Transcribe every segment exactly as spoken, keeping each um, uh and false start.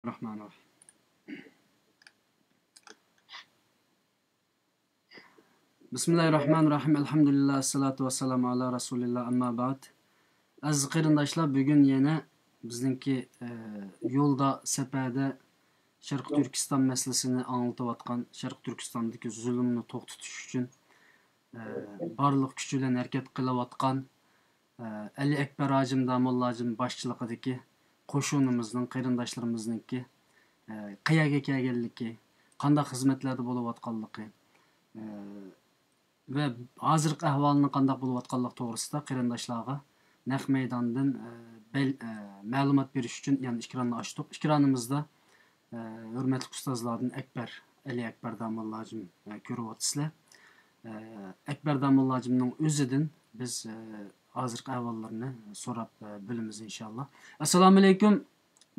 الرحمن الرحيم. بسم الله الرحمن الرحيم. الحمد لله، الصلاة والسلام على رسول الله، أما بعد. ئەزىز قېرىنداشلار، بۈگۈن يەنە بىزنىڭكى، ئە، يولدا، سەپەردە شەرقىي تۈركىستان مەسىلىسىنى ئاڭلىتىۋاتقان، شەرقىي تۈركىستاندىكى زۇلۇمنى توختىتىش ئۈچۈن، ئە، بارلىق كۈچى بىلەن ھەرىكەت قىلىۋاتقان، ئە، ئەلى ئەكبەر ھاجىم داموللا ھاجىم باشچىلىقىدىكى قوشۇنىمىزنىڭ، قېرىنداشلىرىمىزنىڭكى، ئە، قەيەرگە كەلگەنلىكى، قانداق خىزمەتلەردە بولۇۋاتقانلىقى، ئە، ۋە ھازىرقى ئەھۋالىنىڭ قانداق بولۇۋاتقانلىقى توغرىسىدا قېرىنداشلارغا نەق مەيداندىن، ئە، بەل-، ئە، مەلۇمات بېرىش ئۈچۈن يەنە ئېكراننى ئاچتۇق. ئېكرانىمىزدا، ئە، ھۆرمەتلىك ئۇستازلاردىن ئەكبەر، ئەلى ئەكبەر داموللا ھاجىم، ئە، كۆرۈۋاتىسىلەر. ئە، ئەكبەر داموللا ھاجىمنىڭ ئۆزىدىن بىز، ئە، ھازىرقى ئەھۋاللىرىنى سوراپ، ئە، بىلىمىز ئىنشاللا. ئەسسالامۇئەلەيكۇم،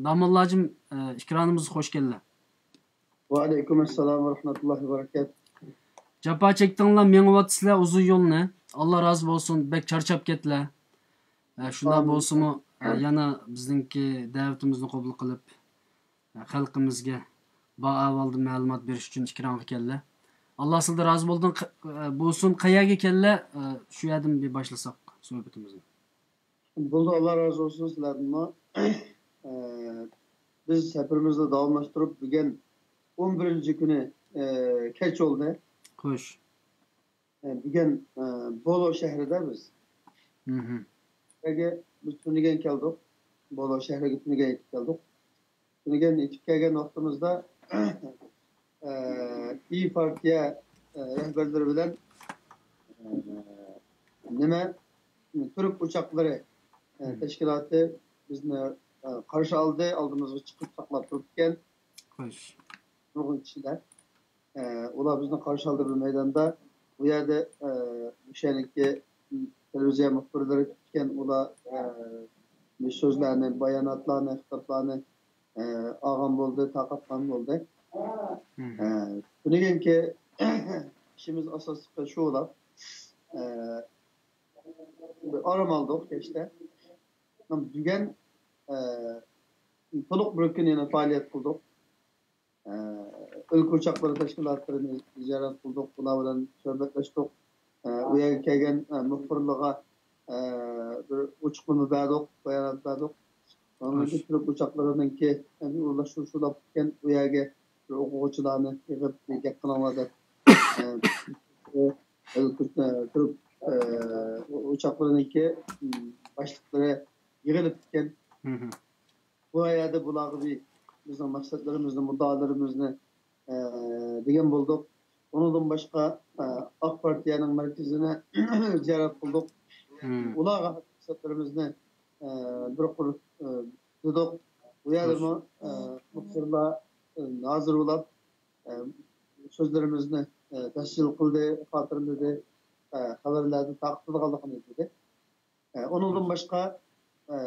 داموللا ھاجىم، ئە، ئېكرانىمىزغا خوش كەلدىلەر. ۋەئەلەيكۇم ئەسسالام ۋە رەھمەتۇللاھى ۋە بەرىكاتۇھ. جاپا چەكتىڭلار، مېڭىۋاتىسىلەر ئۇزۇن يولنى. ئاللا رازى بولسۇن، بەك چارچاپ كەتتىلەر. ئە، شۇنداق ئامىن. بولسىمۇ، ئە، يەنە بىزنىڭكى دەۋىتىمىزنى قوبۇل قىلىپ، ئە، خەلقىمىزگە بار ئەھۋالدىن مەلۇمات بېرىش ئۈچۈن ئېكرانغا كەلدى. ئاللا سىلەردىن رازى بولدۇن، ق-، ئە، بولسۇن، قەيەرگە كەلدىلەر، ئە، شۇ يەردىن بىر باشلىساق سۆھبىتىمىزنى. بولدى، ئاللا رازى بولسۇن سىلەردىنمۇ. ئە، بىز سەپىرىمىزنى داۋاملاشتۇرۇپ، بۈگۈن ئون بىرىنچى كۈنى، ئە، كەچ بولدى. خوش. ئە، بۈگۈن، ئە، بولو شەھىرىدە بىز. مھم. بىز تۈنۈگۈن كەلدۇق. بولو شەھىرىگە تۈنۈگۈن يېتىپ كەلدۇق. تۈنۈگۈن يېتىپ كەلگەن ۋاقتىمىزدا، ئە، ئىيى پارتىيە، ئە، رەھبەرلىرى بىلەن، ئە، نېمە، تۈرك ئوچاقلىرى، ئە، مم. تەشكىلاتى بىزنى، ئە، قارشى ئالدى، ئالدىمىزغا چىقىپ ساقلاپ تۇرۇپتىكەن. خوش. نۇرغۇن كىشىلەر. ئە، ئۇلار بىزنى قارشى ئالدى بىر مەيداندا. ئۇ يەردە، ئە، ئۆشەنىڭكى تېلېۋىزىيە مۇخبىرلىرى كۈتكەن، ئۇلار، ئە، بىر سۆزلەرنى، باياناتلارنى، خىتابلارنى، ئە، ئالغان بولدى، تارقاتقان بولدى. مم. ئە، تۈنۈگۈنكى ئىشىمىز ئاساسلىقى شۇ بولۇپ، ئە، بىر ئارام ئالدۇق كەچتە. بۈگۈن، ئە، تولۇق بىر كۈن يەنە پائالىيەت قىلدۇق. ئە، ئۆلكە ئوچاقلىرى تەشكىلاتلىرىنى زىيارەت قىلدۇق، ئۇلار بىلەن سۆھبەتلەشتۇق. ئە، ئۇ يەرگە كەلگەن، ئە، مۇخبىرلارغا، ئە، بىر ئوچۇقلىما بەردۇق، بايانات بەردۇق. ئاندىن خوش. كېيىن تۈرك ئوچاقلىرىنىڭكى، ئە، ئورۇنلاشتۇرۇشى بولۇپ كەتكەن، ئۇ يەرگە بىر ئوقۇغۇچىلارنى يىغىپ، بىر گەپ قىلىڭلار دەپ، ئە، ئۆلكە، ئە، تۈرك، ئە، ئوچاقلىرىنىڭكى، ئىم، باشلىقلىرى يىغىلىپ كەتكەن. مھم. بۇ يەردە بۇلارغا بىر بىزنىڭ مەقسەتلىرىمىزنى، مۇددىئالىرىمىزنى، ئە، دېگەن بولدۇق. ئۇنىڭدىن باشقا، ئە، ئاق پارتىيەنىڭ مەركىزىنى زىيارەت قىلدۇق. مم. ئۇلارغا مەقسەتلىرىمىزنى، ئە، بىر قۇر، ئە، دېدۇق. بۇ يەردىمۇ، ئە، مۇخبىرلار، ئە، ھازىر بولۇپ، ئە، سۆزلىرىمىزنى، ئە، تەسجىل قىلدى، خاتىرىلىدى، ئە، خەۋەرلەردىن تارقىتىدىغانلىقىنى دېدى. ئە، ئۇنىڭدىن باشقا، ئە،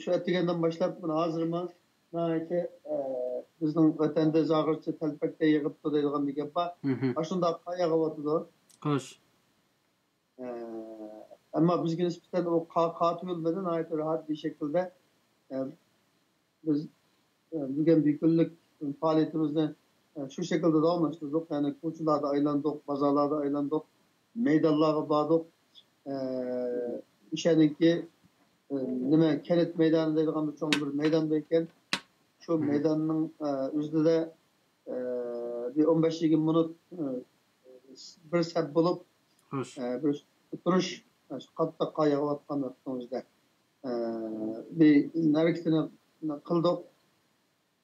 شۇ ئەتىگەندىن باشلاپ، مانا ھازىرمۇ ناھايىتى، ئە، بىزنىڭ ۋەتەندە زاغرىچى تەلپەكتە يىغىپتۇ دەيدىغان بىر گەپ بار. مھم. ئاشۇنداق قار يېغىۋاتىدۇ. خوش. ئە، ئەمما بىزگە نىسبەتەن ئۇ قار، قار تۇيۇلمىدى، ناھايىتى راھەت بىر شەكىلدە، ئە، بىز، ئە، بۈگۈن بىر كۈنلۈك پائالىيىتىمىزنى، ئە، شۇ شەكىلدە داۋاملاشتۇردۇق. يەنى كوچىلاردا ئايلاندۇق، بازارلاردا ئايلاندۇق، مەيدانلارغا باردۇق. ئە، ئىشەنىڭكى، ئە، نېمە، كەنت مەيدانى دەيدىغان بىر چوڭ بىر مەيدان بار ئىكەن. شۇ مھم. مەيداننىڭ، ئە، ئۆزىدە، ئە، بىر ئون بەش يىگىرمە مىنۇت، ئە، بىر سەپ بولۇپ، خوش. ئە، بىر تۇرۇش، ئە، شۇ قاتتىق قار يېغىۋاتقان ۋاقىتنىڭ ئۆزىدە. ئە، بىر ھەرىكىتىنى قىلدۇق.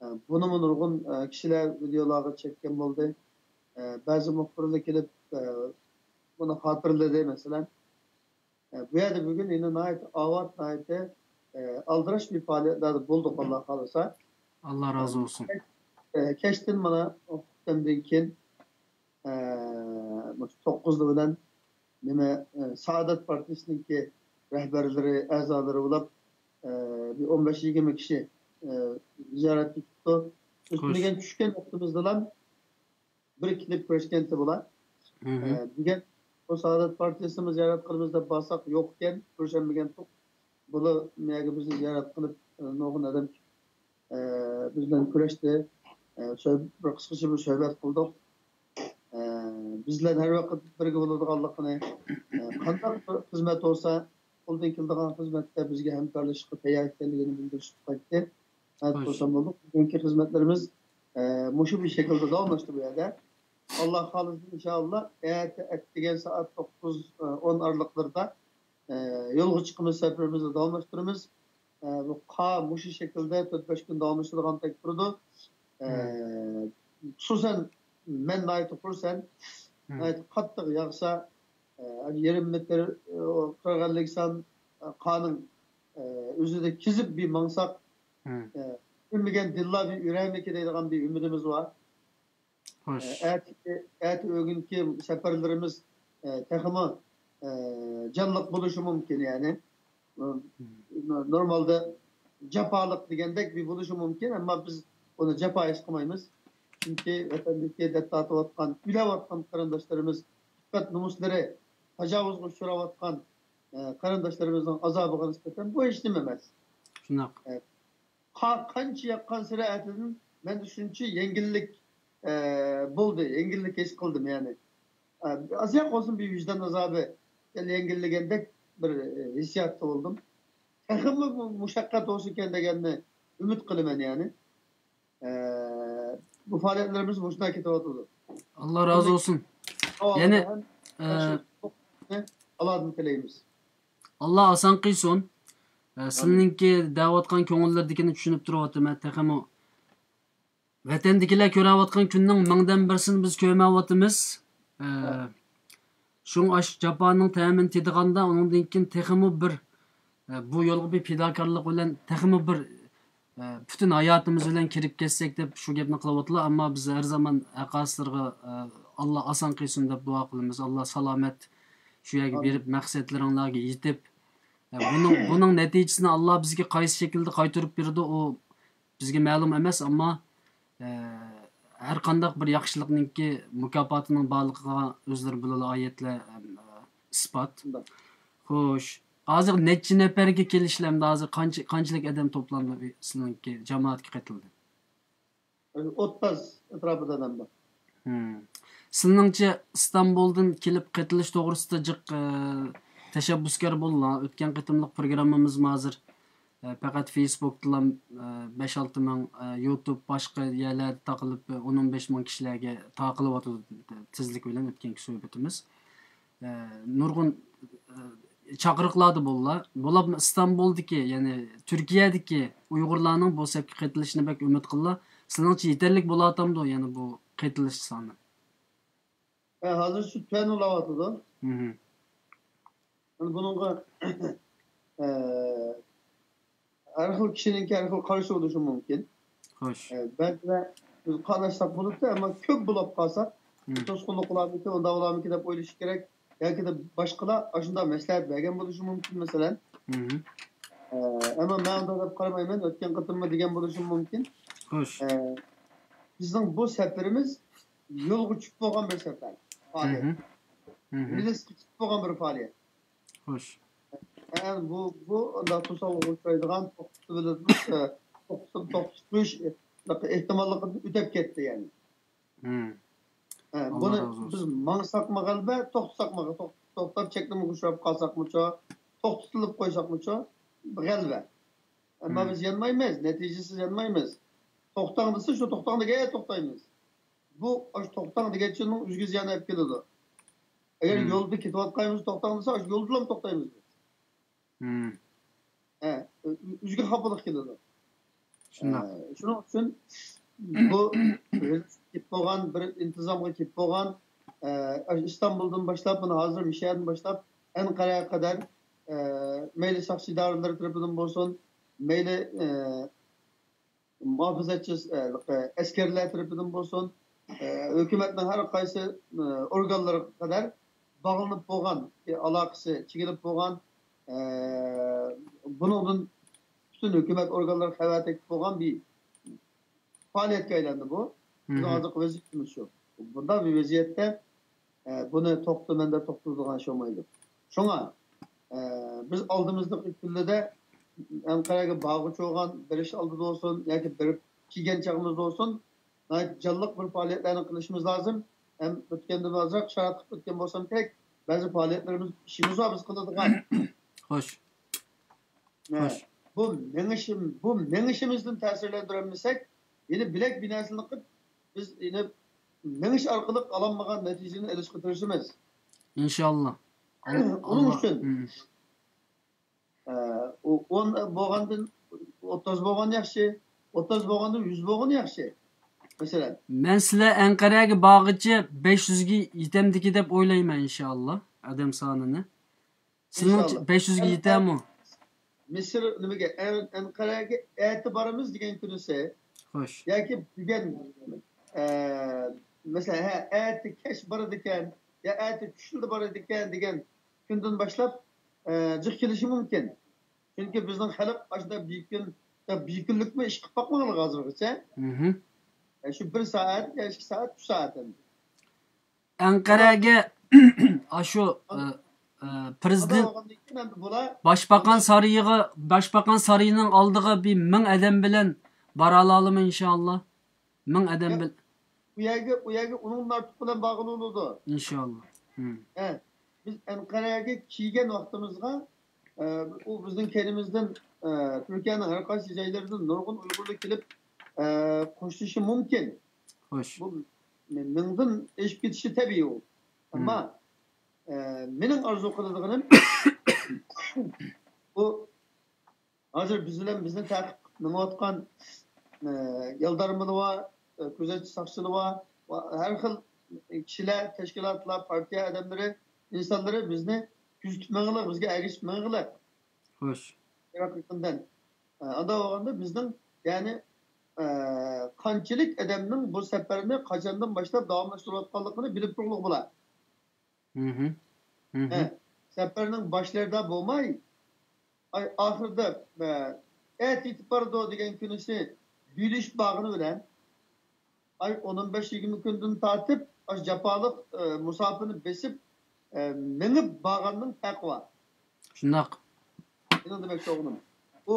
ئە، بۇنىمۇ نۇرغۇن، ئە، كىشىلەر ۋىدېئولارغا چەككەن بولدى. ئە، بەزى مۇخبىرلار كېلىپ، ئە، بۇنى خاتىرىلىدى، مەسىلەن. ئە، بۇ يەردە بۈگۈن يەنە ناھايىتى ئاۋات، ناھايىتى، ئە، ئالدىراش بىر پائالىيەتلەردە بولدۇق، ئاللا خالىسا. ئاللا رازى بولسۇن. ئە، كەچتىن مانا ئۇخلىغاندىن كېيىن، ئە، مۇشۇ توققۇزى بىلەن نېمە، ئە، سائادەت پارتىيىسىنىڭكى رەھبەرلىرى، ئەزالىرى بولۇپ، ئە، بىر ئون بەش يىگىرمە كىشى، ئە، زىيارەتكە كېتىپتۇ. بىز خوش. تۈنۈگۈن چۈشكەن ۋاقتىمىزدىلا بىر كېلىپ كۆرۈشكەنتى بۇلار. مھم. ئە، بۈگۈن بۇ سائادەت پارتىيىسىنىمۇ زىيارەت قىلىمىز دەپ بارساق يوق ئىكەن، كۆرۈشەلمىگەنتۇق. بۇلار مەيەگە بىزنى زىيارەت قىلىپ، ئە، نۇرغۇن ئادەم ئە، بىز بىلەن كۆرۈشتى. ئە، سۆ-، بىر قىسقىچە بىر سۆھبەت قىلدۇق. ئە، بىز بىلەن ھەر ۋاقىت بىرگە بولىدىغانلىقىنى، ئە، قانداق بىر خىزمەت بولسا، قولدىن كېلىدىغان خىزمەتتە بىزگە ھەمكارلىشىشقا تەييار ئىكەنلىكىنى بىلدۈرۈشۈپ قايتتى. ھە، خوش. بولسام بولدۇق. بۈگۈنكى خىزمەتلىرىمىز، ئە، مۇشۇ بىر شەكىلدە داۋاملاشتى بۇ يەردە. ئاللا خالىسا، ئىنشائاللا، ئەتە، ئەتىگەن سائەت توققۇز، ئە، ئون ئارىلىقلىرىدا، ئە، يولغا چىقىمىز، سەپىرىمىزنى داۋاملاشتۇرىمىز. ئە، بۇ قا مۇشۇ شەكىلدە تۆت-بەش كۈن داۋاملىشىدىغاندەك تۇرىدۇ. ئە، مم. خۇسۇسەن، مەن ناھايىتى خۇرسەن. مم. ناھايىتى قاتتىق ياغسا، ئە، يېرىم مېتىر، ئە، قىرىق ئەللىك سان، ئە، قانىڭ، ئە، ئۆزىدە كېزىپ بىر ماڭساق، مم. ئە، ئۈنمىگەن دىللا بىر ئۈرەرمىكى دەيدىغان بىر ئۈمىدىمىز بار. خوش. ئە، ئەتىكى، ئەتە ئۆگۈنكى سەپەرلىرىمىز، ئە، تېخىمۇ، ئە، جانلىق بولۇشى مۇمكىن، يەنى. ئە، نورمالدا جاپالىق دېگەندەك بىر بولۇشى مۇمكىن، ئەمما بىز ئۇنى جاپا ھېس قىلمايمىز. چۈنكى ۋەتەندىكى دەرد تارتىۋاتقان، ئۆلۈۋاتقان قېرىنداشلىرىمىز، ئىپپەت نومۇسلىرى تاجاۋۇزغا ئۇچراۋاتقان، ئە، قېرىنداشلىرىمىزنىڭ ئازابىغا نىسبەتەن بۇ ھېچنېمە ئەمەس. شۇنداق. ئە، قا-، قانچە ياققانسېرى ئەتىدىن مەندە شۇنچە يەڭگىللىك، ئە، بولدى، يەڭگىللىك ھېس قىلدىم، يەنى. ئە، ئازراق بولسۇن بىر ۋىجدان ئازابى، يەنە يەڭگىللىگەندەك بىر، ئە، ھېسسىياتتا بولدۇم. تېخىمۇ بۇ مۇشەققەت بولسىكەن دېگەننى ئۈمىد قىلىمەن، يەنى. ئە، بۇ پائالىيەتلىرىمىز مۇشۇنداق كېتىۋاتىدۇ. ئاللا رازى بولسۇن. يەنە، ئە، ئالادىن تىلەيمىز. ئاللا ئاسان قىلسۇن. ئە، ئامىن. سىلىنىڭكى دەۋاتقان كۆڭۈللىرىدىكىنى چۈشىنىپ تۇرۇۋاتىمەن. تېخىمۇ ۋەتەندىكىلەر كۆرەۋاتقان كۈننىڭ مىڭدىن بىرسىنى بىز كۆرمەيۋاتىمىز. ئە، شۇڭا ئاشۇ جاپانىڭ تەمىنى تېتىغاندا، ئۇنىڭدىن كېيىن تېخىمۇ بىر، ئە، بۇ يولغا بىر پىداكارلىق بىلەن تېخىمۇ بىر، ئە، پۈتۈن ھاياتىمىز بىلەن كىرىپ كەتسەك دەپ شۇ گەپنى قىلىۋاتىدۇ. ئەمما بىز ھەر زامان ھەققاسلىرىغا، ئە، ئاللا ئاسان قىلسۇن دەپ دۇئا قىلىمىز. ئاللا سالامەت شۇ يەرگە بېرىپ، مەقسەتلىرىڭلارغا يېتىپ، ئە، بۇنىڭ، بۇنىڭ نەتىجىسىنى ئاللا بىزگە قايسى شەكىلدە قايتۇرۇپ بېرىدۇ، ئۇ بىزگە مەلۇم ئەمەس، ئەمما، ئە، ھەر قانداق بىر ياخشىلىقنىڭكى مۇكاپاتىنىڭ بارلىقىغا ئۆزلىرى بىلىلا ئايەتلەر، ئەم، ئە، ئىسپات. شۇنداق. خوش. ھازىر نەچچە نەپەرگە كېلىشلەمدە، ھازىر قانچە، قانچىلىك ئادەم توپلاندى سىلىڭكى جامائەتكە قېتىلدى؟ ئوتتۇز ئەتراپىدا ئادەم بار. سىلىنىڭچە ئىستانبۇلدىن كېلىپ قېتىلىش توغرىسىدا جىق، ئە، تەشەببۇسكار بولدىلا. ئۆتكەن قېتىملىق پروگراممىمىزمۇ ھازىر، ئە، پەقەت فېيسبۇكتىلا، ئە، بەش-ئالتە مىڭ، ئە، يۇتۇب، باشقا يەرلەردە تارقىلىپ، ئە، ئون-ئون بەش مىڭ كىشىلەرگە تارقىلىۋاتىدۇ تېزلىك بىلەن ئۆتكەنكى سۆھبىتىمىز. ئە، نۇرغۇن، ئە، چاقىرىقلاردا بولدى. بولۇپمۇ ئىستانبۇلدىكى، يەنى تۈركىيەدىكى ئۇيغۇرلارنىڭ بۇ سەپكە قېتىلىشىنى بەك ئۈمىد قىلىلا. سىلىڭچە يېتەرلىك بولۇۋاتامدۇ يەنە بۇ قېتىلىش سانى؟ ھە، ھازىر شۇ تۆۋەن بولاۋاتىدۇ. مھم. يەنى بۇنىڭغا، ئە، ھەر خىل كىشىنىڭكى ھەر خىل قارىشى بولۇشى مۇمكىن. خوش. ئە، بەزىدە بىز قاناشساق بولىدۇ، ئەمما كۆپ بولاپ قالساق، مم. توسقۇنلۇق قىلارمىكىن، ئۇنداق بولارمىكىن دەپ ئويلىشى كېرەك. ياكى باشقىلار ئاشۇنداق مەسلىھەت بەرگەن بولۇشى مۇمكىن، مەسىلەن. مم. ئە، ئەمما مەن ئۇنداق دەپ قارىمايمەن، ئۆتكەن قېتىممۇ دېگەن بولۇشۇم مۇمكىن. خوش. ئە، بىزنىڭ بۇ سەپىرىمىز يولغا چۈشۈپ بولغان بىر سەپەر. پائالىيەت. مم. مم. رېلىسقا چىقىپ بولغان بىر پائالىيەت. خوش. ئە، بۇ، بۇ ئۇنداق توسالغۇغا ئۇچرايدىغان توختىتىۋېلىش، ئە، توختىتىپ، توختىتىپ قويۇش ئېھتىماللىقىدىن ئۆتۈپ كەتتى، يەنى. مم. ئە، بۇنى بىز ماڭساقمۇ غەلىبە، توختىساقمۇ، توخ-، توختاپ چەكلىمىگە ئۇچراپ قالساقمۇچۇ، توختىتىلىپ قويساقمۇچۇ، غەلىبە. ئەمما مم. بىز يانمايمىز، نەتىجىسىز يانمايمىز. توختاڭ دېسە، شۇ توختاڭ دېگەن توختايمىز. بۇ، ئاشۇ توختاڭ دېگەنچىنىڭ ئۆزىگە زىيان ئېلىپ كېلىدۇ. ئەگەر مم. يولدا كېتىۋاتقان بولسا، توختاڭ دېسە، ئاشۇ يولدىلا توختايمىز بىز. مم. ھە، ئۆ-، ئۆزىگە خاپىلىق كېلىدۇ. شۇنداق. ھە، شۇنىڭ ئۈچۈن بۇ كېلىپ بولغان، بىر ئىنتىزامغا كېلىپ بولغان، ئە، ئىستانبۇلدىن باشلاپ، مانا ھازىر مىشەدىن باشلاپ، ئەنقەرەگە قەدەر، ئە، مەيلى ساقچى ئىدارىلىرى تەرىپىدىن بولسۇن، مەيلى، ئە، مۇھاپىزەتچى، ئە، ئەسكەرلەر تەرىپىدىن بولسۇن، ئە، ھۆكۈمەتنىڭ ھەر قايسى، ئە، ئورگانلىرىغا قەدەر باغلىنىپ بولغان، ئالاقىسى چېكىنىپ بولغان، ئە، بۇنىڭدىن پۈتۈن ھۆكۈمەت ئورگانلىرى خەۋەر تېپىپ بولغان بىر پائالىيەتكە ئايلاندى بۇ. بىزنىڭ مھم. ھازىرقى ۋەزىيىتىمىز شۇ. بۇنداق بىر ۋەزىيەتتە، ئە، بۇنى توختىمەن دەپ توختىتىدىغان ئىش بولمايدۇ. شۇڭا، ئە، بىز ئالدىمىزدىكى كۈنلەردە ئەنقەرەگە بارغۇچى بولغان، بېرىش ئالدىدا بولسۇن ياكى بېرىپ كەلگەن چېغىمىزدا بولسۇن، ناھايىتى جانلىق بىر پائالىيەتلەرنى قىلىشىمىز لازىم. ھەم ئۆتكەندىن ئازراق ئىشارەت قىلىپ ئۆتكەن بولسام كېرەك، بەزى پائالىيەتلىرىمىز، ئىشىمىز بار بىز قىلىدىغان. خوش. ھە، خوش. بۇ مېڭىشىم، بۇ مېڭىشىمىزدىن تەسىرلەندۈرەلمىسەك، يەنە بىلەك بىناسىنى قىلىپ، بىز يەنە مېڭىش ئارقىلىق ئالالمىغان نەتىجىنى ئېلىشقا تىرىشىمىز. ئىنشاللا. ئۇنىڭ ئۈچۈن، مم. ئە، ئۇ ئون بولغاندىن ئوتتۇز بولغان ياخشى، ئوتتۇز بولغاندىن يۈز بولغان ياخشى. مەسىلەن. مەن سىلەر ئەنقەرەگە بارغىچە بەش يۈزگە يېتەمدىكى دەپ ئويلايمەن، ئىنشاللا، ئادەم سانىنى. سىلىڭچە ئىنشاللا. بەش يۈزگە يېتەرمۇ؟ مىسىر نېمىگە، ئەن-، ئەنقەرەگە ئەتە بارىمىز دېگەن كۈنىسى خوش. ياكى بۈگۈن، ئە، مەسىلەن، ھە، ئەتە كەچ بارىدىكەن يا ئەتە چۈشلىرى بارىدىكەن دېگەن كۈندىن باشلاپ، ئە، جىق كېلىشى مۇمكىن. چۈنكى بىزنىڭ خەلق ئاشۇنداق بىر كۈن، بىر كۈنلۈكمۇ ئىش قىلىپ باقمىغانلىق ھازىرغىچە. مم. ئە، شۇ بىر سائەت يا ئىككى سائەت، ئۈچ سائەت ئەمدى. ئەنقەرەگە ئاشۇ، ئە، ئە، پرېزىدېنت، بولغاندىن كېيىن ئەمدى بۇلار باشباقان سارىيىغا، باشباقان سارىيىنىڭ ئالدىغا بىر مىڭ ئادەم بىلەن بارالامدۇ، ئىنشاللا؟ مىڭ ئادەم بىلەن. ئۇ يەرگە، ئۇ يەرگە ئۇنىڭدىن ئارتۇق بىلەن بارغىلى بولىدۇ. ئىنشاللا. مم. ھە، بىز ئەنقەرەگە كەلگەن ۋاقتىمىزغا، ئە، ئۇ بىزنىڭ كەينىمىزدىن، ئە، تۈركىيەنىڭ ھەر قايسى جايلىرىدىن نۇرغۇن ئۇيغۇرلار كېلىپ، ئە، قوشۇلۇشى مۇمكىن. خوش. بۇ مىڭدىن ئېشىپ كېتىشى تەبىئىي ئۇ. ئەمما، ئە، مېنىڭ ئارزۇ قىلىدىغىنىم، بۇ ھازىر بىز بىلەن بىزنى تەقىب قىلىپ مېڭىۋاتقان، ئە، يالدارمىلار بار، ئە، كۆزەتچى ساقچىلار بار، ۋە ھەر خىل كىشىلەر، تەشكىلاتلار، پارتىيە ئادەملىرى، ئىنسانلىرى بىزنى كۆزىتىپ مېڭىڭلار، بىزگە ئەگىشىپ مېڭىڭلار. خوش. ئىراق يېقىندىن. ئە، ئانداق بولغاندا بىزنىڭ، يەنى، ئە، قانچىلىك ئادەمنىڭ بۇ سەپەرنى قاچاندىن باشلاپ داۋاملاشتۇرۇۋاتقانلىقىنى بىلىپ تۇرغىلى بولا. مم. مم. ھە، سەپەرنىڭ باشلىرىدا بولماي، ئاي، ئاخىرىدا، ئە، ئەتە يېتىپ بارىدۇ دېگەن كۈنىسى بىلىشىپ بارغىنى بىلەن، ئاي، ئون، ئون بەش، يىگىرمە كۈندىن تارتىپ ئاشۇ جاپالىق، ئە، مۇساپىنى بېسىپ، ئە، مېڭىپ بارغاننىڭ پەرقى بار. شۇنداق. مېنىڭ دېمەكچى بولغىنىم، ئۇ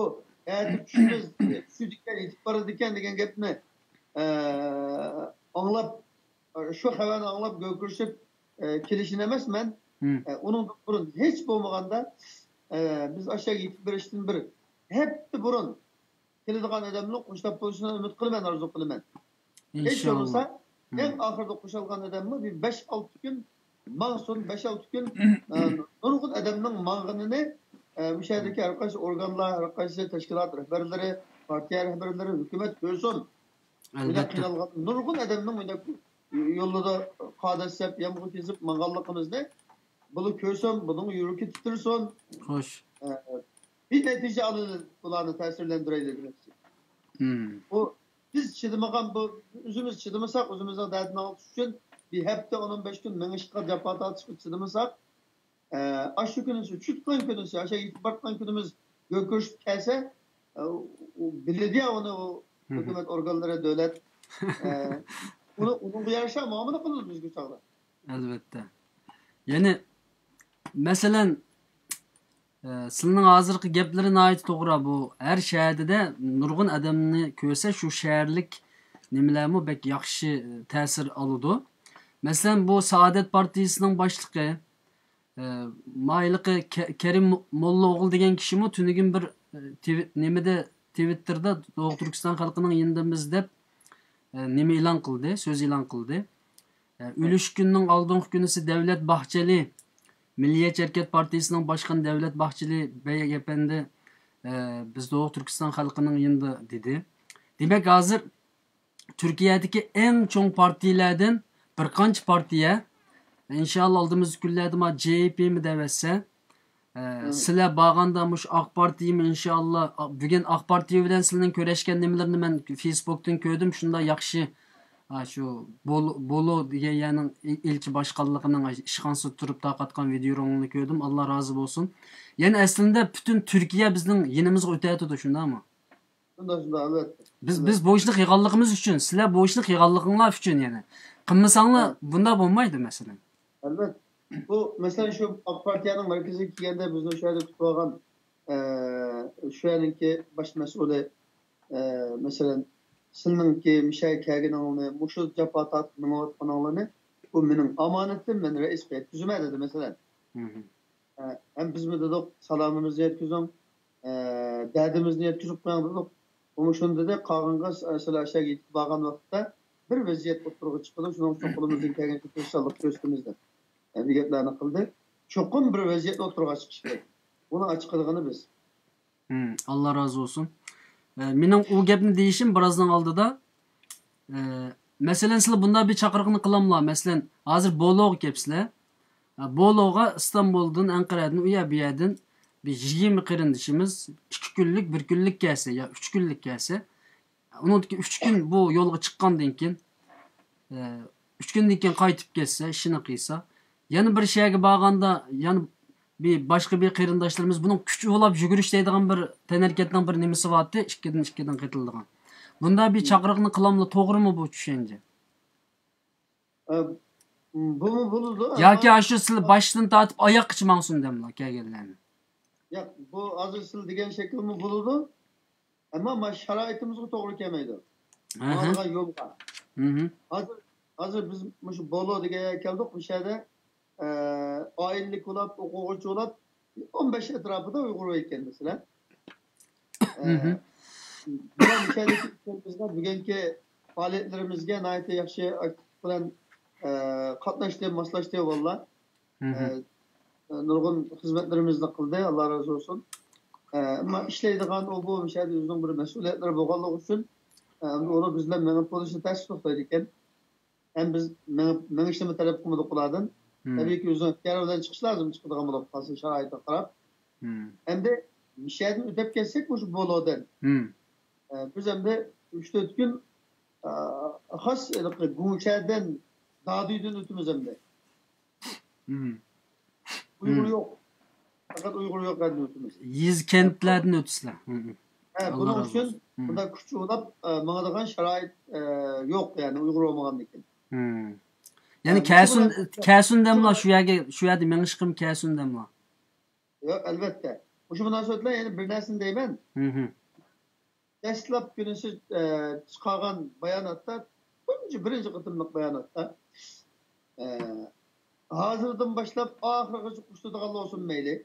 ئەتە چۈشىمىز، چۈشىدىكەن، يېتىپ بارىدىكەن دېگەن گەپنى، ئە، ئاڭلاپ، شۇ خەۋەرنى ئاڭلاپ گۆركىرىشىپ، ئە، كېلىشىنى ئەمەس مەن. مم. ئە، ئۇنىڭدىن بۇرۇن، ھېچ بولمىغاندا، ئە، بىز ئاشۇ يەرگە يېتىپ بېرىشتىن بىر ھەپتە بۇرۇن كېلىدىغان ئادەمنىڭ قوشلاپ بولۇشىنى ئۈمىد قىلىمەن، ئارزۇ قىلىمەن. ھېچ بولمىسا، ئىنشاللا. مم. ئەڭ ئاخىرىدا قوشۇلغان ئادەممۇ بىر بەش-ئالتە كۈن ماڭسۇن، بەش-ئالتە كۈن، ئە، نۇرغۇن ئادەمنىڭ ماڭغىنىنى، ئە، مۇشۇ يەردىكى ھەر قايسى ئورگانلار، ھەر قايسى تەشكىلات رەھبەرلىرى، پارتىيە رەھبەرلىرى، ھۆكۈمەت كۆرسۇن. مۇنداق ئەلۋەتتە. قىينالغان نۇرغۇن ئادەمنىڭ مۇنداق يوللىرىدا قاداش سەپ، يامغۇر كېسىپ ماڭغانلىقىمىزنى بۇلار كۆرسۇن، بۇنىڭ يۈرىكى تىترىسۇن. خوش. ئە، بىر نەتىجە ئالىمىز، بۇلارنى تەسىرلەندۈرەيلى دېمەكچى. مم. بۇ بىز چىدىمىغان، بۇ ئۆزىمىز چىدىمىساق، ئۆزىمىزنىڭ دەردىنى ئاڭلىتىش ئۈچۈن بىر ھەپتە، ئون، ئون بەش كۈن مېڭىشقا، جاپا تارتىشقا چىدىمىساق، ئە، ئاشۇ كۈنىسى، چۈشىدىغان كۈنىسى، ئاشۇ يېتىپ بارىدىغان كۈنىمىز گۆركىرىشىپ كەلسە، ئە، ئۇ بىلىدۇ يا ئۇنى، ئۇ مم. ھۆكۈمەت ئورگانلىرى، دۆلەت، ئە، ئۇنى، ئۇنىڭغا يارىشا مۇئامىلە قىلىدۇ بىزگە چاغدا. ئەلۋەتتە. يەنى، مەسىلەن، ئە، سىلىنىڭ ھازىرقى گەپلىرى ناھايىتى توغرا. بۇ ھەر شەھەردە نۇرغۇن ئادەمنى كۆرسە، شۇ شەھەرلىك نېمىلەرمۇ بەك ياخشى، ئە، تەسىر ئالىدۇ. مەسىلەن، بۇ سائادەت پارتىيىسىنىڭ باشلىقى، ئە، مايلىقى كە-، كەرىم موللا ئوغلى دېگەن كىشىمۇ تۈنۈگۈن بىر، ئە، تىۋ-، نېمىدە، تىۋىتتېردا دوغۇ تۈركىستان خەلقىنىڭ يېنىدىمىز دەپ، ئە، نېمە ئېلان قىلدى، سۆز ئېلان قىلدى. ئە، ئۈلۈشكۈننىڭ ئالدىنقى كۈنىسى دەۋلەت باھچەلى، مىللىيەتچى ھەرىكەت پارتىيىسىنىڭ باشقىنى دەۋلەت باھچىلى بەگ ئەپەندى، ئە، بىز دوغۇ تۈركىستان خەلقىنىڭ يېنىدا دېدى. دېمەك، ھازىر تۈركىيەدىكى ئەڭ چوڭ پارتىيىلەردىن بىر قانچە پارتىيە، ئىنشاللا ئالدىمىزدىكى كۈنلەردە ما جې ئېي پىمۇ دەۋەتسە، ئە، سىلەر بارغاندا مۇشۇ ئاق پارتىيىمۇ ئىنشاللا، ئا، بۈگۈن ئاق پارتىيە بىلەن سىلەرنىڭ كۆرۈشكەن نېمىلىرىنى مەن فېيسبوكتىن كۆردۈم، شۇنداق ياخشى، ئا، شۇ بولو، بولو دېگەن يەرنىڭ ئىل-، ئىلچى باشقانلىقىنىڭ ئىشخانىسىدا تۇرۇپ تارقاتقان ۋىدېئولىرىڭلارنى كۆردۈم، ئاللا رازى بولسۇن. يەنى ئەسلىندە پۈتۈن تۈركىيە بىزنىڭ يېنىمىزغا ئۆتەتىدۇ، شۇنداقمۇ؟ شۇنداق، شۇنداق، ئەلۋەتتە. بىز، بىز بوشلۇق يىغقانلىقىمىز ئۈچۈن، سىلەر بوشلۇق يىغقانلىقىڭلار ئۈچۈن يەنى. قىلمىساڭلار بۇنداق بولمايدۇ، مەسىلەن. ئەلۋەتتە. بۇ، مەسىلەن، شۇ ئاق پارتىيەنىڭ مەركىزىگە كەلگەندە بىزنى شۇ يەردە كۈتۈۋالغان، ئە، شۇ يەرنىڭكى باش مەسئۇلى، ئە، مەسىلەن، سىلىنىڭكى مۇشۇ يەرگە كەلگىنىڭلارنى، مۇشۇ جاپا تارتىپ مېڭىۋاتقىنىڭلارنى، بۇ مېنىڭ ئامانىتىم، مەن رەئىسكە يەتكۈزىمەن دېدى، مەسىلەن. ئە، ھەم بىزمۇ دېدۇق، سالامىمىزنى يەتكۈزۈڭ، ئە، دەردىمىزنى يەتكۈزۈپ قويۇڭ دېدۇق. ئۇمۇ شۇنى دېدى، قالغانغا سىلەر ئاشۇ يەرگە يېتىپ بارغان ۋاقىتتا بىر ۋەزىيەت ئوتتۇرىغا چىقىدۇ، شۇنىڭ ئۈچۈن قولىمىزدىن كەلگەنچە تىرىشچانلىق كۆرسىتىمىز دەپ، ئە، بۇ گەپلەرنى قىلدى. چوقۇم بىر ۋەزىيەت ئوتتۇرىغا چىقىشى كېرەك. بۇنى ئاچىقىدىغىنى بىز. ھىم، ئاللا رازى بولسۇن. ئە، مېنىڭ ئۇ گەپنى دېيىشىم بىرازنىڭ ئالدىدا. ئە، مەسىلەن، سىلەر بۇنداق بىر چاقىرىقنى قىلاملا، مەسىلەن، ھازىر بولوغا كەپسىلەر. ئە، بولوغا ئىستانبۇلدىن، ئەنقەرەدىن، ئۇ يەر بۇ يەردىن بىر يىگىرمە قېرىندىشىمىز ئىككى كۈنلۈك، بىر كۈنلۈك كەلسە يا ئۈچ كۈنلۈك كەلسە، ئۇنىڭدىكى ئۈچ كۈن بۇ يولغا چىققاندىن كېيىن، ئە، ئۈچ كۈندىن كېيىن قايتىپ كەتسە، ئىشىنى قىلسا، يەنە بىر شەھەرگە بارغاندا، يەنە بىر باشقا بىر قېرىنداشلىرىمىز بۇنىڭ كۈچ ئۇلاپ يۈگۈرۈش دەيدىغان بىر تەنھەرىكەتنىڭ بىر نېمىسى بارتى، ئىككىدىن ئىككىدىن قېتىلىدىغان. بۇنداق بىر چاقىرىقنى قىلاملا، توغرىمۇ بۇ چۈشەنچە؟ ئە، بۇمۇ بولىدۇ. ياكى ئاشۇ سىلى باشتىن تارتىپ ئاياققىچە ماڭسۇن دەملا كەلگەنلەرنى؟ ياق، بۇ ھازىر سىلى دېگەن شەكىلمۇ بولىدۇ. ئەمما مانا شارائىتىمىزغا توغرا كەلمەيدۇ. ماڭىدىغان يولغا. ھازىر، ھازىر بىز مۇشۇ بولو دېگەن يەرگە كەلدۇق. مۇشۇ يەردە، ئە، ئائىلىلىك بولۇپ، ئوقۇغۇچى بولۇپ، ئون بەش ئەتراپىدا ئۇيغۇر بار ئىكەن، مەسىلەن. ئە، بۇلار مۇشۇ يەردىكى ئىشلىرىمىزغا، بۈگۈنكى پائالىيەتلىرىمىزگە ناھايىتى ياخشى، ئاكتىپ بىلەن، ئە، قاتناشتى، ماسلاشتى، ۋاللا. ئە، نۇرغۇن خىزمەتلىرىمىزنى قىلدى، ئاللا رازى بولسۇن. ئە، ئەمما ئىشلەيدىغان ئۇ بۇ مۇشۇ يەردە ئۆزىنىڭ بىر مەسئۇلىيەتلىرى بولغانلىقى ئۈچۈن، ئە، ئەمدى ئۇنىڭ بىز بىلەن مېڭىپ بولۇشى تەس توختايدىكەن. ھەم بىز مېڭىپ، مېڭىشنىمۇ تەلەپ قىلمىدۇق ئۇلاردىن. تەبىئىيكى، ئۆزىنىڭ ئىختىيارى بىلەن چىقىشى لازىم، چىقىدىغان بولۇپ قالسا شارائىتىغا قاراپ. ئەمدى مۇشۇ يەردىن ئۆتۈپ كەتسەك، مۇشۇ بولودىن. ئە، بىز ئەمدى ئۈچ تۆت كۈن، ئە، خاس ھېلىقى گۇڭشەدىن، دادۈيدىن ئۆتىمىز ئەمدى. ئۇيغۇر يوق. پەقەت ئۇيغۇر يوق يەردىن ئۆتىمىز. يېزا، كەنتلەردىن ئۆتىسىلەر. ھە، بۇنىڭ ئۈچۈن بۇنداق كۈچ ئۇلاپ، ئە، ماڭىدىغان شارائىت، ئە، يوق، يەنى ئۇيغۇر بولمىغاندىكىن. يەنى كەلسۇن، كەلسۇن دەملا شۇ يەرگە، شۇ يەردە مېڭىشقىم كەلسۇن دەملا. ياق، ئەلۋەتتە. مۇشۇ مۇناسىۋەت بىلەن يەنە بىر نەرسىنى دەيمەن. دەسلەپ كۈنىسى، ئە، چىقارغان باياناتتا، تۇنجى بىرىنچى قېتىملىق باياناتتا، ئە، ھازىردىن باشلاپ ئاخىرغىچە قۇشلىدىغانلا بولسۇن مەيلى.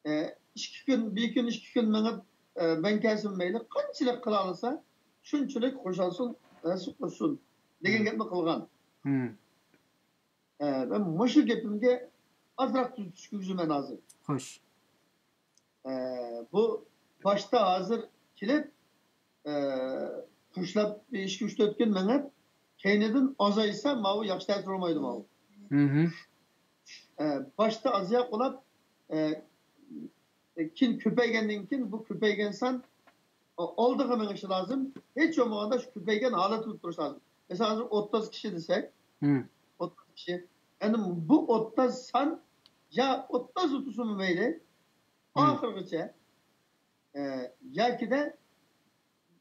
ئە، ئىككى كۈن، بىر كۈن، ئىككى كۈن مېڭىپ، ئە، مەڭگەن مەيلى، قانچىلىك قىلالىسا، شۇنچىلىك خۇشالسۇن، ھەسسە قوشسۇن دېگەن گەپنى قىلغان. ئە، مەن مۇشۇ گېپىمگە ئازراق تۈزىتىش كىرگۈزىمەن ھازىر. خوش. ئە، بۇ باشتا ھازىر كېلىپ، ئە، قۇشلاپ بىر ئىككى، ئۈچ، تۆت كۈن مېڭىپ، كەينىدىن ئازايسا، ماۋۇ ياخشى تەسىر بولمايدۇ ماۋۇ. ئە، باشتا ئازياق بولاپ، ئە، كېيىن كۆپەيگەندىن كېيىن، بۇ كۆپەيگەن سان ئالدىغا مېڭىشى لازىم. ھېچ بولمىغاندا شۇ كۆپەيگەن ھالەتتە تۇرۇش لازىم. مەسىلەن، ھازىر ئوتتۇز كىشى دېسەك، ئوتتۇز كىشى. ئەنە بۇ ئوتتۇز سان يا ئوتتۇزدا تۇرسىمۇ مەيلى، ئاخىرغىچە، ئە، ياكىدە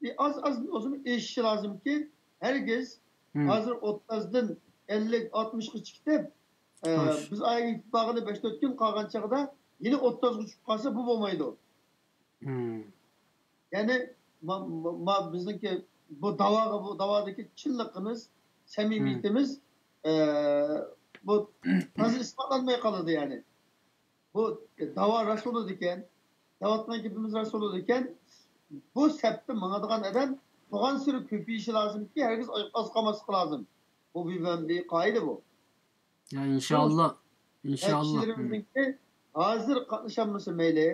بىر ئاز ئاز بولسىمۇ ئېشىشى لازىمكى، ھەرگىز ھازىر ئوتتۇزدىن ئەللىك، ئاتمىشقىچە كېتىپ، ئە، بىز ئايغا يېتىپ بارغىلى بەش تۆت كۈن قالغان چاغدا يەنە ئوتتۇزغا چۈشۈپ قالسا، بۇ بولمايدۇ. يەنى ما، ما، ما بىزنىڭكى بۇ داۋاغا، بۇ داۋادىكى چىنلىقىمىز، سەمىمىيىتىمىز، ئە، بۇ تازا ئىسپاتلانماي قالىدۇ يەنى. بۇ داۋا راست بولىدىكەن، دەۋاتقان گېپىمىز راست بولىدىكەن، بۇ سەپتە ماڭىدىغان ئادەم بارغانسېرى كۆپىيىشى لازىمكى، ھەرگىز ئاز قالماسلىقى لازىم. بۇ بىر، بىر قائىدە بۇ. يا، ئىنشاللا. ئىنشاللا. كىشىلىرىمىزنىڭكى ھازىر قاتنىشالمىسا مەيلى.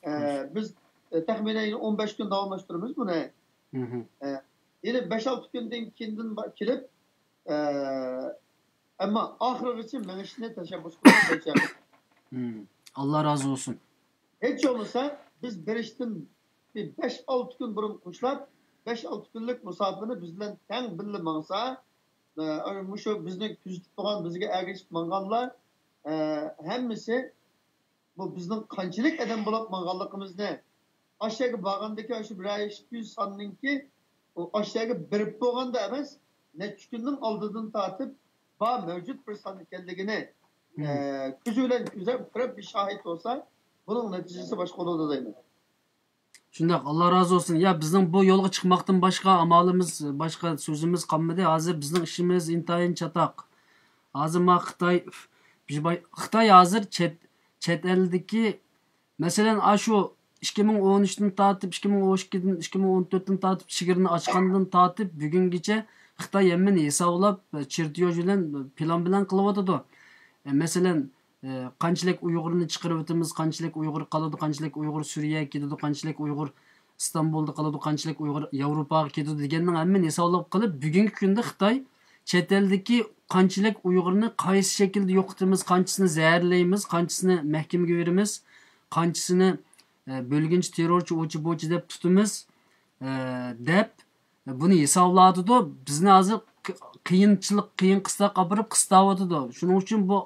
ئە، بىز، ئە، تەخمىنەن ئون بەش كۈن داۋاملاشتۇرىمىز بۇنى. ئە، يەنە بەش ئالتە كۈندىن كېيىندىن با-، كېلىپ، ئە، ئەمما ئاخىرغىچە مېڭىشنى تەشەببۇس قىلىمىز. ئاللا رازى بولسۇن. ھېچ بولمىسا، بىز بېرىشتىن بىر بەش ئالتە كۈن بۇرۇن قۇشلاپ، بەش ئالتە كۈنلۈك مۇساپىنى بىز بىلەن تەڭ بىللە ماڭسا، ئە، مۇشۇ بىزنى كۆزىتىپ تۇرغان، بىزگە ئەگىشىپ ماڭغانلار، ئە، ھەممىسى بۇ بىزنىڭ قانچىلىك ئادەم بولۇپ ماڭغانلىقىمىزنى، ئاشۇ يەرگە بارغاندىكى ئاشۇ بىرەر ئىككى يۈز ساننىڭكى، ئۇ ئاشۇ يەرگە بېرىپ بولغاندا ئەمەس، نەچچە كۈننىڭ ئالدىدىن تارتىپ بار مەۋجۇت بىر سان ئىكەنلىكىنى، ئە، كۆزى بىلەن كۆزەپ كۆرۈپ بىر شاھىت بولسا، بۇنىڭ نەتىجىسى باشقا بولىدۇ دەيمەن. شۇنداق، ئاللا رازى بولسۇن. يا، بىزنىڭ بۇ يولغا چىقماقتىن باشقا ئامالىمىز، باشقا سۆزىمىز قالمىدى. ھازىر بىزنىڭ ئىشىمىز ئىنتايىن چاتاق. ھازىر ما خىتاي، خىتاي ھازىر چەت، چەت ئەلدىكى، مەسىلەن، ئاشۇ ئىككى مىڭ ئون ئۈچتىن تارتىپ، ئىككى مىڭ ئون ئىككىدىن، ئىككى مىڭ ئون تۆتتىن تارتىپ، چېگرىنى ئاچقاندىن تارتىپ بۈگۈنگىچە خىتاي ھەممىنى ھېسابلاپ، چېرتيوژ بىلەن، پىلان بىلەن قىلىۋاتىدۇ. مەسىلەن، ئە، قانچىلىك ئۇيغۇرنى چىقىرىۋېتىمىز، قانچىلىك ئۇيغۇر قالىدۇ، قانچىلىك ئۇيغۇر سۈرىيەگە كېتىدۇ، قانچىلىك ئۇيغۇر ئىستانبۇلدا قالىدۇ، قانچىلىك ئۇيغۇر ياۋروپاغا كېتىدۇ دېگەننىڭ ھەممىنى ھېسابلاپ قىلىپ، بۈگۈنكى كۈندە خىتاي چەت ئەلدىكى قانچىلىك ئۇيغۇرنى قايسى شەكىلدە يوقىتىمىز، قانچىسىنى زەھەرلەيمىز، قانچىسىنى مەھكىمىگە بېرىمىز، قانچىسىنى، ئە، بۆلگۈنچى تېررورچى، ئۇچى بۇچى دەپ تۇتىمىز، ئە، دەپ، بۇنى ھېسابلاۋاتىدۇ. بىزنى ھازىر قى-، قىيىنچىلىق، قىيىن قىستاققا ئاپىرىپ قىستاۋاتىدۇ. شۇنىڭ ئۈچۈن بۇ،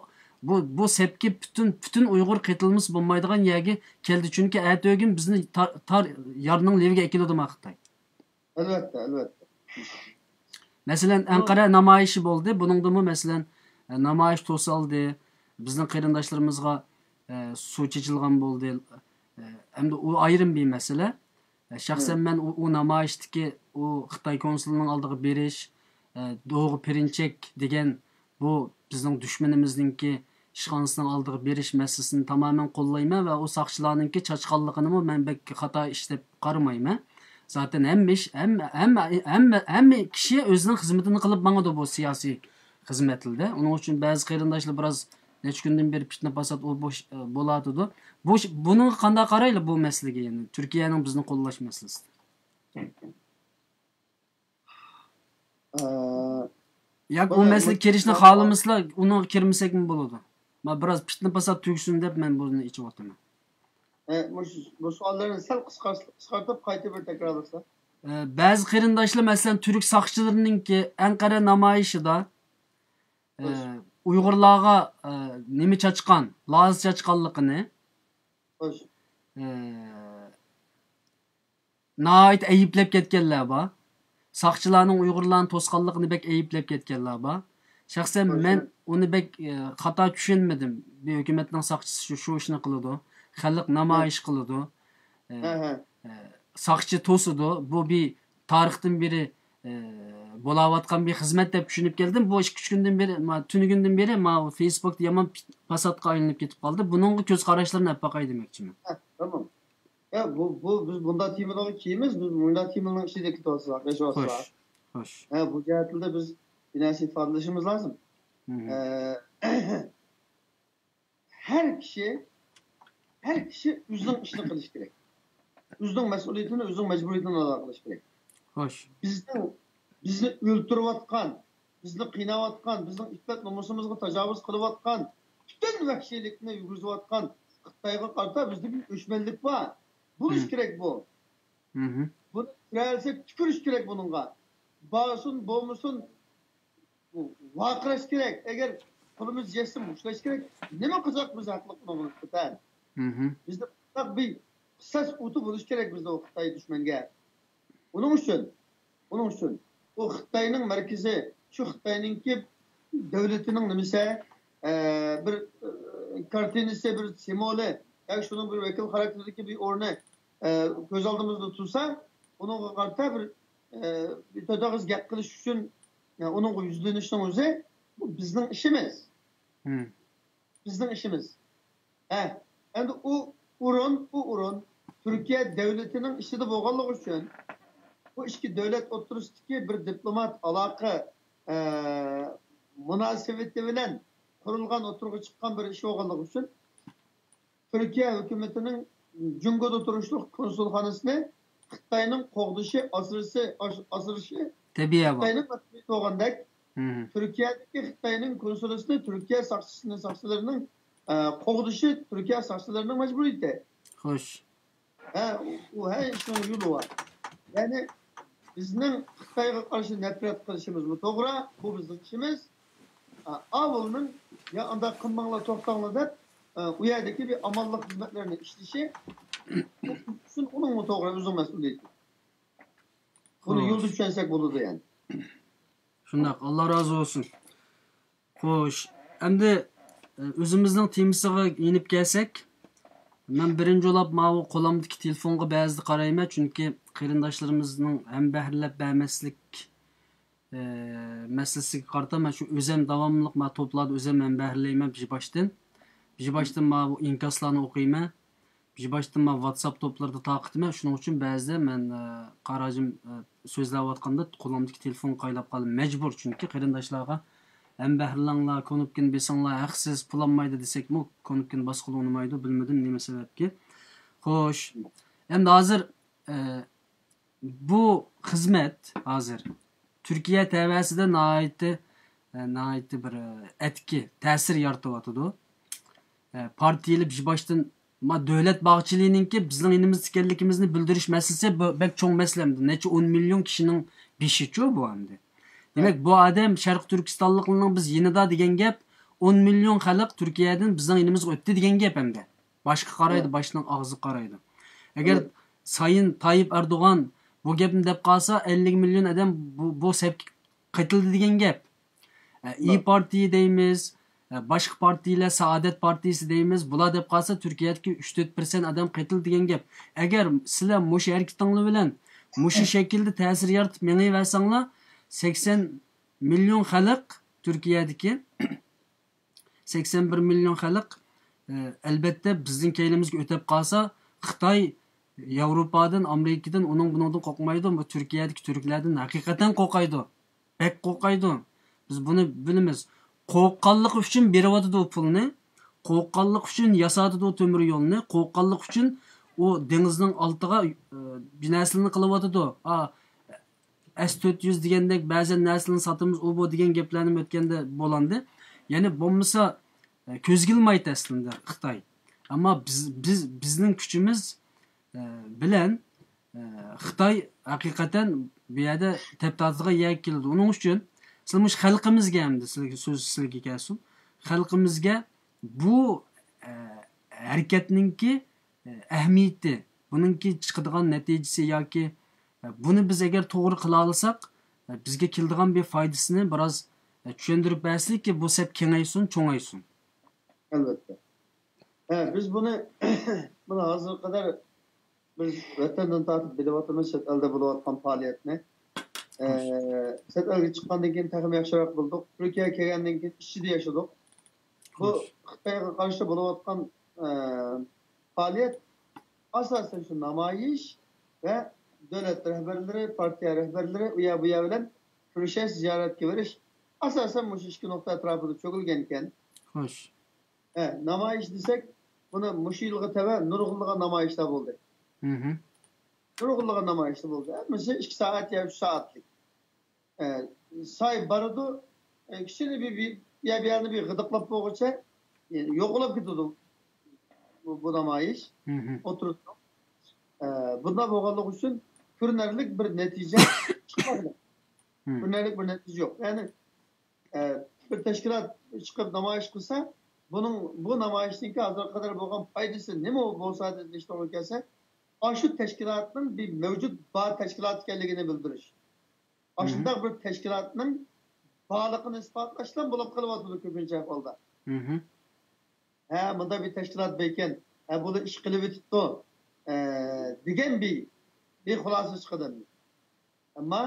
بۇ، بۇ سەپكە پۈتۈن، پۈتۈن ئۇيغۇر قېتىلمىسا بولمايدىغان يەرگە كەلدى. چۈنكى ئەتىگۈن بىزنى تار، تار يارنىڭ لېۋىگە ئەكېلىدۇ ما خىتاي. ئەلۋەتتە، ئەلۋەتتە. مەسىلەن، ئەنقەرە نامايىشى بولدى. بۇنىڭدىمۇ، مەسىلەن، نامايىش توسالدى. بىزنىڭ قېرىنداشلىرىمىزغا، ئە، سۇ چېچىلغان بولدى. ئە، ئەمدى ئۇ ئايرىم بىر مەسىلە. شەخسەن مەن ئۇ، ئۇ نامايىشتىكى ئۇ خىتاي كونسۇلىنىڭ ئالدىغا بېرىش، ئە، دوغا پىرىنچەك دېگەن بۇ بىزنىڭ دۈشمىنىمىزنىڭكى ئىشخانىسىنىڭ ئالدىغا بېرىش مەسىلىسىنى تامامەن قوللايمەن ۋە ئۇ ساقچىلارنىڭكى چاچقانلىقىنىمۇ مەن بەك خاتا ئىش دەپ قارىمايمەن. زاتەن ھەممە ئىش، ھەممە، ھەممە، ھەممە، ھەممە كىشى ئۆزىنىڭ خىزمىتىنى قىلىپ ماڭىدۇ بۇ سىياسىي خىزمەتلىرىدە. ئۇنىڭ ئۈچۈن بەزى قېرىنداشلار بىراز نەچچە كۈندىن بېرى پىتنە پاسات ئۇ بۇ، ئە، بولاتىدۇ. بۇ، بۇنىڭغا قانداق قارايلى بۇ مەسىلىگە، يەنى تۈركىيەنىڭ بىزنى قوللاش مەسىلىسىدە؟ ئە، ياكى ئۇ مەسىلىگە كىرىشنى خالىمىسىلا، ئۇنىڭغا كىرمىسەكمۇ بولىدۇ. ما بىراز پىتنە پاسات تۈگىسۇن دەپ مەن بۇنى ئېچىۋاتىمەن. ئە، مۇشۇ، بۇ سوئاللارنى سەل قىسقارت-، قىسقارتىپ قايتا بىر تەكرارلىسا. ئە، بەزى قېرىنداشلار، مەسىلەن، تۈرك ساقچىلىرىنىڭكى ئەنقەرە نامايىشىدا، ئە، ئۇيغۇرلارغا، ئە، نېمە چاچقان، لازا چاچقانلىقىنى، ئە، ناھايىتى ئەيىبلەپ كەتكەنلەر بار. ساقچىلارنىڭ ئۇيغۇرلارنى توسقانلىقىنى بەك ئەيىبلەپ كەتكەنلەر بار. شەخسەن مەن ئۇنى بەك، ئە، خاتا چۈشەنمىدىم. بىر ھۆكۈمەتنىڭ ساقچىسى شۇ، شۇ ئىشنى قىلىدۇ. خەلق نامايىش قىلىدۇ. ئە، ئە، ساقچى توسىدۇ. بۇ بىر تارىختىن بېرى، ئە، بولاۋاتقان بىر خىزمەت دەپ چۈشىنىپ كەلدىم. بۇ ئىككى، ئۈچ كۈندىن بېرى، ما، تۈنۈگۈندىن بېرى ما فېيسبۇكتا يامان پاساتقا ئايلىنىپ كېتىپ قالدى. بۇنىڭغا كۆز قاراشلىرىنى ئېلىپ باقاي دېمەكچىمەن. ھە، تامام. يا، بۇ، بۇ، بىز بۇنداق تېمىلارغا كىرىمىز، بىز مۇنداق تېمىلارنىڭ ئىچىدە كېتىۋاتىسىز، ياشاۋاتىسىز. خوش، خوش. ھە، بۇ جەھەتتە بىز بىر نەرسە ئىپادىلىشىمىز لازىم. ئە، ھەر كىشى، ھەر كىشى ئۆزىنىڭ ئىشىنى قىلىشى كېرەك. ئۆزىنىڭ مەسئۇلىيىتىنى، ئۆزىنىڭ مەجبۇرىيىتىنى ئادا قىلىشى كېرەك. خوش. بىزنىڭ، بىزنى ئۆلتۈرۈۋاتقان، بىزنى قىيناۋاتقان، بىزنىڭ ئىپپەت نومۇسىمىزغا تاجاۋۇز قىلىۋاتقان، پۈتۈن ۋەھشىيلىكنى يۈرگۈزۈۋاتقان خىتايغا قارىتا بىزدە بىر ئۆچمەنلىك بار. بولۇش كېرەك بۇ. بۇنى كۆرەلىسەك تۈكۈرۈش كېرەك بۇنىڭغا. بارسۇن، بولمىسۇن، ۋارقىراش كېرەك. ئەگەر قولىمىز يەتسە مۇشتلاش كېرەك. نېمە قىلساق بىز ھەقلىق بۇنىڭغا نىسبەتەن؟ بىزدە مۇنداق بىر قىساس ئوتى بولۇشى كېرەك بىزدە ئۇ خىتاي دۈشمەنگە. ئۇنىڭ ئۈچۈن، ئۇنىڭ ئۈچۈن ئۇ خىتاينىڭ مەركىزى، شۇ خىتاينىڭكى دۆلىتىنىڭ نېمىسى، ئە، بىر، ئە، كارتىنىسى، بىر سىمۋولى، ياكى شۇنىڭ بىر ۋەكىل خاراكتېرىدىكى بىر ئورنى، ئە، كۆز ئالدىمىزدا تۇرسا، ئۇنىڭغا قارىتا بىر، ئە، بىر تۆت ئېغىز گەپ قىلىش ئۈچۈن، ئە، ئۇنىڭغا يۈزلىنىشنىڭ ئۆزى، بۇ بىزنىڭ ئىشىمىز. بىزنىڭ ئىشىمىز. ھە، ئەمدى ئۇ ئورۇن، ئۇ ئورۇن تۈركىيە دۆلىتىنىڭ ئىچىدە بولغانلىقى ئۈچۈن، بۇ ئىككى دۆلەت ئوتتۇرىسىدىكى بىر دىپلومات ئالاقە، ئە، مۇناسىۋىتى بىلەن قۇرۇلغان، ئوتتۇرىغا چىققان بىر ئىش بولغانلىقى ئۈچۈن، تۈركىيە ھۆكۈمىتىنىڭ جۇڭگودا تۇرۇشلۇق كونسۇلخانىسىنى خىتاينىڭ قوغدىشى، ئاسرىشى، ئاس-، ئاسرىشى تەبىئىي بار. خىتاينىڭ مەسئۇلىيىتى بولغاندەك، تۈركىيەدىكى خىتاينىڭ كونسۇلىسىنى تۈركىيە ساقچىسىنى، ساقچىلىرىنىڭ، ئە، قوغدىشى تۈركىيە ساقچىلىرىنىڭ مەجبۇرىيىتى. خوش. ھە، ئۇ ھەر ئىشنىڭ يولى بار. يەنى بىزنىڭ خىتايغا قارشى نەپرەت قىلىشىمىزمۇ توغرا، بۇ بىزنىڭ ئىشىمىز. ئا-، ئاۋۇلنىڭ يا ئانداق قىلماڭلار، توختاڭلار دەپ، ئە، ئۇ يەردىكى بىر ئامانلىق خىزمەتلىرىنى ئىشلىشى، ئۇ ئۈچۈن ئۇنىڭمۇ توغرا، ئۆزىنىڭ مەسئۇلىيىتى. بۇنى يولدا چۈشەنسەك بولىدۇ يەنى. شۇنداق، ئاللا رازى بولسۇن. خوش، ئەمدى، ئە، ئۆزىمىزنىڭ تېمىسىغا يېنىپ كەلسەك، مەن بىرىنچى بولۇپ ماۋۇ قولۇمدىكى تېلېفونغا بەزىدە قارايمەن، چۈنكى قېرىنداشلىرىمىزنىڭ ھەمبەھىرلەپ بەرمەسلىك، ئە، مەسىلىسىگە قارىتا مەن شۇ ئۆزەم داۋاملىق ما توپلاردا ئۆزەم ھەمبەھىرلەيمەن بىر باشتىن. بىر باشتىن ماۋۇ ئىنكاسلارنى ئوقۇيمەن. بىر باشتىن ماۋۇ ۋاتساپ توپلىرىدا تارقىتىمەن. شۇنىڭ ئۈچۈن بەزىدە مەن، ئە، قاراجىم، ئە، سۆزلەۋاتقاندا قولۇمدىكى تېلېفون قايلاپ قالدى. مەجبۇر، چۈنكى قېرىنداشلارغا ھەمبەھىرلەڭلار، كۇنۇپكىنى بېسىڭلار، ھەقسىز، پۇل ئالمايدۇ دېسەكمۇ، كۇنۇپكىنى باسقىلى ئۇنىمايدۇ، بىلمىدىم نېمە سەۋەبكى. خوش، ئەمدى ھازىر، ئە، بۇ خىزمەت ھازىر تۈركىيە تەۋەسىدە ناھايىتى، ئە، ناھايىتى بىر، ئە، ئەتكى تەسىر يارىتىۋاتىدۇ. ئە، پارتىيىلەر بىر باشتىن، ما، دۆلەت باغچىلىرىنىڭكى بىزنىڭ يېنىمىزدا ئىكەنلىكىمىزنى بىلدۈرۈش مەسىلىسى بۇ بەك چوڭ مەسىلە. نەچچە ئون مىليون كىشىنىڭ بېشىچۇ بۇ ئەمدى. دېمەك، بۇ ئادەم شەرقىي تۈركىستانلىقلارنىڭ بىز يېنىدا دېگەن گەپ، ئون مىليون خەلق تۈركىيەدىن بىزنىڭ يېنىمىزغا ئۆتتى دېگەن گەپ ئەمدى. باشقا قارايدۇ، باشنىڭ ئاغزىغا قارايدۇ. ئەگەر سايىن تايىپ ئەردوغان بۇ گەپنى دەپ قالسا، ئەللىك مىليون ئادەم بۇ، بۇ سەپكە قېتىلدى دېگەن گەپ. ئە، ئىيي پارتىيە دەيمىز، ئە، باشقا پارتىيەلەر، سائادەت پارتىيىسى دەيمىز، بۇلار دەپ قالسا، تۈركىيەدىكى ئۈچ تۆت پىرسەنت ئادەم قېتىلدى دېگەن گەپ. ئەگەر سىلەر مۇشۇ ھەرىكىتىڭلار بىلەن مۇشۇ شەكىلدە تەسىر يارىتىپ مېڭىۋەرسەڭلار، سەكسەن مىليون خەلق تۈركىيەدىكى سەكسەن بىر مىليون خەلق، ئە، ئەلبەتتە، بىزنىڭ كەينىمىزگە ئۆتۈپ قالسا، خىتاي ياۋروپادىن، ئامېرىكىدىن، ئۇنىڭ بۇنىڭدىن قورقمايدۇ، بۇ تۈركىيەدىكى تۈركلەردىن ھەقىقەتەن قورقايدۇ. بەك قورقايدۇ. بىز بۇنى بىلىمىز. قورققانلىقى ئۈچۈن بېرىۋاتىدۇ ئۇ پۇلنى. قورققانلىقى ئۈچۈن ياساتىدۇ تۆمۈر يولنى. قورققانلىقى ئۈچۈن ئۇ دېڭىزنىڭ ئالتىغا، ئە، بىر نەرسىلەرنى قىلىۋاتىدۇ. ئا، ئەس تۆت يۈز دېگەندەك بەزەن نەرسىلەرنى ساتىمىز، ئۇ بۇ دېگەن گەپلەرنى ئۆتكەندە بولاندى. يەنى بولمىسا، ئە، كۆزگە ئىلمايتتى ئەسلىندە خىتاي. ئەمما بىز، بىز، بىزنىڭ كۈچىمىز، ئە، بىلەن، ئە، خىتاي ھەقىقەتەن بۇ يەردە تەپ تارتىدىغان يەرگە كېلىدۇ. ئۇنىڭ ئۈچۈن سىلەر مۇشۇ خەلقىمىزگە، ئەمدى سىلەرگە سۆز سىلەرگە كەلسۇن. خەلقىمىزگە بۇ، ئە، ھەرىكەتنىڭكى ئەھمىيىتى، بۇنىڭكى چىقىدىغان نەتىجىسى ياكى، بۇنى بىز ئەگەر توغرا قىلالىساق، بىزگە كېلىدىغان بىر پايدىسىنى بىراز چۈشەندۈرۈپ بەرسىلىككى، بۇ سەپ كېڭەيسۇن، چوڭايسۇن. ئەلۋەتتە. ھە، بىز بۇنى، بۇنى ھازىرغا قەدەر بىز ۋەتەندىن تارتىپ بىلىۋاتىمىز، چەت ئەلدە بولۇۋاتقان پائالىيەتنى. ئە، چەت ئەلگە چىققاندىن كېيىن تېخىمۇ ياخشىراق بىلدۇق. تۈركىيەگە كەلگەندىن كېيىن ئىچىدە ياشىدۇق. بۇ خىتايغا قارشى بولۇۋاتقان، ئە، پائالىيەت ئاساسەن شۇ نامايىش ۋە دۆلەت رەھبەرلىرى، پارتىيە رەھبەرلىرى ئۇ يەر بۇ يەر بىلەن كۆرۈشۈش، زىيارەتكە بېرىش ئاساسەن مۇشۇ ئىككى نۇقتا ئەتراپىدا چۆگىلىگەنىكەن. خوش. ھە، نامايىش دېسەك، بۇنى مۇشۇ يىلغا تەۋە نۇرغۇنلىغان نامايىشلار بولدى. نۇرغۇنلىغان نامايىشلار بولدى. ھەممىسى ئىككى سائەت يا ئۈچ سائەتلىك. ئە، ساي بارىدۇ، ئە، كىشىنى بىر، بىر، بىر يەرنى بىر غىدىقلاپ بولغۇچە، ئە، يوقىلاپ كېتىدۇ بۇ، بۇ نامايىش. ئولتۇرۇپ. ئە، بۇنداق بولغانلىقى ئۈچۈن كۆرۈنەرلىك بىر نەتىجە چىقمىدى. كۆرۈنەرلىك بىر نەتىجە يوق. يەنى، ئە، بىر تەشكىلات چىقىپ نامايىش قىلسا، بۇنىڭ، بۇ نامايىشنىڭكى ھازىرغا قەدەر بولغان پايدىسى نېمە بولسا دېيىش توغرا كەلسە، ئاشۇ تەشكىلاتنىڭ بىر مەۋجۇت بار تەشكىلات ئىكەنلىكىنى بىلدۈرۈش. ئاشۇنداق بىر تەشكىلاتنىڭ بارلىقىنى ئىسپاتلاشلا بولۇپ قېلىۋاتىدۇ كۆپىنچە ئەھۋالدا. ھە، مۇنداق بىر تەشكىلات باركەن، ھە، بۇلار ئىش قىلىۋېتىپتۇ، ئە، دېگەن بىر، بىر خۇلاسە چىقىدۇ. ئەمما،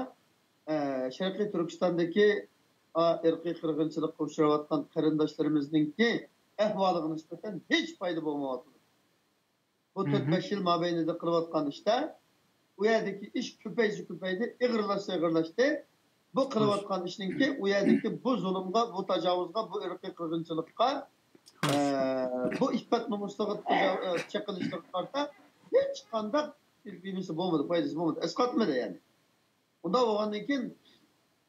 ئە، شەرقىي تۈركىستاندىكى، ئا، ئىرقىي قىرغىنچىلىققا ئۇچراۋاتقان قېرىنداشلىرىمىزنىڭكى ئەھۋالىغا نىسبەتەن ھېچ پايدا بولمايۋاتىدۇ. بۇ تۆت-بەش يىل مابەينىدە قىلىۋاتقان ئىشتا ئۇ يەردىكى ئىش كۆپەيسە كۆپەيدى، ئېغىرلاشسا ئېغىرلاشتى. بۇ قىلىۋاتقان ئىشنىڭكى ئۇ يەردىكى بۇ زۇلۇمغا، بۇ تاجاۋۇزغا، بۇ ئىرقىي قىرغىنچىلىققا، ئە، بۇ ئىپپەت نومۇسلۇققا تاجاۋ-، ئە، چېقىلىشلىقىغا قارىتا ھېچقانداق نېمىسى بولمىدى، پايدىسى بولمىدى، ئەسقاتمىدى يەنى. ئۇنداق بولغاندىن كېيىن،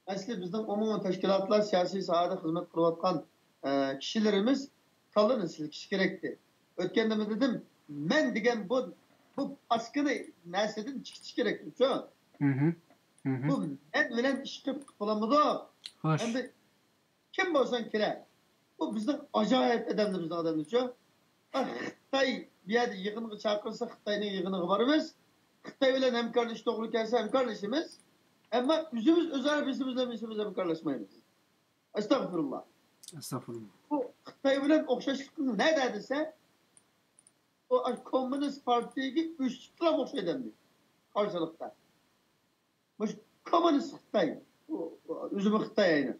ئەسلى بىزنىڭ ئومۇمىي تەشكىلاتلار، سىياسىي ساھەدە خىزمەت قىلىۋاتقان، ئە، كىشىلىرىمىز كاللىنى سىلكىشى كېرەكتى. ئۆتكەندە مەن دېدىم، مەن دېگەن بۇ، بۇ پاسكىنا نەرسىدىن چىقىشى كېرەكتى، شۇ. بۇ مەن بىلەن ئىش قىلىپ بولالمىدۇق. خوش. ئەمدى كىم بولساڭ كىرە. بۇ بىزنىڭ ئاجايىپ ئادەملىرىمىزنىڭ ئادەملىرى شۇ. خىتاي بۇ يەردە يىغىنغا چاقىرسا، خىتاينىڭ يىغىنىغا بارىمىز. خىتاي بىلەن ھەمكارلىشىش توغرا كەلسە، ھەمكارلىشىمىز. ئەمما ئۆزىمىز ئۆزئارا بىلسىمىز، بىلسىمىز ھەمكارلاشمايمىز. ئەستەغپۇرۇللا. ئەستەغپۇرۇللا. بۇ خىتاي بىلەن ئوخشاشلىقىڭ نەدە دېسە، ئۇ ئاشۇ كوممۇنىست پارتىيىگە ئۆچلۈكلا ئوخشايدۇ ئەمدى قارشىلىقتا. مۇشۇ كوممۇنىست خىتاي، ئۇ، ئۇ ئۆزىمۇ خىتاي ئەينى.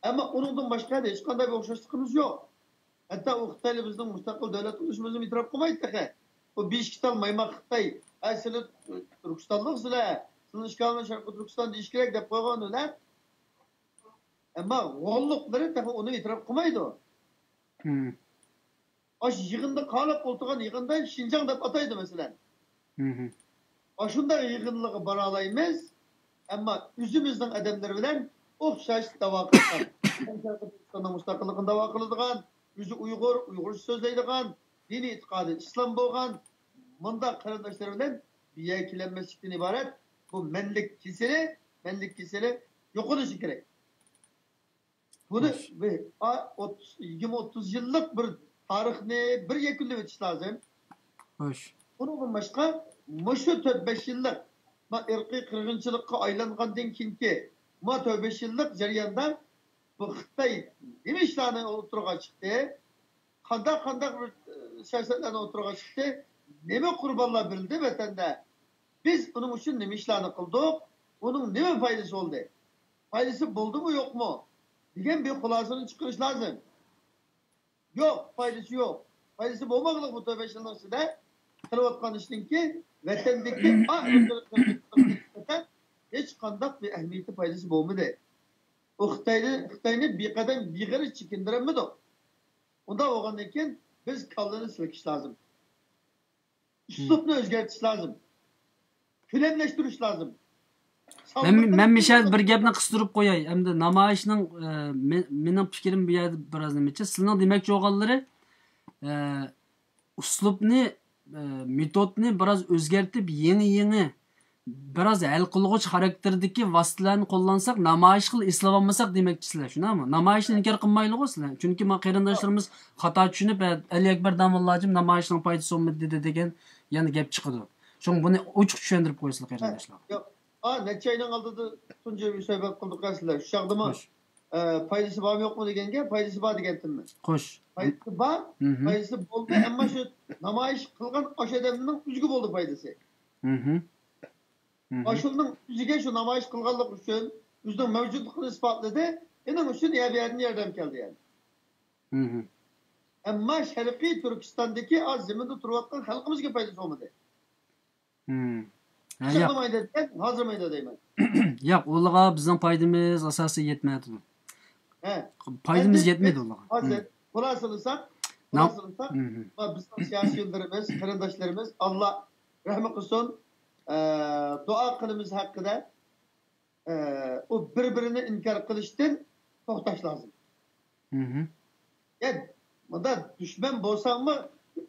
ئەمما ئۇنىڭدىن باشقا ھېچقانداق بىر ئوخشاشلىقىمىز يوق. ھەتتا ئۇ خىتايلار بىزنىڭ مۇستەقىل دۆلەت بولۇشىمىزنى ئېتىراپ قىلمايدۇ تېخى. ئۇ بېشى كېتەل مايماق خىتاي. ھە، سىلەر تۈركىستانلىق سىلەر. سىلەرنىڭ ئىشكالىڭلار شەرقىي تۈركىستاندا دېيىشى كېرەك دەپ قويغان بىلەن. ئەمما غوللۇقلىرى تېخى ئۇنى ئېتىراپ قىلمايدۇ. ئاشۇ يىغىندا قالاپ ئولتۇرغان يىغىندا شىنجاڭ دەپ ئاتايدۇ، مەسىلەن. ئاشۇنداق يىغىنلارغا بارالايمىز، ئەمما ئۆزىمىزنىڭ ئادەملىرى بىلەن ئوخشاش داۋا قىلغان. شەرقىي تۈركىستاننىڭ مۇستەقىللىقىنى داۋا قىلىدىغان، ئۆزى ئۇيغۇر، ئۇيغۇرچە سۆزلەيدىغان، دىنىي ئېتىقادى ئىسلام بولغان مۇنداق قېرىنداشلىرى بىلەن بىر يەرگە كېلەلمەسلىكتىن ئىبارەت بۇ مەنلىك كېسىلى، مەنلىك كېسىلى يوقىلىشى كېرەك. بۇنى بىر، ئا، ئوتتۇز، يىگىرمە، ئوتتۇز يىللىق بىر تارىخنى بىر يەكۈنلەپ ئۆتۈش لازىم. خوش. ئۇنىڭدىن باشقا، مۇشۇ تۆت بەش يىللىق ما ئىرقىي قىرغىنچىلىققا ئايلانغاندىن كېيىنكى ما تۆت بەش يىللىق جەرياندا بۇ خىتاي نېمە ئىشلارنى ئوتتۇرىغا چىقتى؟ قانداق، قانداق بىر، ئە، سىياسەتلەرنى ئوتتۇرىغا چىقتى؟ نېمە قۇربانلار بېرىلدى ۋەتەندە؟ بىز ئۇنىڭ ئۈچۈن نېمە ئىشلارنى قىلدۇق؟ ئۇنىڭ نېمە پايدىسى بولدى؟ پايدىسى بولدىمۇ، يوقمۇ؟ دېگەن بىر خۇلاسىنى چىقىرىش لازىم. يوق، پايدىسى يوق. پايدىسى بولمىغانلىق بۇ تۆت بەش يىلنىڭ ئىچىدە قىلىۋاتقان ئىشنىڭكى ۋەتەندىكى ئا-، نىسبەتەن ھېچقانداق بىر ئەھمىيىتى، پايدىسى بولمىدى. ئۇ خىتاينى، خىتاينى بىر قەدەم بىغەرەز چېكىندۈرەلمىدۇق. ئۇنداق بولغاندىن كېيىن بىز كاللىنى سىلكىش لازىم. ئۇسلۇبنى ئۆزگەرتىش لازىم. كۆلەملەشتۈرۈش لازىم. مەن، مەن مىشەل بىر گەپنى قىستۇرۇپ قوياي. ئەمدى نامايىشنىڭ، ئە، مېنىڭ پىكرىم بۇ يەردە بىراز نېمىچە. سىلىنىڭ دېمەكچى بولغانلىرى، ئە، ئۇسلۇبنى، ئە، مېتودنى بىراز ئۆزگەرتىپ، يېڭى، يېڭى، بىراز ھەل قىلغۇچ خاراكتېردىكى ۋاسىتىلەرنى قوللانساق، نامايىش قىلىپ ئېسىلىۋالمىساق دېمەكچىسىلەر، شۇنداقمۇ؟ نامايىشنى ئىنكار قىلمايلىغۇ سىلەر. چۈنكى ما قېرىنداشلىرىمىز خاتا چۈشىنىپ، ئە، ئەلى ئەكبەر داموللاجىم نامايىشنىڭ پايدىسى بولمىدى دېدى دېگەن يەنە گەپ چىقىدۇ. شۇڭا بۇنى ئوچۇق چۈشەندۈرۈپ قويسىلا، قېرىنداشلار. ياق. ئا، نەچچە ئاينىڭ ئالدىدا تۇنجى سۆھبەت قىلدۇق سىلەر. شۇ چاغدىمۇ، خوش. ئە، پايدىسى بارمۇ يوقمۇ دېگەنگە، پايدىسى بار دېگەنتىممەن. خوش. پايدىسى بار، مھم. پايدىسى بولدى، ئەمما شۇ نامايىش قىلغان ئاشۇ ئادەمنىڭ ئۆزىگە بولدى پايدىسى. مھم. مھم. ئاشۇنىڭ ئۆزىگە شۇ نامايىش قىلغانلىقى ئۈچۈن، ئۆزىنىڭ مەۋجۇتلۇقىنى ئىسپاتلىدى، ئېنىڭ ئۈچۈن يەر بۇ يەردىن ياردەم كەلدى يەنى. مھم. ئەمما شەرقىي تۈركىستاندىكى ئاز زېمىندا تۇرۇۋاتقان خەلقىمىزگە پايدىسى بولمىدى. مم. ھە، ياق. شۇندىمايدۇ دېگەن، ھازىرمايدۇ دەيمەن. ياق، ئۇلىغا بىزنىڭ پايدىمىز ئاساسىي يەتمەيدۇ. ھە. پايدىمىز ئەمدى يەتمەيدۇ بىز ئۇلىغا. ھازىر مم. خۇلاسىلىساق، نام-، خۇلاسىلىساق، مم. ما بىزنىڭ سىياسىيونلىرىمىز، قېرىنداشلىرىمىز، ئاللا رەھمى قىلسۇن، ئە، دۇئا قىلىمىز ھەققىدە. ئە، ئۇ بىر-بىرىنى ئىنكار قىلىشتىن توختاش لازىم. مھم. يا، مۇندا دۈشمەن بولساڭمۇ،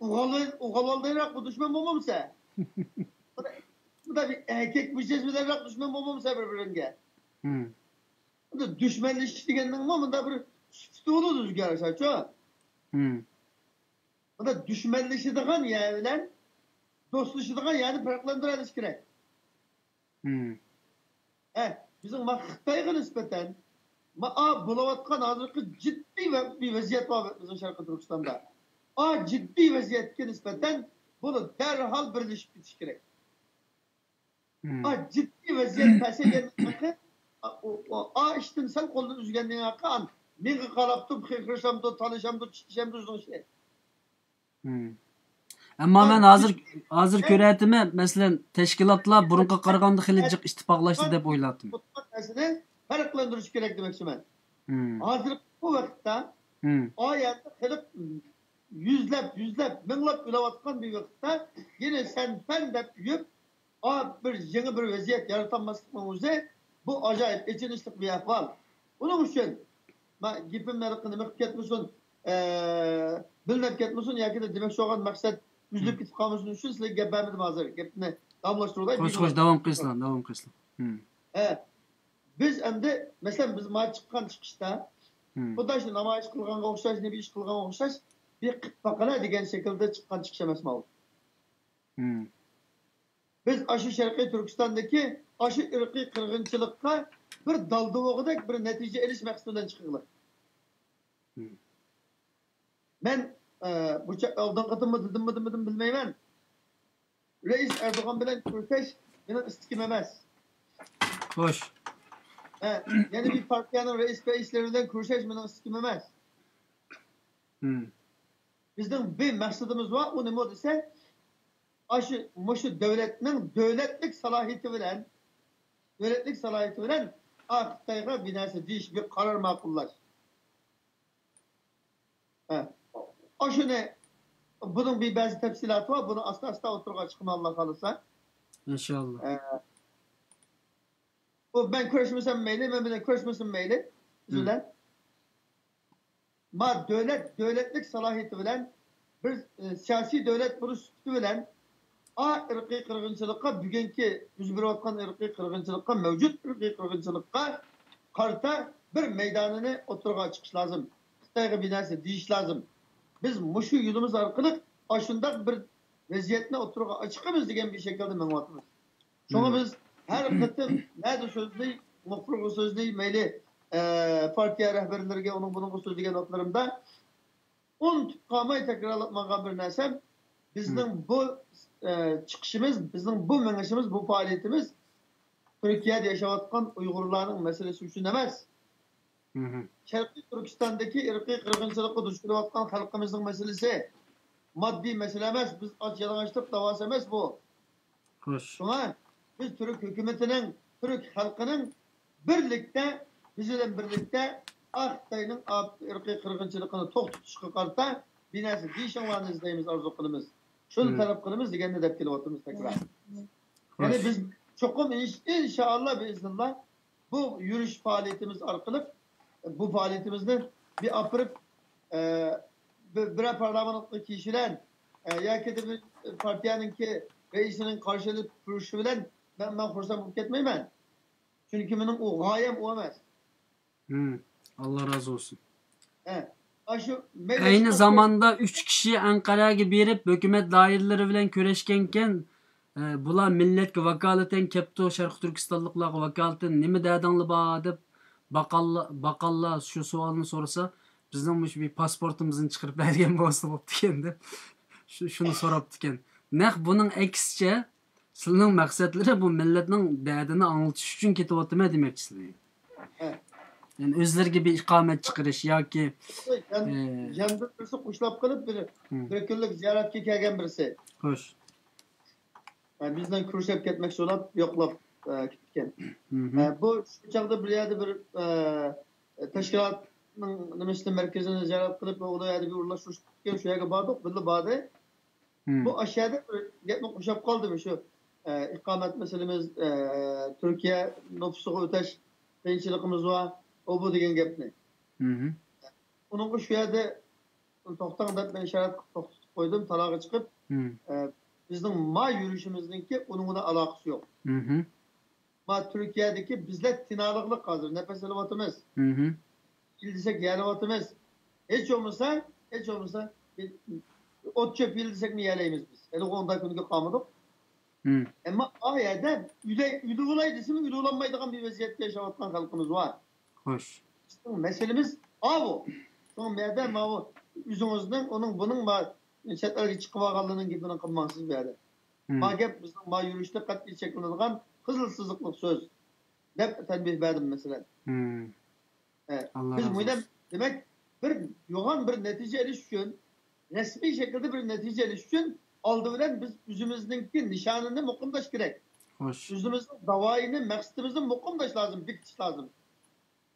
ئۇغال-، ئۇغالالدايراق بۇ دۈشمەن بولمامسە؟ مۇندا، مۇندا بىر ئەركەك مىجەز بىلەنراق دۈشمەن بولمامسە بىر-بىرىڭگە؟ مم. مۇندا دۈشمەنلىشىش دېگەننىڭمۇ مۇندا بىر سۈپىتى بولىدۇ ئۆزگەرسەچۇ. مم. مۇندا دۈشمەنلىشىدىغان يەر بىلەن دوستلىشىدىغان يەرنى پەرقلەندۈرۈۋېلىش كېرەك. مم. ھە، بىزنىڭ ما خىتايغا نىسبەتەن ما، ئا، بولۇۋاتقان ھازىرقى جىددىي ۋە-، بىر ۋەزىيەت بار بىزنىڭ شەرقىي تۈركىستاندا. ئا، جىددىي ۋەزىيەتكە نىسبەتەن بۇنى دەرھال بىرلىشىپ كېتىش كېرەك. مم. ئا، جىددىي ۋەزىيەت پەسەيگەندىن كېيىن، ئا، ئۇ، ئۇ، ئا، ئىشتىن سەل قولىنى ئۈزگەندىن كېيىن، مىڭغا قاراپتۇ، خىرىشامدۇ، تالىشامدۇ، چىشلىشامدۇ ئۆزىنىڭ ئىشى. مم. ئەمما مەن ھازىر، ھازىر كۆرەتتىم، مەسىلەن، تەشكىلاتلار بۇرۇنقىغا قارىغاندا خېلى جىق ئىتتىپاقلاشتى دەپ ئويلاپتىمەن. نەرسىنى پەرقلەندۈرۈش كېرەك دېمەكچىمەن. مم. ھازىرقى بۇ ۋاقىتتا مم. ئا يەردە خەلق يۈزلەپ، يۈزلەپ، مىڭلاپ ئۆلۈۋاتقان بىر ۋاقىتتا يەنە سەن-پەن دەپ يۈرۈپ، ئا، بىر يېڭى بىر ۋەزىيەت يارىتالماسلىقنىڭ ئۆزى بۇ ئاجايىپ ئېچىنىشلىق بىر ئەھۋال. ئۇنىڭ ئۈچۈن مەن گېپىم ھېلىقى نېمە قىلىپ كەتمىسۇن، ئە، بىلىنىپ كەتمىسۇن ياكى دېمەكچى بولغان مەقسەت ئۈزۈلۈپ كېتىپ قالمىسۇن ئۈچۈن سىلەرگە گەپ بەرمىدىم ھازىر. گەپنى داۋاملاشتۇرۇۋالاي. خوش، خوش، داۋام قىلسىلا، داۋام قىلسىلا. مم. ھە. بىز ئەمدى، مەسىلەن، بىز ما چىققان چىقىشتا، مم. خۇددى شۇ نامايىش قىلغانغا ئوخشاش، نېمە ئىش قىلغانغا ئوخشاش، بىر قىلىپ باقىلى دېگەن شەكىلدە چىققان چىقىش ئەمەسمۇ ئۇ. مم. بىز ئاشۇ شەرقىي تۈركىستاندىكى ئاشۇ ئىرقىي قىرغىنچىلىققا بىر دالدا بولغۇدەك بىر نەتىجە ئېلىش مەقسىتى بىلەن چىقىغلىق. مم. مەن ئە، بۇ چا-، ئالدىنقى قېتىممۇ دېدىممۇ دېمىدىم بىلمەيمەن. رەئىس ئەردوغان بىلەن كۆرۈشۈش مېنىڭ ئىستىكىم ئەمەس. خوش. ھە، يەنە بىر پارتىيەنىڭ رەئىس رەئىسلىرى بىلەن كۆرۈشۈش مېنىڭ ئىستىكىم ئەمەس. ھىم. بىزنىڭ بىر مەقسىتىمىز بار، ئۇ نېمە دېسە، ئاشۇ، مۇشۇ دۆلەتنىڭ دۆلەتلىك سالاھىيىتى بىلەن، دۆلەتلىك سالاھىيىتى بىلەن ئا خىتايغا بىر نەرسە دېيىش، بىر قارار ماقۇللاش. ھە. ئاشۇنى، بۇنىڭ بىر بەزى تەپسىلاتى بار، بۇنى ئاستا-ئاستا ئوتتۇرىغا چىقىمەن، ئاللا خالىسا. ئىنشاللا. ئە، ئۇ مەن كۆرۈشمىسەم مەيلى، مەن بىلەن كۆرۈشمىسۇن مەيلى، بىز ھىم. بىلەن. ما دۆلەت، دۆلەتلىك سالاھىيىتى بىلەن بىر، ئە، سىياسىي دۆلەت بولۇش سۈپىتى بىلەن ئا ئىرقىي قىرغىنچىلىققا، بۈگۈنكى يۈز بېرىۋاتقان ئىرقىي قىرغىنچىلىققا، مەۋجۇت ئىرقىي قىرغىنچىلىققا قارىتا بىر مەيدانىنى ئوتتۇرىغا چىقىش لازىم. خىتايغا بىر نەرسە دېيىش لازىم. بىز مۇشۇ يولىمىز ئارقىلىق ئاشۇنداق بىر ۋەزىيەتنى ئوتتۇرىغا چىقىمىز دېگەن بىر شەكىلدە مېڭىۋاتىمىز. شۇڭا مم. بىز ھەر قېتىم نەدە سۆزلەي، مۇخبىرغا سۆزلەي، مەيلى، ئە، پارتىيە رەھبەرلىرىگە، ئۇنىڭ بۇنىڭغا سۆزلىگەن ۋاقىتلىرىمدا ئۇنتۇپ قالماي تەكرارلاپ ماڭغان بىر نەرسەم، بىزنىڭ بۇ، ئە، چىقىشىمىز، بىزنىڭ بۇ مېڭىشىمىز، بۇ پائالىيىتىمىز تۈركىيەدە ياشاۋاتقان ئۇيغۇرلارنىڭ مەسىلىسى ئۈچۈن ئەمەس. مم. شەرقىي تۈركىستاندىكى ئىرقىي قىرغىنچىلىققا دۇچ كېلىۋاتقان خەلقىمىزنىڭ مەسىلىسى ماددىي مەسىلە ئەمەس، بىز ئاچ يالىڭاچلىق داۋاسى ئەمەس بۇ. خوش. شۇڭا بىز تۈرك ھۆكۈمىتىنىڭ، تۈرك خەلقىنىڭ بىرلىكتە، بىز بىلەن بىرلىكتە ئا خىتاينىڭ ئا-، ئىرقىي قىرغىنچىلىقىنى توختىتىشقا قارىتا بىر نەرسە دېيىشىڭلارنى ئىزدەيمىز، ئارزۇ قىلىمىز. شۇنى مم. تەلەپ قىلىمىز دېگەننى دەپ كېلىۋاتىمىز تەكرار. يەنى خوش. بىز چوقۇم ئىنش-، ئىنشائاللا بىئىزنىللا بۇ يۈرۈش پائالىيىتىمىز ئارقىلىق بۇ پائالىيىتىمىزنى بىر ئاپىرىپ، ئە، بىر-، بىرەر پارلامېنتقا كىرىشى بىلەن، ئە، ياكى بىر پارتىيەنىڭكى رەئىسىنىڭ قارشى ئېلىپ كۆرۈشۈشى بىلەن مەن، مەن خۇرسەن بولۇپ كەتمەيمەن. چۈنكى مېنىڭ ئۇ غايەم ئۇ ئەمەس. ھىم. ئاللا رازى بولسۇن. ھە. ئاشۇ ئەينى زاماندا ئۈچ كىشى ئەنقەرەگە بېرىپ، ھۆكۈمەت دائىرىلىرى بىلەن كۆرۈشكەنكەن. ئە، بۇلار مىللەتكە ۋاكالىتەن كەپتۇ، شەرقىي تۈركىستانلىقلارغا ۋاكالىتەن نېمە دەردىڭلار بار دەپ باقاللا-، باقاللار شۇ سوئالنى سورىسا، بىزنىڭ مۇشۇ بىر پاسپورتىمىزنى چىقىرىپ بەرگەن بولسا بوپتىكەن دەپ شۇ-، شۇنى سوراپتىكەن. نەق بۇنىڭ ئەكسىچە، سىلىنىڭ مەقسەتلىرى بۇ مىللەتنىڭ دەردىنى ئاڭلىتىش ئۈچۈن كېتىۋاتىمەن دېمەكچىسىلەر. ھە. يەنى ئۆزلىرىگە بىر ئىقامەت چىقىرىش ياكى، يان-، ئە، ياندىن بىرسى قوشلاپ قېلىپ بىر، ھىم. بىر كۈنلۈك زىيارەتكە كەلگەن بىرسى. خوش. ھە، بىزدىن كۆرۈشۈپ كەتمەكچى بولۇپ يوقلاپ، ئە، كېتىپتىكەن. مم. ئە، بۇ شۇ چاغدا بىر يەردە بىر، ئە، تەشكىلاتنىڭ نېمىسىنى، مەركىزىنى زىيارەت قىلىپ، ئۇ يەردە بىر ئورۇنلاشتۇرۇش قىلىپتىكەن، شۇ يەرگە باردۇق، بىللە باردى. مم. بۇ ئاشۇ يەردە بىر گەپنى قوشاپ قالدىم، شۇ، ئە، ئىقامەت مەسىلىمىز، ئە، تۈركىيە نوپۇسىغا ئۆتەش قىيىنچىلىقىمىز بار، ئۇ بۇ دېگەن گەپنى. مم. ئۇنىڭغا شۇ يەردە توختاڭ دەپ مەن ئىشارەت قىلىپ توختىتىپ قويدۇم، تالاغا چىقىپ، مم. ئە، بىزنىڭ ما يۈرۈشىمىزنىڭكى ئۇنىڭ بىلەن ئالاقىسى يوق. مم. ما تۈركىيەدىكى بىزلەر تىنالىقلىق ھازىر، نەپەس ئېلىۋاتىمىز. مم. يېلىنسەك يېلىنىۋاتىمىز. ھېچ بولمىسا، ھېچ بولمىسا بىر ئوت چۆپ يېلىنسەكمۇ يېلەيمىز بىز. ھېلىغۇ ئۇنداق كۈنگە قالمىدۇق. مم. ئەمما ئا يەردە ئۆلەي-، ئۆلۈۋالاي دېسىمۇ ئۆلۈۋالالمايدىغان بىر ۋەزىيەتتە ياشاۋاتقان خەلقىمىز بار. خوش. بىزنىڭ مەسىلىمىز ئاۋۇ. شۇڭا بۇ يەردە ماۋۇ ئۆزىڭىزنىڭ، ئۇنىڭ، بۇنىڭ ما-، چەت ئەلگە چىقىۋالغانلىرىنىڭ گېپىنى قىلماڭ سىز بۇ يەردە. مم. ما گەپ بىزنىڭ ما يۈرۈشتە قەتئىي چەكلىنىدىغان قىزىل سىزىقلىق سۆز، دەپ تەنبىھ بەردىم، مەسىلەن. مم. ئە، ئاللا بىز رازى مۇنداق، بولسۇن. دېمەك، بىر يوغان بىر نەتىجە ئېلىش ئۈچۈن، رەسمىي شەكىلدە بىر نەتىجە ئېلىش ئۈچۈن، ئالدى بىلەن بىز ئۆزىمىزنىڭكى نىشانىنى مۇقىمداش كېرەك. خوش. ئۆزىمىزنىڭ داۋايىنى، مەقسىتىمىزنى مۇقىمداش لازىم، بېكىتىش لازىم.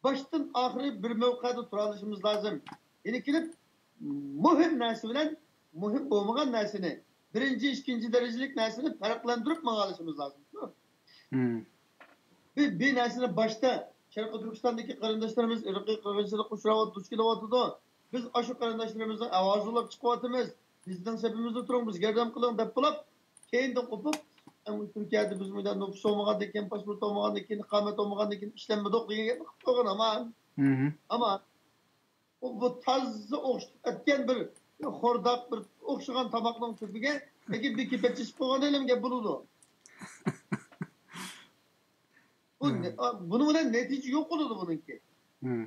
باشتىن ئاخىرى بىر مەۋقەدە تۇرالىشىمىز لازىم. يەنە كېلىپ مۇھىم نەرسە بىلەن مۇھىم بولمىغان نەرسىنى، بىرىنچى، ئىككىنچى دەرىجىلىك نەرسىنى پەرقلەندۈرۈپ ماڭالىشىمىز لازىم. مم. بىر، بىر نەرسىنى باشتا شەرقىي تۈركىستاندىكى قېرىنداشلىرىمىز ئىرقىي قىرغىنچىلىققا ئۇچراۋاتىدۇ، دۇچ كېلىۋاتىدۇ. بىز ئاشۇ قېرىنداشلىرىمىزنىڭ ئاۋازى بولۇپ چىقىۋاتىمىز. بىزنىڭ سېپىمىزدە تۇرۇڭ، بىزگە ياردەم قىلىڭ دەپ بولۇپ، كېيىندىن قوپۇپ، ئەمما تۈركىيەدە بىز مۇنداق نوپۇس بولمىغاندىن كېيىن، پاسپورت بولمىغاندىن كېيىن، ئىقامەت بولمىغاندىن كېيىن ئىشلەنمىدۇق دېگەن گەپنى قىلىپ قويغان ئامان. مم. ئامان. ئۇ، بۇ تازا ئوخشىتىپ ئەتكەن بىر خورداق، بىر ئوخشىغان تاماقنىڭ تۈپىگە لېكىن بىر كېپەت چېچىپ قويغان ئىلىمگە بولىدۇ. بۇ نە-، ئا، بۇنىڭ بىلەن نەتىجە يوق بولىدۇ بۇنىڭكى. مم.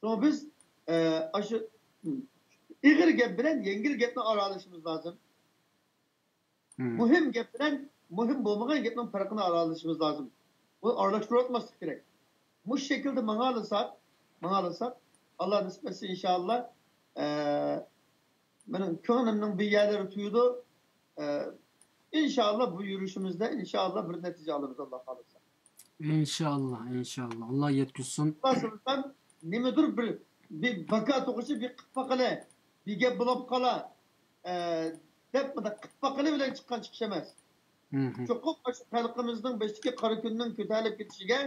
شۇڭا بىز، ئە، ئاشۇ، م، ئېغىر گەپ بىلەن يەڭگىل گەپنى ئارىلىشىمىز لازىم. مۇھىم گەپ بىلەن مۇھىم بولمىغان گەپنىڭ پەرقىنى ئارىلىشىمىز لازىم. بۇنى ئارىلاشتۇرۇۋاتماسلىق كېرەك. مۇشۇ شەكىلدە ماڭالىساق، ماڭالىساق، ئاللا نېسىپ ئەتسە، ئىنشائاللا، ئە، مېنىڭ كۆڭلۈمنىڭ بىر يەرلىرى تۇيىدۇ. ئە، ئىنشائاللا، بۇ يۈرۈشىمىزدە، ئىنشائاللا، بىر نەتىجە ئالىمىز، ئاللا خالىسا. ئىنشائاللا، ئىنشائاللا. ئاللا يەتكۈزسۇن. خۇلاسە، نېمىدۇر بىر، بىر باكا توغرىچە بىر قىپ باقىلى، بىر گەپ بولۇپ قالا، ئە، دەپ مۇنداق قىپ باقىلى بىلەن چىققان چىقىش ئەمەس. چوقۇم ئاشۇ خەلقىمىزنىڭ بېشىدىكى قارا كۈننىڭ كۆتەرىلىپ كېتىشىگە،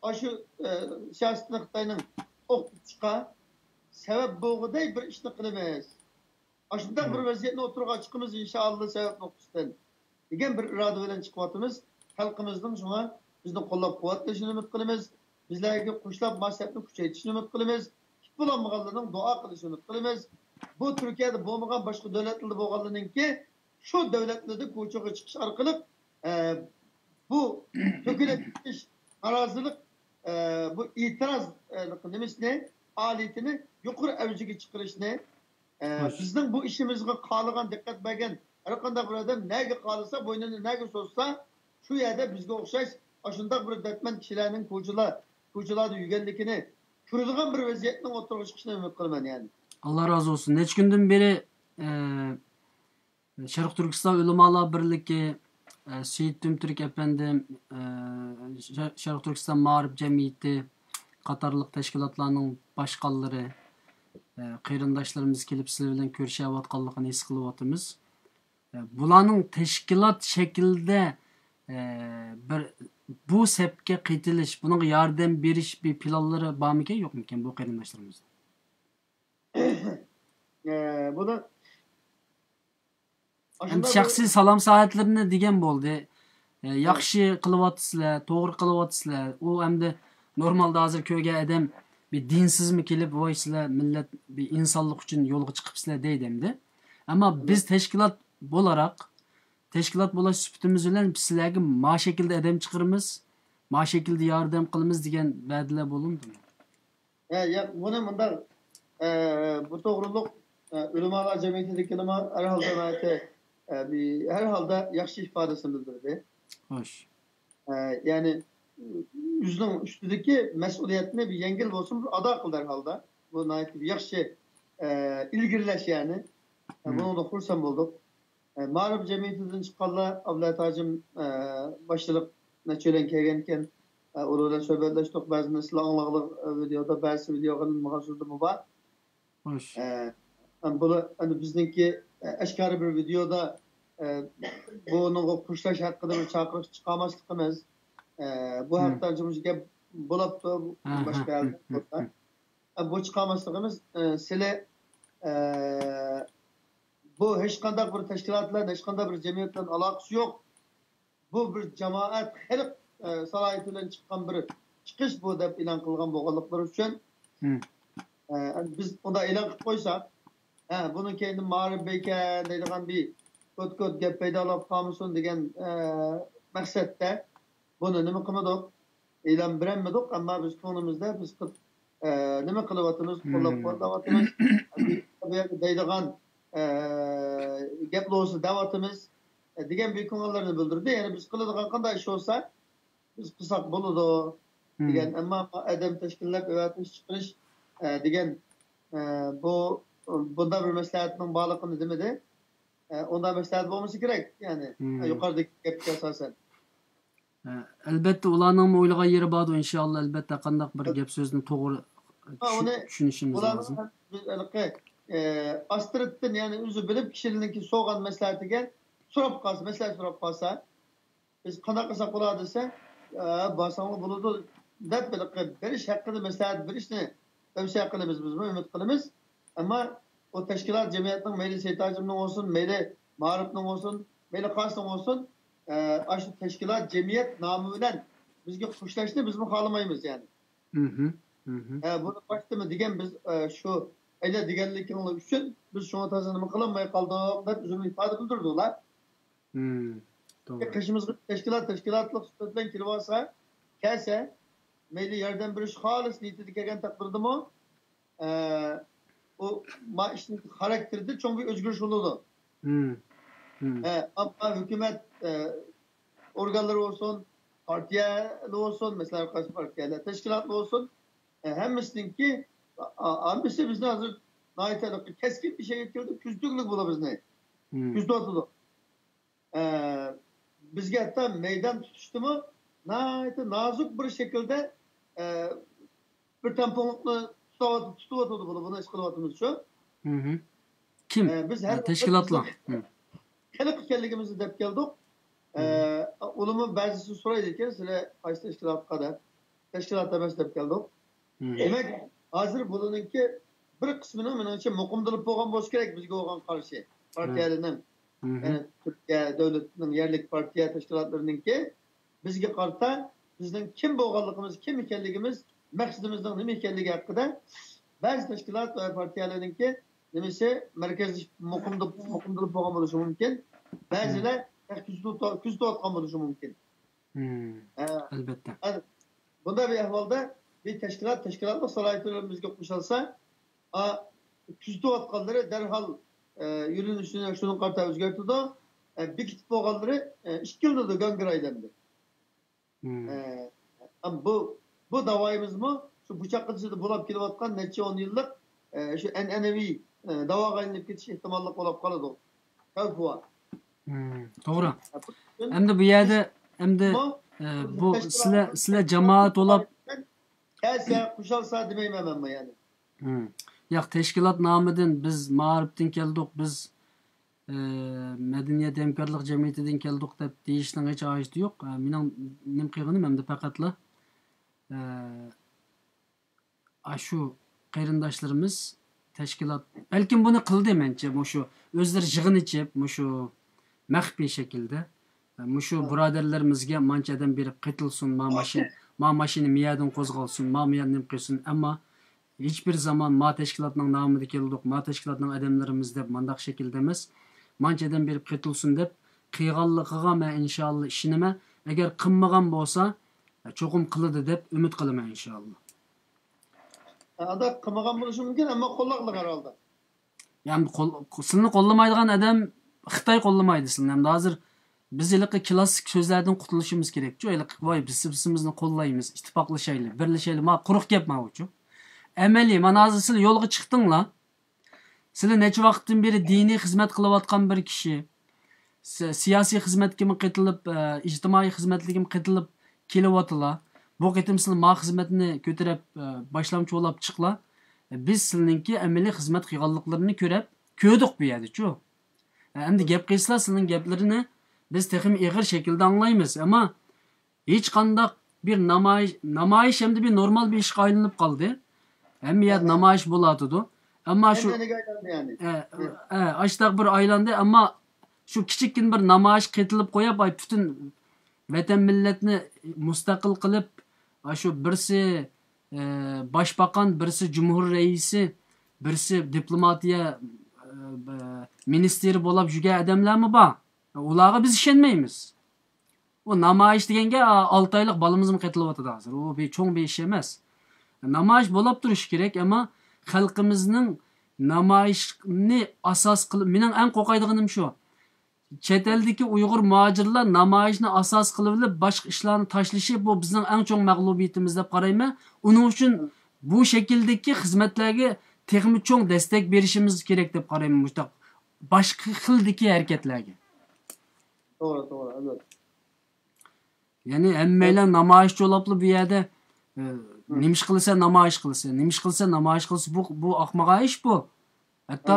ئاشۇ، ئە، سىياسىتىنى خىتاينىڭ ئوقۇپ چىقا سەۋەب بولغۇدەك بىر ئىشنى قىلىمىز. ئاشۇنداق بىر ۋەزىيەتنى ئوتتۇرىغا چىقىمىز، ئىنشائاللا، سەۋەب نۇقتىسىدىن، دېگەن بىر ئىرادە بىلەن چىقىۋاتىمىز. خەلقىمىزنىڭ شۇڭا بىزنى قوللاپ-قۇۋۋەتلىشىنى ئۈمىد قىلىمىز. بىزلەرگە قوشۇلۇپ مۇناسىۋەتنى كۈچەيتىشىنى ئۈمىد قىلىمىز. تىپ بولالمىغانلارنىڭ دۇئا قىلىشىنى ئۈمىد قىلىمىز. بۇ تۈركىيەدە بولمىغان باشقا دۆلەتلەردە بولغانلىرىنىڭكى شۇ دۆلەتلەردە كوچىغا چىقىش ئارقىلىق، ئە، بۇ تۆكۈلۈپ كېتىش، نارازىلىق، ئە، بۇ ئېتىراز، ئە، نېمىسىنى، پائالىيىتىنى يۇقىرى ئەۋجىگە چىقىرىشنى، ئە، بىزنىڭ بۇ ئىشىمىزغا خالىغان دىققەت بەرگەن ھەر قانداق بىر ئادەم نەگە خالىسا، بوينىنى نەگە سوزسا، شۇ يەردە بىزگە ئوخشاش ئاشۇنداق بىر دەردمەن كىشىلەرنىڭ كوچىلار، كوچىلاردا يۈرگەنلىكىنى كۆرىدىغان بىر ۋەزىيەتنىڭ ئوتتۇرىغا چىقىشىنى ئۈمىد قىلىمەن، يەنى. ئاللا رازى بولسۇن. نەچچە كۈندىن بېرى، ئە، شەرقىي تۈركىستان ئۆلىمالار بىرلىكى، ئە، سېيىت تۈمتۈرك ئەپەندىم، ئە، شە-، شەرقىي تۈركىستان مائارىپ جەمئىيىتى قاتارلىق تەشكىلاتلارنىڭ باشقانلىرى، ئە، قېرىنداشلىرىمىز كېلىپ سىلەر بىلەن كۆرۈشۈۋاتقانلىقىنى ھېس قىلىۋاتىمىز. ئە، بۇلارنىڭ تەشكىلات شەكلىدە، ئە، بىر، بۇ سەپكە قېتىلىش، بۇنىڭغا ياردەم بېرىش بىر پىلانلىرى بارمىكەن، يوقمىكەن بۇ قېرىنداشلىرىمىزنىڭ؟ ئە، بۇنى ئەمدى شەخسىي سالام سائەتلىرىنى دېگەن بولدى. ئە، ياخشى قىلىۋاتىسىلەر، توغرا قىلىۋاتىسىلەر. ئۇ ئەمدى نورمالدا ھازىر كۆرگەن ئادەم بىر دىنسىزمۇ كېلىپ، ۋاي، سىلەر مىللەت بىر ئىنسانلىق ئۈچۈن يولغا چىقىپسىلەر دەيدۇ ئەمدى. ئەمما بىز تەشكىلات بولاراق، تەشكىلات بولاش سۈپىتىمىز بىلەن بىز سىلەرگە ما شەكىلدە ئادەم چىقىرىمىز، ما شەكىلدە ياردەم قىلىمىز دېگەن ۋەدىلەر بولۇندىمۇ؟ ھە، ياق، بۇنى مۇنداق، ئە، بۇ توغرۇلۇق، ئە، ئۆلىمالار جەمئىيىتىدىكىلىرمۇ ھەر ھالدا ناھايىتى، ئە، بى-، ھەر ھالدا ياخشى ئىپادىسىنى بىلدۈردى. خوش. ئە، يەنى، ئۆزىنىڭ ئۈستىدىكى مەسئۇلىيەتنى بىر يەڭگىل بولسىمۇ بىر ئادا قىلدى ھەر ھالدا. بۇ ناھايىتى بىر ياخشى، ئە، ئىلگىرىلەش يەنى. ئە، بۇنىڭدىن خۇرسەن بولدۇق. ئە، مائارىپ جەمئىيىتىدىن چىققانلار، ئابلەت ھاجىم، ئە، باشلىق نەچچە بىلەن كەلگەنىكەن. ئە، ئۇلار بىلەن سۆھبەتلەشتۇق. بەزىنى سىلەر ئاڭلىغانلىق، ئە، ۋىدېودا، بەزىسى ۋىدېو قىلىنمىغان سۆزلىرىمۇ بار. خوش. ئە، ئەم، بۇلار، ئەمدى بىزنىڭكى، ئە، ئاشكارا بىر ۋىدېودا، ئە، بۇنىڭغا قوشۇلۇش ھەققىدە بىر چاقىرىق چىقارماسلىقىمىز. ئە، بۇ ھەقتە ئانچە-مۇنچە گەپ بولاپتۇ، باشقا يەردە بولسا. ئە، بۇ چىقارماسلىقىمىز، ئە، سىلى، ئە، بۇ ھېچقانداق بىر تەشكىلات بىلەن، ھېچقانداق بىر جەمئىيەت بىلەن ئالاقىسى يوق. بۇ بىر جامائەت، خەلق، ئە، سالاھىيىتى بىلەن چىققان بىر چىقىش بۇ دەپ ئېلان قىلغان بولغانلىقلىرى ئۈچۈن، ئە، بىز ئۇنداق ئېلان قىلىپ قويساق، ھە، بۇنىڭ كەينىدىن مائارىپ بىكەن دەيدىغان بىر كوت-كوت گەپ پەيدا بولۇپ قالمىسۇن دېگەن، ئە، مەقسەتتە بۇنى نېمە قىلمىدۇق؟ ئېلان بېرەلمىدۇق، ئەمما بىز كۆڭلىمىزدە بىز قىپ-، ئە، نېمە قىلىۋاتىمىز، قوللاپ-قۇۋۋەتلەۋاتىمىز. بۇ يەردە دەيدىغان، ئە، گەپلەر بولسا دەۋاتىمىز، ئە، دېگەن بىر كۆڭۈللىرىنى بىلدۈردى. يەنى بىز قىلىدىغان قانداق ئىش بولسا، بىز قىلساق بولىدۇ دېگەن. ئەمما ئادەم تەشكىللەپ ئەۋەتىش چىقىرىش، ئە، دېگەن، ئە، بۇ، بۇنداق بىر مەسلىھەتنىڭ بارلىقىنى دېمىدى. ئە، ئۇنداق مەسلىھەت بولمىسا كېرەك، يەنى، ئە، يۇقىرىدىكى گەپكە ئاساسەن. ئە، ئەلبەتتە، ئۇلارنىڭمۇ ئويلىغان يېرى باردۇ، ئىنشائاللا، ئەلبەتتە، قانداق بىر گەپ سۆزنى توغرا چۈش-، ئۇنى چۈشىنىشىمىز لازىم. بىز ھېلىقى، ئە، ئاستىرتتىن، يەنى ئۆزى بىلىپ، كىشىلەرنىڭكى سورىغان مەسلىھەتىگە سوراپ قالسا، مەسلىھەت سوراپ قالسا، بىز قانداق قىلساق بولار دېسە، ئە، بارساڭلار بولىدۇ دەپ، ھېلىقى بېرىش ھەققىدە مەسلىھەت بېرىشنى تەۋسىيە قىلىمىز، بىزمۇ ئۈمىد قىلىمىز. ئەمما ئۇ تەشكىلات جەمئىيەتنىڭ مەيلى سەيىت ھاجىمنىڭ بولسۇن، مەيلى مائارىپنىڭ بولسۇن، مەيلى قايسىنىڭ بولسۇن، ئە، ئاشۇ تەشكىلات جەمئىيەت نامى بىلەن بىزگە خوشلاشنى بىزمۇ خالىمايمىز، يەنى. ئە، بۇنى باشتىمۇ دېگەن بىز، ئە، شۇ ئەينە دېگەنلىكىڭلار ئۈچۈن بىز شۇڭا تازا نېمە قىلالماي قالدۇق دەپ ئۆزىمۇ ئىپادە بىلدۈردى ئۇلار. توغرا. قېشىمىزغا تەشكىلات، تەشكىلاتلىق سۈپەت بىلەن كېلىۋالسا، كەلسە، مەيلى ياردەم بېرىش خالىس نىيىتىدە كەلگەن تەقدىردىمۇ، ئە، ئۇ ما ئىشنىڭ خاراكتېرىدە چوڭ بىر ئۆزگىرىش بولىدۇ. مم. مم. ئە، ئەمما ھۆكۈمەت، ئە، ئورگانلىرى بولسۇن، پارتىيەلەر بولسۇن، مەسىلەن، ھەر قايسى پارتىيەلەر، تەشكىلاتلار بولسۇن، ئە، ھەممىسىنىڭكى، ئا-، ھەممىسى بىزنى ھازىر ناھايىتى كەسكىن بىر شەيگە كەلدى، كۆزىتىۋاتىدۇ بىزنى. مم. كۆزىتىۋاتىدۇ. ئە، بىزگە ھەتتا مەيدان تۇتۇشتىمۇ ناھايىتى نازۇك بىر شەكىلدە، ئە، بىر تەڭپۇڭلۇقنى تۇتۇۋات-، تۇتۇۋاتىدۇ، بۇنى، بۇنى ھېس قىلىۋاتىمىز شۇ. مم. كىم؟ ئە، بىز ھەر ھە، ۋاقىت تەشكىلاتلار. بىزنىڭ مم. خەلق ئىكەنلىكىمىزنى دەپ كەلدۇق. ئە، مم. ئۇلارمۇ بەزىسى سورايدىكەن، سىلەر قايسى تەشكىلاتقا دەپ. تەشكىلات ئەمەس دەپ كەلدۇق. مم. دېمەك، ھازىر بۇلارنىڭكى بىر قىسمىنىڭ، مېنىڭچە، مۇقىمدىلىپ بولغان بولسا كېرەك بىزگە بولغان قارىشى. مم. پارتىيەلەرنىڭ، مم. يەنى تۈركىيە دۆلىتىنىڭ يەرلىك پارتىيە تەشكىلاتلىرىنىڭكى بىزگە قارىتا بىزنىڭ كىم بولغانلىقىمىز، كىم ئىكەنلىكىمىز، مەقسىتىمىزنىڭ نېمە ئىكەنلىكى ھەققىدە بەزى تەشكىلات ۋە پارتىيەلەرنىڭكى نېمىسى مەركەزلىشىپ مۇقىمدىپ، مۇقىمدىلىپ بولغان بولۇشى مۇمكىن. بەزىلەر كۆزىتىۋات-، كۆزىتىۋاتقان بولۇشى مۇمكىن. مم. ھە. ئەلۋەتتە. ھە، بۇنداق بىر ئەھۋالدا بىر تەشكىلات، تەشكىلاتلىق سالاھىيىتىنى بىزگە قوشالسا، ئا، كۆزىتىۋاتقانلىرى دەرھال، ئە، يۆنىلىشىنى شۇنىڭغا قارىتا ئۆزگەرتىدۇ. ئە، بېكىتىپ بولغانلىرى، ئە، ئىككىلىنىدۇ، گاڭگىرايلاندى. مم. ئە، ئەم، بۇ، بۇ داۋايىمىزمۇ شۇ بۇ چاغقىچە بولاپ كېلىۋاتقان نەچچە ئون يىللىق، ئە، شۇ ئەنئەنىۋى، ئە، داۋاغا ئايلىنىپ كېتىش ئېھتىماللىقى بولۇپ قالىدۇ. خەۋپى بار. مم، توغرا. ھە، بۇ ئۈچۈن ئەمدى بۇ يەردە، بىز ئەمدى، بۇ ئە، بۇ سىلەر، سىلەر جامائەت بولاپ كەلسە، قوشالسا دېمەيمەن مەنمۇ يەنى. مم. ياق، تەشكىلات نامىدىن بىز مائارىپتىن كەلدۇق، بىز، ئە، مەدەنىيەت ھەمكارلىق جەمئىيىتىدىن كەلدۇق دەپ دېيىشنىڭ ھېچ ھاجىتى يوق. ئە، مېنىڭ نېمە قىلغىنىم ئەمدى پەقەتلا، ئە، ئاشۇ قېرىنداشلىرىمىز تەشكىلات، بەلكىم بۇنى قىلدى مەنچە، مۇشۇ ئۆزلىرى يىغىن ئېچىپ، مۇشۇ مەخپىي شەكىلدە، مۇشۇ بۇرادەرلىرىمىزگە مانچە ئادەم بېرىپ قېتىلسۇن، ما ماشىنا، ما ماشىنا مىيەدىن قوزغالسۇن، ما مىيەدىن نېمە قىلسۇن، ئەمما ھېچبىر زامان ما تەشكىلاتنىڭ نامىدا كەلدۇق، ما تەشكىلاتنىڭ ئادەملىرىمىز دەپ مانداق شەكىلدە ئەمەس، مانچە ئادەم بېرىپ قېتىلسۇن دەپ قىلغانلىقىغا مەن ئىنشائاللا ئىشىنىمەن. ئەگەر قىلمىغان بولسا، چوقۇم قىلىدۇ دەپ ئۈمىد قىلىمەن ئىنشائاللا. ئانداق قىلمىغان بولۇشى مۇمكىن، ئەمما قوللاقلىق ھەر ھالدا. يەنى قول-، سىلىنى قوللىمايدىغان ئادەم خىتاي قوللىمايدۇ سىلىنى. ئەمدى ھازىر بىز ھېلىقى كلاسسىك سۆزلەردىن قۇتۇلۇشىمىز كېرەكچۇ. ھېلىقى، ۋاي، بىز بىر-بىرىمىزنى قوللايمىز، ئىتتىپاقلىشايلى، بىرلىشەيلى. ما قۇرۇق گەپ ماۋۇچۇ. ئەمەلىي، مانا ھازىر سىلەر يولغا چىقتىڭلار. سىلەر نەچچە ۋاقىتتىن بېرى دىنىي خىزمەت قىلىۋاتقان بىر كىشى، سى-، سىياسىي خىزمەتكىمۇ قېتىلىپ، ئە، ئىجتىمائىي خىزمەتلىكىمۇ قېتىلىپ كېلىۋاتىلا. بۇ قېتىم سىلەر ما خىزمەتنى كۆتۈرۈپ، ئە، باشلامچى بولاپ چىقلا. بىز سىلىنىڭكى ئەمەلىي خىزمەت قىلغانلىقلىرىنى كۆرۈپ، كۆردۇق بۇ يەردىچۇ. ئە، ئەمدى گەپ قىلسىلا سىلىنىڭ گەپلىرىنى بىز تېخىمۇ ئېغىر شەكىلدە ئاڭلايمىز. ئەمما ھېچقانداق بىر نامايىش، نامايىش ئەمدى بىر نورمال بىر ئىشقا ئايلىنىپ قالدى. ھەممە يەردە نامايىش بولاتىدۇ. ئەمما شۇ، ئەنئەنىگە ئايلاندى يەنى. ئە، ئە، ئاشتاق بىر ئايلاندى، ئەمما شۇ كىچىككىنە بىر نامايىش قېتىلىپ قويۇپ، ئاي، پۈتۈن ۋەتەن مىللەتنى مۇستەقىل قىلىپ، ئاشۇ بىرسى، ئە، باشباقان، بىرسى جۇمھۇر رەئىسى، بىرسى دىپلوماتىيە، ئە، مىنىستىرى بولاپ يۈرگەن ئادەملەرمۇ بار. ئۇلارغا بىز ئىشەنمەيمىز. ئۇ نامايىش دېگەنگە، ئا، ئالتە ئايلىق بالىمىزمۇ قېتىلىۋاتىدۇ ھازىر. ئۇ بىر چوڭ بىر ئىش ئەمەس. نامايىش بولاپ تۇرۇشى كېرەك، ئەمما خەلقىمىزنىڭ نامايىشنى ئاساس قىلىپ، مېنىڭ ئەڭ قورقايدىغىنىم شۇ. چەت ئەلدىكى ئۇيغۇر مۇھاجىرلار نامايىشنى ئاساس قىلىۋېلىپ، باشقا ئىشلارنى تاشلىشى، بۇ بىزنىڭ ئەڭ چوڭ مەغلۇبىيىتىمىز دەپ قارايمەن. ئۇنىڭ ئۈچۈن بۇ شەكىلدىكى خىزمەتلەرگە تېخىمۇ چوڭ دەستەك بېرىشىمىز كېرەك دەپ قارايمەن، مۇشۇنداق باشقا خىلدىكى ھەرىكەتلەرگە. توغرا، توغرا، ئەلۋەتتە. يەنى ھەممەيلەن نامايىشچى بولاپلا بۇ يەردە، ئە، نېمە ئىش قىلىسەن، نامايىش قىلىسەن، نېمە ئىش قىلىسەن، نامايىش قىلىسەن. بۇ، بۇ ئاقمىغان ئىش بۇ. ھەتتا،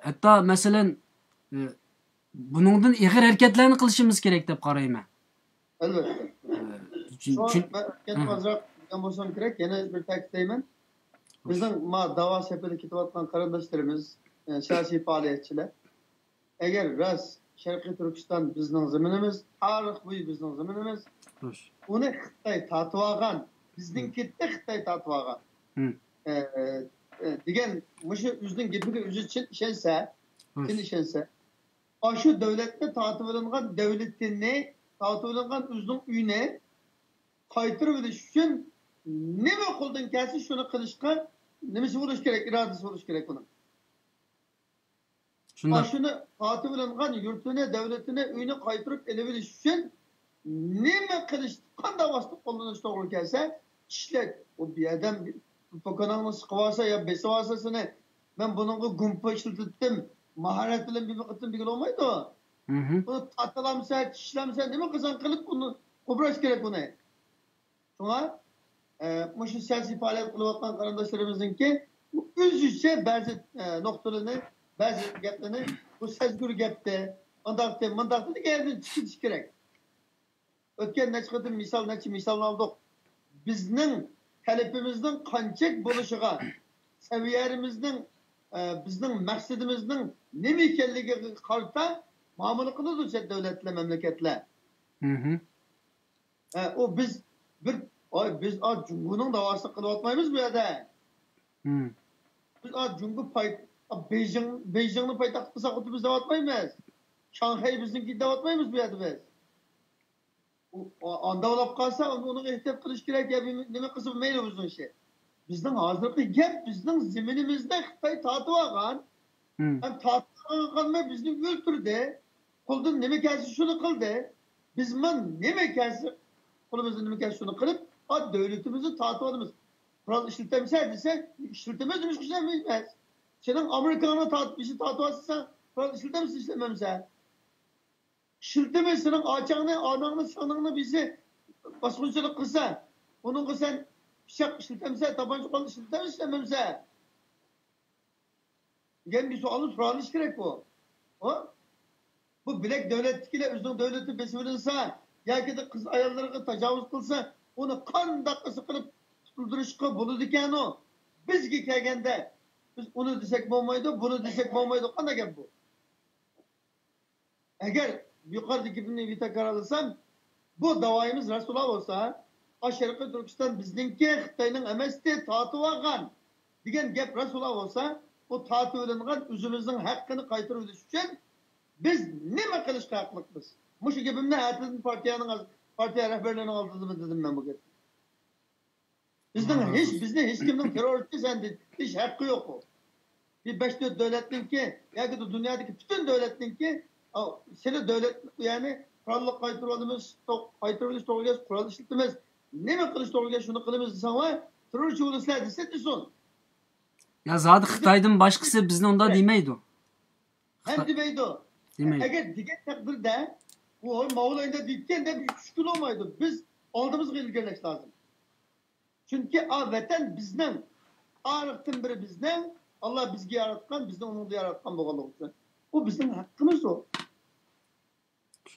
ھەتتا مەسىلەن، ئە، بۇنىڭدىن ئېغىر ھەرىكەتلەرنى قىلىشىمىز كېرەك دەپ قارايمەن. ئەلۋەتتە. ئە، چۈن-، شۇڭا چۈن-، مەن ئەركىن ئازراق دېگەن بولسام كېرەك، يەنە بىر تەكىتلەيمەن. بىزنىڭ ما داۋا سېپىدە كېتىۋاتقان قېرىنداشلىرىمىز، ئە، سىياسىي پائالىيەتچىلەر، ئەگەر راست شەرقىي تۈركىستان بىزنىڭ زېمىنىمىز، تارىخ بويى بىزنىڭ زېمىنىمىز، ئۇنى خىتاي تارتىۋالغان، بىزنىڭكىنى خىتاي تارتىۋالغان، ئە، ئە، ئە، دېگەن مۇشۇ ئۆزىنىڭ گېپىگە ئۆزى چىن ئىشەنسە، چىن ئىشەنسە، ئاشۇ دۆلەتنى تارتىۋېلىنغان دۆلىتىنى، تارتىۋېلىنغان ئۆزىنىڭ ئۆيىنى قايتۇرۇۋېلىش ئۈچۈن نېمە قولدىن كەلسە شۇنى قىلىشقا نېمىسى بولۇشى كېرەك؟ ئىرادىسى بولۇشى كېرەك ئۇنىڭ. شۇنداق. ئاشۇنى تارتىۋېلىنغان يۇرتىنى، دۆلىتىنى، ئۆيىنى قايتۇرۇپ ئېلىۋېلىش ئۈچۈن نېمە قىلىش، قانداق ۋاسىتە قوللىنىش توغرا كەلسە، ئىشلەت. ئۇ بىر ئادەم پوكىنىڭنى سىقىۋالسا يا بېسىۋالسا سېنى، مەن بۇنىڭغا گۇمپا ئىشلىتىتتىم، ماھارەت بىلەن بىر قېتىم دېگىلى بولمايدۇ. ئۇنى تارتالامسەن، چىشلەمسەن، نېمە قىلساڭ قىلىپ ئۇنى قوبۇراش كېرەك ئۇنى. شۇڭا، ئە، مۇشۇ سىياسىي پائالىيەت قىلىۋاتقان قېرىنداشلىرىمىزنىڭكى ئۆزىچە بەزى، ئە، نۇقتىلىرىنى، بەزى گەپلىرىنى، بۇ سەزگۈر گەپتى، ئانداقتى، مۇنداقتى دېگەن يەردىن چىقىرىش كېرەك. ئۆتكەن نەچچە قېتىم مىسال، نەچچە مىسالنى ئالدۇق. بىزنىڭ تەلىپىمىزنىڭ قانچىلىك بولۇشىغا، سەۋىيەمىزنىڭ، ئە، بىزنىڭ مەقسىتىمىزنىڭ نېمە ئىكەنلىكىگە قارىتا مۇئامىلە قىلىدۇ چەت دۆلەتلەر، مەملىكەتلەر. ھە، ئۇ بىز بىر، ئاي، بىز ئا جۇڭگونىڭ داۋاسىنى قىلىۋاتمايمىز بۇ يەردە. بىز ئا جۇڭگو پاي-، ئا بېيجىڭ، بېيجىڭنى پايتەخت قىلساق خۇددى بىز دەۋاتمايمىز. شاڭخەي بىزنىڭكى دەۋاتمايمىز بۇ يەردە بىز. ئۇ، ئا-، ئاندا بولۇپ قالسا، ئۇنى، ئۇنىڭغا ئېھتىيات قىلىش كېرەك يا بىر نېمە قىلسا مەيلى ئۇ بىزنىڭ ئىشى. بىزنىڭ ھازىرقى گەپ بىزنىڭ زېمىنىمىزنى خىتاي تارتىۋالغان. ھەم تارتىۋالغانغا قالماي بىزنى ئۆلتۈردى. قولدىن نېمە كەلسە شۇنى قىلدى. بىزمۇ نېمە كەلسە، قولىمىزدىن نېمە كەلسە شۇنى قىلىپ، ئا، دۆلىتىمىزنى تارتىۋالىمىز. قورال ئىشلىتەمسەن دېسە، ئىشلىتىمىز، نېمىشقا ئىشلەتمەيمىز؟ سېنىڭ ئامېرىكاڭنى تارتىپ، بېشى تارتىۋالسا سەن قورال ئىشلىتەمسەن، ئىشلەتمەمسەن؟ ئىشلىتىمىز سېنىڭ ئاچاڭنى، ئاناڭنى، سىڭلىڭنى بىزى باسقۇنچىلىق قىلسا، ئۇنىڭغا سەن پىچاق ئىشلىتەمسەن، تاپانچا قورال ئىشلىتەمسەن، ئىشلەتمەمسەن؟ دېگەن بىر سوئالنى سورىلىشى كېرەك بۇ. ھە؟ بۇ بۆلەك دۆلەتتىكىلەر ئۆزىنىڭ دۆلىتى بېسىۋېلىنسا ياكى قىز ئاياللىرىغا تاجاۋۇز قىلسا، ئۇنى قانداق قىلسا قىلىپ قۇتۇلدۇرۇشقا بولىدىكەنۇ؟ بىزگە كەلگەندە، بىز ئۇنى دېسەك بولمايدۇ، بۇنى دېسەك بولمايدۇ. قانداق گەپ بۇ؟ ئەگەر يۇقىرىدا گېپىمنى بىر تەكرارلىسام، بۇ داۋايىمىز راست بولا بولسا، ئا شەرقىي تۈركىستان بىزنىڭكى، خىتاينىڭ ئەمەستى، تارتىۋالغان دېگەن گەپ راست بولا بولسا، بۇ تارتىۋېلىنغان ئۆزىمىزنىڭ ھەققىنى قايتۇرۇۋېلىش ئۈچۈن بىز نېمە قىلىشقا ھەقلىقمىز؟ مۇشۇ گېپىمنى ئەتىدىن پارتىيەنىڭ، پارتىيە رەھبەرلىرىنىڭ ئالدىدا دېدىم مەن بۇ گەپنى. بىزنىڭ ھېچ، بىزنى ھېچ كىمنىڭ تېررورچى سەن دېيىش ھەققى يوق ئۇ. بىر بەش تۆت دۆلەتنىڭكى ياكى دۇنيادىكى پۈتۈن دۆلەتنىڭكى، ئاۋ، سېنى دۆلەت، يەنى قوراللىق قايتۇرۇۋالىمىز، توق-، قايتۇرۇۋېلىش توغرا كەلسە قورال ئىشلىتىمىز، نېمە قىلىش توغرا كەلسە شۇنى قىلىمىز دېسەڭلار، تېررورچى بولىسىلەر دېسە دېسۇن. يا زادى خىتايدىن باشقىسى بىزنى ئۇنداق دېمەيدۇ. ھەم دېمەيدۇ. دېمەيدۇ. ئەگەر دېگەن تەقدىردە، ئۇ ماۋۇلار ئەينە دېيىتكەندەك ئىش كۈلۈلمەيدۇ. بىز ئالدىمىزغا ئىلگىرىلەش لازىم. چۈنكى ئا ۋەتەن بىزنىڭ، ئارقتىن بىرى بىزنىڭ، ئاللا بىزگە ياراتقان، بىزنى ئۇنىڭدا ياراتقان بولغانلىقى ئۈچۈن. بۇ بىزنىڭ ھەققىمىز ئۇ.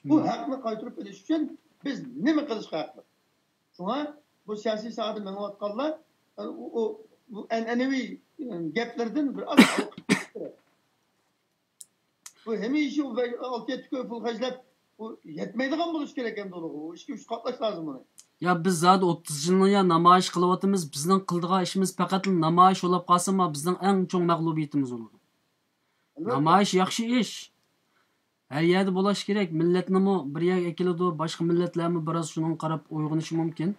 بۇ ھەقنى قايتۇرۇپ ئېلىش ئۈچۈن بىز نېمە قىلىشقا ھەقلىق؟ شۇڭا بۇ سىياسىي ساھەدە مېڭىۋاتقانلار، ئۇ، ئۇ، بۇ ئەنئەنىۋى، ئە، گەپلەردىن بىر ئاز ھالقىپ كېتىش كېرەك. بۇ ھەمىشە ئۇ بەش، ئالتە، يەتتە كوي پۇل خەجلەپ، بۇ يەتمەيدىغان بولۇشى كېرەك ئەمدى ئۇنىڭغا. ئۇ ئىشكە ئۈچ قاتلاش لازىم بۇنى. يا بىز زادى ئوتتۇز يىلنى يا نامايىش قىلىۋاتىمىز. بىزنىڭ قىلىدىغان ئىشىمىز پەقەتلا نامايىش بولاپ قالسىمۇ، بىزنىڭ ئەڭ چوڭ مەغلۇبىيىتىمىز بولىدۇ. ئەلۋەتتە. نامايىش ياخشى ئىش. ھەر يەردە بولۇش كېرەك. مىللەتنىمۇ بىر يەرگە ئەكېلىدۇ. باشقا مىللەتلەرمۇ بىراز شۇنىڭغا قاراپ ئويغىنىشى مۇمكىن.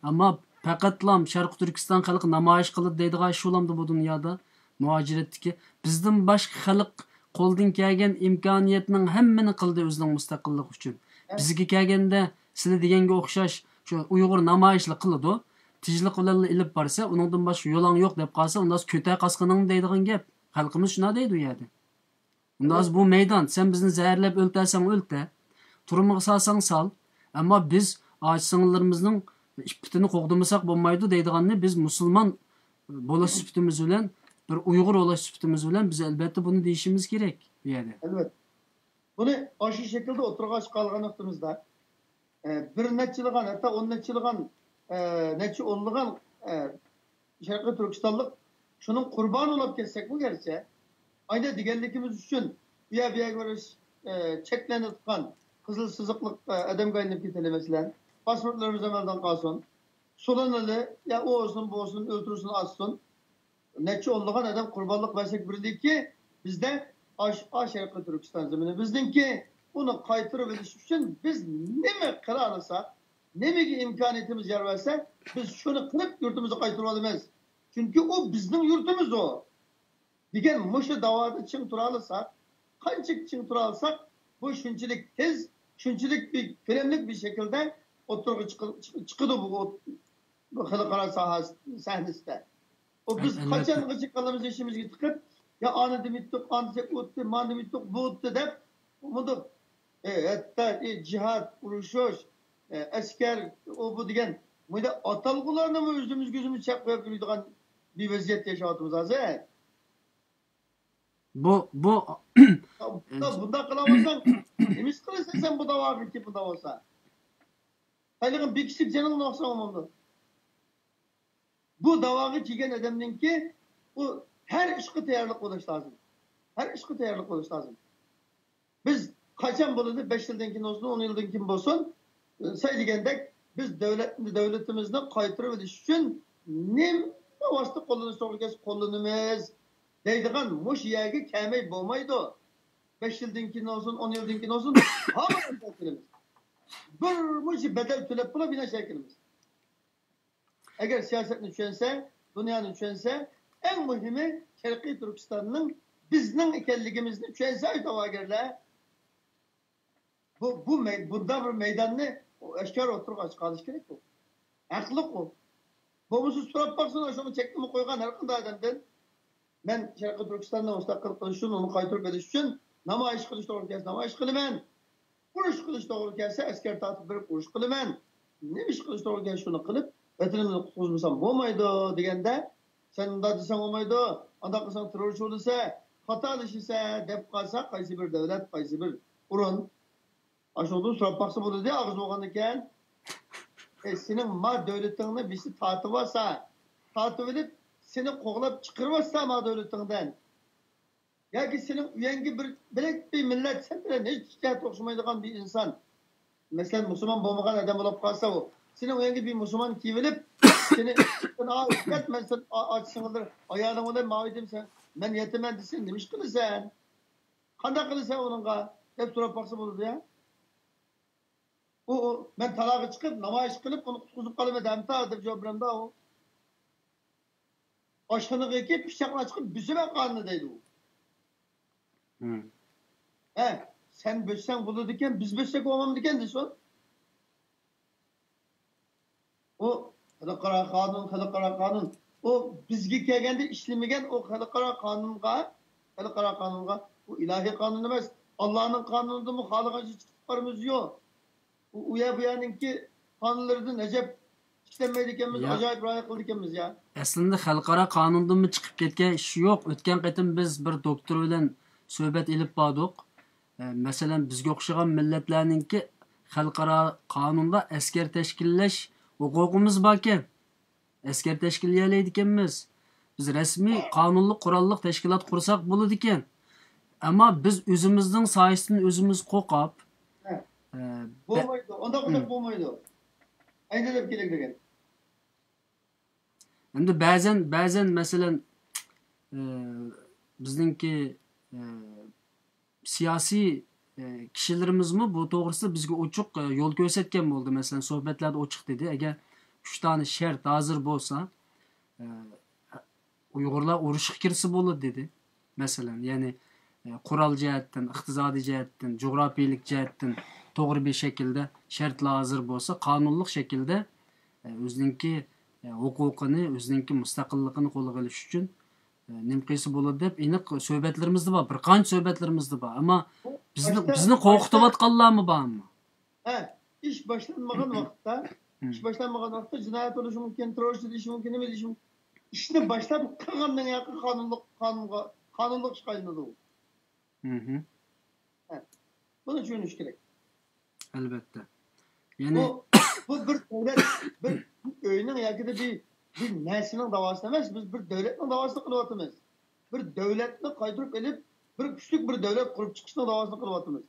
ئەمما پەقەتلام شەرقىي تۈركىستان خەلقى نامايىش قىلىدۇ دەيدىغان ئىش بولامدۇ بۇ دۇنيادا؟ مۇھاجىرەتتىكى بىزدىن باشقا خەلق قولدىن كەلگەن ئىمكانىيەتنىڭ ھەممىنى قىلدى ئۆزىنىڭ مۇستەقىللىقى ئۈچۈن. بىزگە كەلگەندە سىلى دېگەنگە ئوخشاش شۇ ئۇيغۇر نامايىشلا قىلىدۇ. تىنچلىق بىلەنلا ئېلىپ بارسا، ئۇنىڭدىن باشقا يولۇڭ يوق دەپ قالسا، ئۇنداق كۆتەر قاسقىنىڭنى دەيدىغان گەپ. خەلقىمىز شۇنداق دەيدۇ ئۇ يەردە. ئۇنداق بۇ مەيدان، سەن بىزنى زەھەرلەپ ئۆلتۈرسەڭ ئۆلتۈر، تۈرمىگە سالساڭ سال. ئەمما بىز ئاچا-سىڭىللىرىمىزنىڭ ئىپپىتىنى قوغدىمىساق بولمايدۇ دەيدىغاننى بىز مۇسۇلمان بولۇش سۈپىتىمىز بىلەن، بىر ئۇيغۇر بولۇش سۈپىتىمىز بىلەن بىز ئەلۋەتتە بۇنى دېيىشىمىز كېرەك بۇ يەردە. ئەلۋەتتە. بۇنى ئاشۇ شەكىلدە ئوتتۇرىغا چىقارغان ۋاقتىمىزدا، ئە، بىر نەچچىلىغان، ھەتتا ئون نەچچىلىغان، ئە، نەچچە ئونلىغان، ئە، شەرقىي تۈركىستانلىق شۇنىڭ قۇربانى بولۇپ كەتسەكمۇ گەرچە، ئايدا دېگەنلىكىمىز ئۈچۈن ئۇ يەر بۇ يەرگە بېرىش، ئە، چەكلىنىۋاتقان قىزىل سىزىقلىق، ئە، ئادەمگە ئايلىنىپ كېتەلەي، مەسىلەن، پاسپورتلىرىمىز ئەمەلدىن قالسۇن، سولىنىلى، يا ئۇ بولسۇن، بۇ بولسۇن، ئۆلتۈرسۇن، ئاتسۇن. نەچچە ئونلىغان ئادەم قۇربانلىق بەرسەك بىرلىكى، بىزدە ئاش-، ئا شەرقىي تۈركىستان زېمىنى بىزنىڭكى، ئۇنى قايتۇرۇۋېلىش ئۈچۈن بىز نېمە قىلالىساق، نېمىگە ئىمكانىيىتىمىز يار بەرسە، بىز شۇنى قىلىپ يۇرتىمىزغا قايتۇرۇۋالىمىز. چۈنكى ئۇ بىزنىڭ يۇرتىمىز ئۇ. دېگەن مۇشۇ داۋادا چىڭ تۇرالىساق، قانچىلىك چىڭ تۇرالىساق، بۇ شۇنچىلىك تېز، شۇنچىلىك بىر كۆلەملىك بىر شەكىلدە ئوتتۇرىغا چىقىل-، چىق-، چىقىدۇ بۇ، بۇ خەلقئارا ساھە، سەھنىسىدە. ئۇ بىز ئەلۋەتتە. قاچانغىچە كاللىمىزنى ئېشىمىزگە تىقىپ، يا ئانى دېمىتتۇق، ئانى دېسەك ئۇتتى، مانى دېمىتتۇق، بۇ ئۇتتى دەپ، مۇنداق، ئە، ھەتتا، ئە، جىھاد، ئۇرۇشۇش، ئە، ئەسكەر، ئۇ بۇ دېگەن، مۇنداق ئاتالغۇلارنىمۇ ئۆزىمىزگە ئۆزىمىز چەك قويۇپ يۈرىدىغان بىر ۋەزىيەتتە ياشاۋاتىمىز ھازىر. بۇ، بۇ، بۇنداق قىلالمىساڭ، نېمە ئىش قىلىسەن سەن بۇ داۋاغا كېلىپ بۇنداق بولسا؟ ھەيلىقىن بىر كىشىلىك جېنىڭنى ئالساڭ بولىدۇ. بۇ داۋاغا كەلگەن ئادەمنىڭكى، ئۇ ھەر ئىشقا تەييارلىق بولۇش لازىم. ھەر ئىشقا تەييارلىق بولۇش لازىم. بىز قاچان بولىدۇ، بەش يىلدىن كېيىن بولسۇن، ئون يىلدىن كېيىن بولسۇن، سەي دېگەندەك، بىز دۆلەت، دۆلىتىمىزنى قايتۇرۇۋېلىش ئۈچۈن نېمە ۋاسىتە قوللىنىش توغرا كەلسە قوللىنىمىز دەيدىغان مۇشۇ يەرگە كەلمەي بولمايدۇ. بەش يىلدىن كېيىن بولسۇن، ئون يىلدىن كېيىن بولسۇن، ھامان ئەسكەر كېلىمىز. بىر مۇنچە بەدەل تۆلەپ بولۇپ يەنە ئەسكەر كېلىمىز. ئەگەر سىياسەتنى چۈشەنسە، دۇنيانى چۈشەنسە، ئەڭ مۇھىمى شەرقىي تۈركىستاننىڭ بىزنىڭ ئىكەنلىكىمىزنى چۈشەنسە، ئاي داۋاگەرلەر، بۇ، بۇ مەي-، بۇنداق بىر مەيداننى ئاشكارا ئوتتۇرىغا چىقىرىش كېرەك بۇ. ھەقلىق ئۇ. بولمىسا سوراپ باقسۇن، شۇڭا چەكلىمە قويغان ھەر قانداق ئادەمدىن. مەن شەرقىي تۈركىستاننى مۇستەقىل قىلىش ئۈچۈن، ئۇنى قايتۇرۇپ ئېلىش ئۈچۈن نامايىش قىلىش توغرا كەلسە نامايىش قىلىمەن. ئۇرۇش قىلىش توغرا كەلسە ئەسكەر تارتىپ بېرىپ ئۇرۇش قىلىمەن. نېمە ئىش قىلىش توغرا كەلسە شۇنى قىلىپ، ۋەتىنىمنى قۇتقۇزمىسام بولمايدۇ دېگەندە، سەن ئۇنداق دېسەڭ بولمايدۇ، ئانداق قىلساڭ تېررورچى بولىسەن، خاتالىشىسەن دەپ قالسا، قايسى بىر دۆلەت، قايسى بىر ئورۇن، ئاشۇندىن سوراپ باقسا بولىدۇ، ئاغزى بولغاندىكىن. ئەي، سېنىڭ ما دۆلىتىڭنى بىرسى تارتىۋالسا، تارتىۋېلىپ، سېنى قوغلاپ چىقىرىۋاتسا ما دۆلىتىڭدىن، ياكى سېنىڭ ئۆيەڭگە بىر بۆلەك بىر مىللەت، سەن بىلەن ھېچ جەھەتتە ئوخشىمايدىغان بىر ئىنسان، مەسىلەن، مۇسۇلمان بولمىغان ئادەم بولۇپ قالسا، ئۇ سېنىڭ ئۆيۈڭگە بىر مۇسۇلمان كېلىۋېلىپ، سېنى، سەن، ئا، كەت، مەن سەن، ئا، ئاچا سىڭىللىرى، ئايالىڭ بىلەن ماۋۇ يېتىمسەن، مەن يېتىمەن دېسە، نېمە ئىش قىلىسەن؟ قانداق قىلىسەن ئۇنىڭغا؟ دەپ سوراپ باقسا بولىدۇ يا. ئۇ، ئۇ، مەن تالاغا چىقىپ، نامايىش قىلىپ، ئۇنى قۇتقۇزۇپ قالىمەن دەمتا دەپ جاۋاب بېرەمدۇ ئۇ. ئاشخانىغا كېلىپ، پىچاقلار چىقىپ، بۆسىمەن قانىنى دەيدۇ ئۇ. ھە، سەن بۆسسەڭ بولىدىكەن، بىز بۆسسەك بولمامدىكەن دېسۇن. ئۇ خەلقئارا قانۇن، خەلقئارا قانۇن. ئۇ بىزگە كەلگەندە ئىشلىمىگەن ئۇ خەلقئارا قانۇنغا، خەلقئارا قانۇنغا، ئۇ ئىلاھىي قانۇن ئەمەس. ئاللانىڭ قانۇنىدىنمۇ خالىغانچە چىقىپ بارىمىز يوق. ئۇ، ئۇ يەر بۇ يەرنىڭكى قانۇنلىرىدىن ئەجەب ئىشلەنمەيدىكەنمىز، يا، ئاجايىپ رىئايە قىلىدىكەنمىز يا. ئەسلىندە خەلقئارا قانۇندىنمۇ چىقىپ كەتكەن ئىش يوق. ئۆتكەن قېتىم بىز بىر دوكتور بىلەن سۆھبەت ئېلىپ باردۇق. ئە، مەسىلەن، بىزگە ئوخشىغان مىللەتلەرنىڭكى خەلقئارا قانۇندا ئەسكەر تەشكىللەش ھوقۇقىمىز باركەن. ئەسكەر تەشكىللىيەلەيدىكەنمىز. بىز رەسمىي قانۇنلۇق قوراللىق تەشكىلات قۇرساق بولىدىكەن. ئەمما بىز ئۆزىمىزنىڭ سايىسىدىن ئۆزىمىز قورقۇپ، ھە. ئە، بە-، بولمايدۇ. ئۇنداق قىلساق بولمايدۇ. ئەينەلەپ كېلەك دېگەن. ئەمدى بەزەن، بەزەن مەسىلەن، ئە، بىزنىڭكى، ئە، سىياسىي، ئە، كىشىلىرىمىزمۇ بۇ توغرىسىدا بىزگە ئوچۇق، ئە، يول كۆرسەتكەن بولدى. مەسىلەن، سۆھبەتلەردە ئوچۇق دېدى، ئەگەر ئۈچ دانە شەرت ھازىر بولسا، ئە، ئۇيغۇرلار ئۇرۇشقا كىرسە بولىدۇ دېدى. مەسىلەن، يەنى، ئە، قورال جەھەتتىن، ئىقتىسادىي جەھەتتىن، جۇغراپىيىلىك جەھەتتىن توغرا بىر شەكىلدە شەرتلەر ھازىر بولسا، قانۇنلۇق شەكىلدە، ئە، ئۆزىنىڭكى، ئە، ھوقۇقىنى، ئۆزىنىڭكى مۇستەقىللىقىنى قولغا ئېلىش ئۈچۈن، ئە، نېمە قىلسا بولىدۇ دەپ ئېنىق سۆھبەتلىرىمىزدە بار، بىر قانچە سۆھبەتلىرىمىزدە بار. ئەمما بىزنى، باشتا، بىزنى باشتا قورقۇتۇۋاتقانلارمۇ بارمۇ؟ ھە، ئىش باشلانمىغان ۋاقىتتا، مم. ئىش باشلانمىغان ۋاقىتتا جىنايەت بولۇشى مۇمكىن، تېررورچى دېيىشى مۇمكىن، نېمە دېيىشى مۇمكىن. ئىشنى باشلاپ قىلغاندىن كېيىن قانۇنلۇق، قانۇنغا، قانۇنلۇق ئىشقا ئايلىنىدۇ. مم. ھە، بۇنى چۈشىنىش كېرەك. ئەلۋەتتە. يەنى بۇ، بۇ بىر دۆلەت، بىر ئۆينىڭ ياكى بىر، بىر نەرسىنىڭ داۋاسى ئەمەس، بىز بىر دۆلەتنىڭ داۋاسىنى قىلىۋاتىمىز. بىر دۆلەتنى قايتۇرۇپ ئېلىپ، بىر كۈچلۈك بىر دۆلەت قۇرۇپ چىقىشنىڭ داۋاسىنى قىلىۋاتىمىز.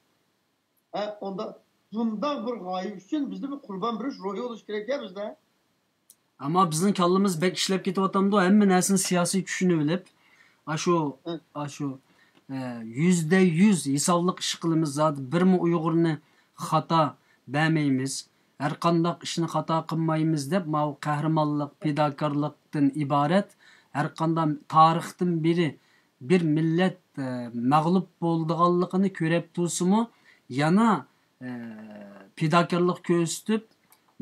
ھە، ئۇنداق، بۇنداق بىر غايە ئۈچۈن بىزدە بىر قۇربان بېرىش روھى بولۇشى كېرەك يا بىزدە. ئەمما بىزنىڭ كاللىمىز بەك ئىشلەپ كېتىۋاتامدۇ، ھەممە نەرسىنى سىياسىي چۈشىنىۋېلىپ، ئاشۇ، ھە. ئاشۇ، ئە، يۈزدە يۈز ھېسابلىق ئىش قىلىمىز، زادى بىرمۇ ئۇيغۇرنى خاتا بەرمەيمىز، ھەرقانداق ئىشنى خاتا قىلمايمىز دەپ، ماۋۇ قەھرىمانلىق، پىداكارلىقتىن ئىبارەت ھەر قانداق تارىختىن بېرى بىر مىللەت، ئە، مەغلۇپ بولىدىغانلىقىنى كۆرۈپ تۇرسىمۇ، يەنە، ئە، پىداكارلىق كۆرسىتىپ،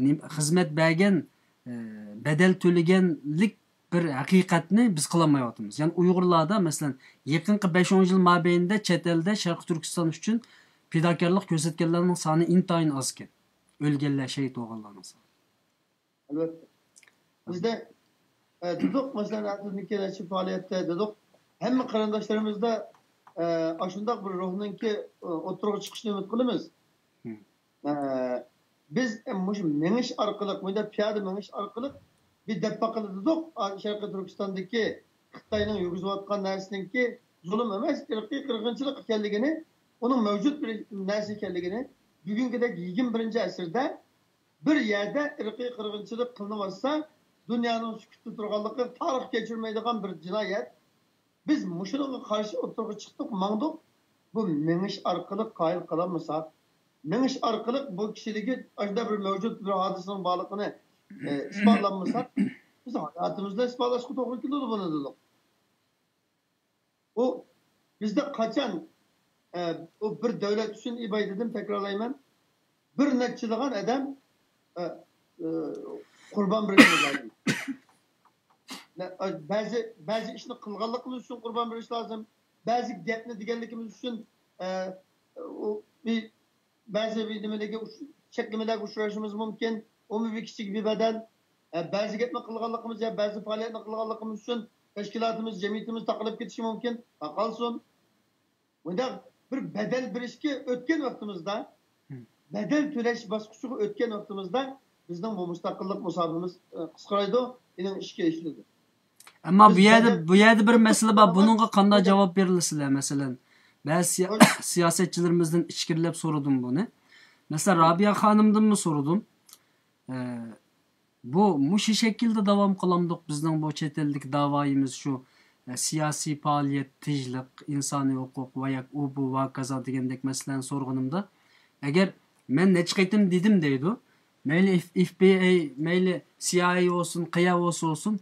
نېم-، خىزمەت بەرگەن، ئە، بەدەل تۆلىگەنلىك بىر ھەقىقەتنى بىز قىلالمايۋاتىمىز. يەنى ئۇيغۇرلاردا، مەسىلەن، يېقىنقى بەش-ئون يىل مابەينىدە چەت ئەلدە شەرقىي تۈركىستان ئۈچۈن پىداكارلىق كۆرسەتكەنلەرنىڭ سانى ئىنتايىن ئازكەن. ئۆلگەنلەر، شېھىت بولغانلارنىڭ سانى. ئەلۋەتتە. بىزدە، ئە، دېدۇق، مەسىلەن، ئەتىدىكى نەچچە پائالىيەتتە دېدۇق، ھەممە قېرىنداشلىرىمىزدا، ئە، ئاشۇنداق بىر روھنىڭكى، ئە، ئوتتۇرىغا چىقىشىنى ئۈمىد قىلىمىز. مم. ئە، بىز، ئە، مۇشۇ مېڭىش ئارقىلىق، مۇنداق پىيادە مېڭىش ئارقىلىق بىر دەپ باقىلى دېدۇق، ئا، شەرقىي تۈركىستاندىكى خىتاينىڭ يۈرگۈزۈۋاتقان نەرسىنىڭكى زۇلۇم ئەمەس، ئىرقىي قىرغىنچىلىق ئىكەنلىكىنى، ئۇنىڭ مەۋجۇت بىر نەرسە ئىكەنلىكىنى، بۈگۈنكىدەك يىگىرمە بىرىنچى ئەسىردە بىر يەردە ئىرقىي قىرغىنچىلىق قىلىنىۋاتسا، دۇنيانىڭ سۈكۈتتە تۇرغانلىقى، تارىخ كەچۈرمەيدىغان بىر جىنايەت. بىز مۇشۇنىڭغا قارشى ئوتتۇرىغا چىقتۇق، ماڭدۇق. بۇ مېڭىش ئارقىلىق قايىل قىلالمىساق، مېڭىش ئارقىلىق بۇ كىشىلىكى ئاشۇنداق بىر مەۋجۇت بىر ھادىسىنىڭ بارلىقىنى، ئە، ئىسپاتلانمىساق، بىز ھاياتىمىزدا ئىسپاتلاشقا توغرا كېلىدۇ بۇنى، دېدۇق. بۇ بىزدە قاچان، ئە، بۇ بىر دۆلەت ئۈچۈن ئىباي دېدىم، تەكرارلايمەن. بىر نەچچىلىغان ئادەم، ئە، ئە، قۇربان بېرىشىمىز لازىم. نە-، بەزى، بەزى ئىشنى قىلغانلىقىمىز ئۈچۈن قۇربان بېرىش لازىم. بەزى گەپنى دېگەنلىكىمىز ئۈچۈن، ئە، ئۇ بىر بەزى بىر نېمىلەرگە ئۇچ-، چەكلىمىلەرگە ئۇچرىشىمىز مۇمكىن. ئۇمۇ بىر كىچىك بىر بەدەل. ئە، بەزى گەپنى قىلغانلىقىمىز يا بەزى پائالىيەتنى قىلغانلىقىمىز ئۈچۈن تەشكىلاتىمىز، جەمئىيىتىمىز تاقىلىپ كېتىشى مۇمكىن. تاقالسۇن. مۇنداق بىر بەدەل بېرىشكە ئۆتكەن ۋاقتىمىزدا، مم. بەدەل تۆلەش باسقۇچىغا ئۆتكەن ۋاقتىمىزدا بىزنىڭ بۇ مۇستەقىللىق مۇساپىمىز، ئە، قىسقىرايدۇ، ئېنىڭ ئىشىكى ئېچىلىدۇ. ئەمما بىز بۇ يەردە، بەدەل بۇ يەردە بىر مەسىلە بار. بۇنىڭغا قانداق جاۋاب بېرىلىسىلەر؟ مەسىلەن، بەزى سىيا-، سىياسەتچىلىرىمىزدىن ئىچكىرىلەپ سورىدىم بۇنى. مەسىلەن، رابىيە خانىمدىنمۇ سورىدىم. ئە، بۇ مۇشۇ شەكىلدە داۋام قىلامدۇق بىزنىڭ بۇ چەت ئەلدىكى داۋايىمىز شۇ، ئە، سىياسىي پائالىيەت، تىنچلىق، ئىنسانىي ھوقۇق ۋە ياكى ئۇ بۇ ۋە كازا دېگەندەك مەسىلىلەرنى سورىغىنىمدا، ئەگەر مەن نەچچە قېتىم دېدىم دەيدۇ، مەيلى ئېف-، ئېف بى ئاي، مەيلى سى ئاي ئەي بولسۇن، قەيەر بولسا بولسۇن،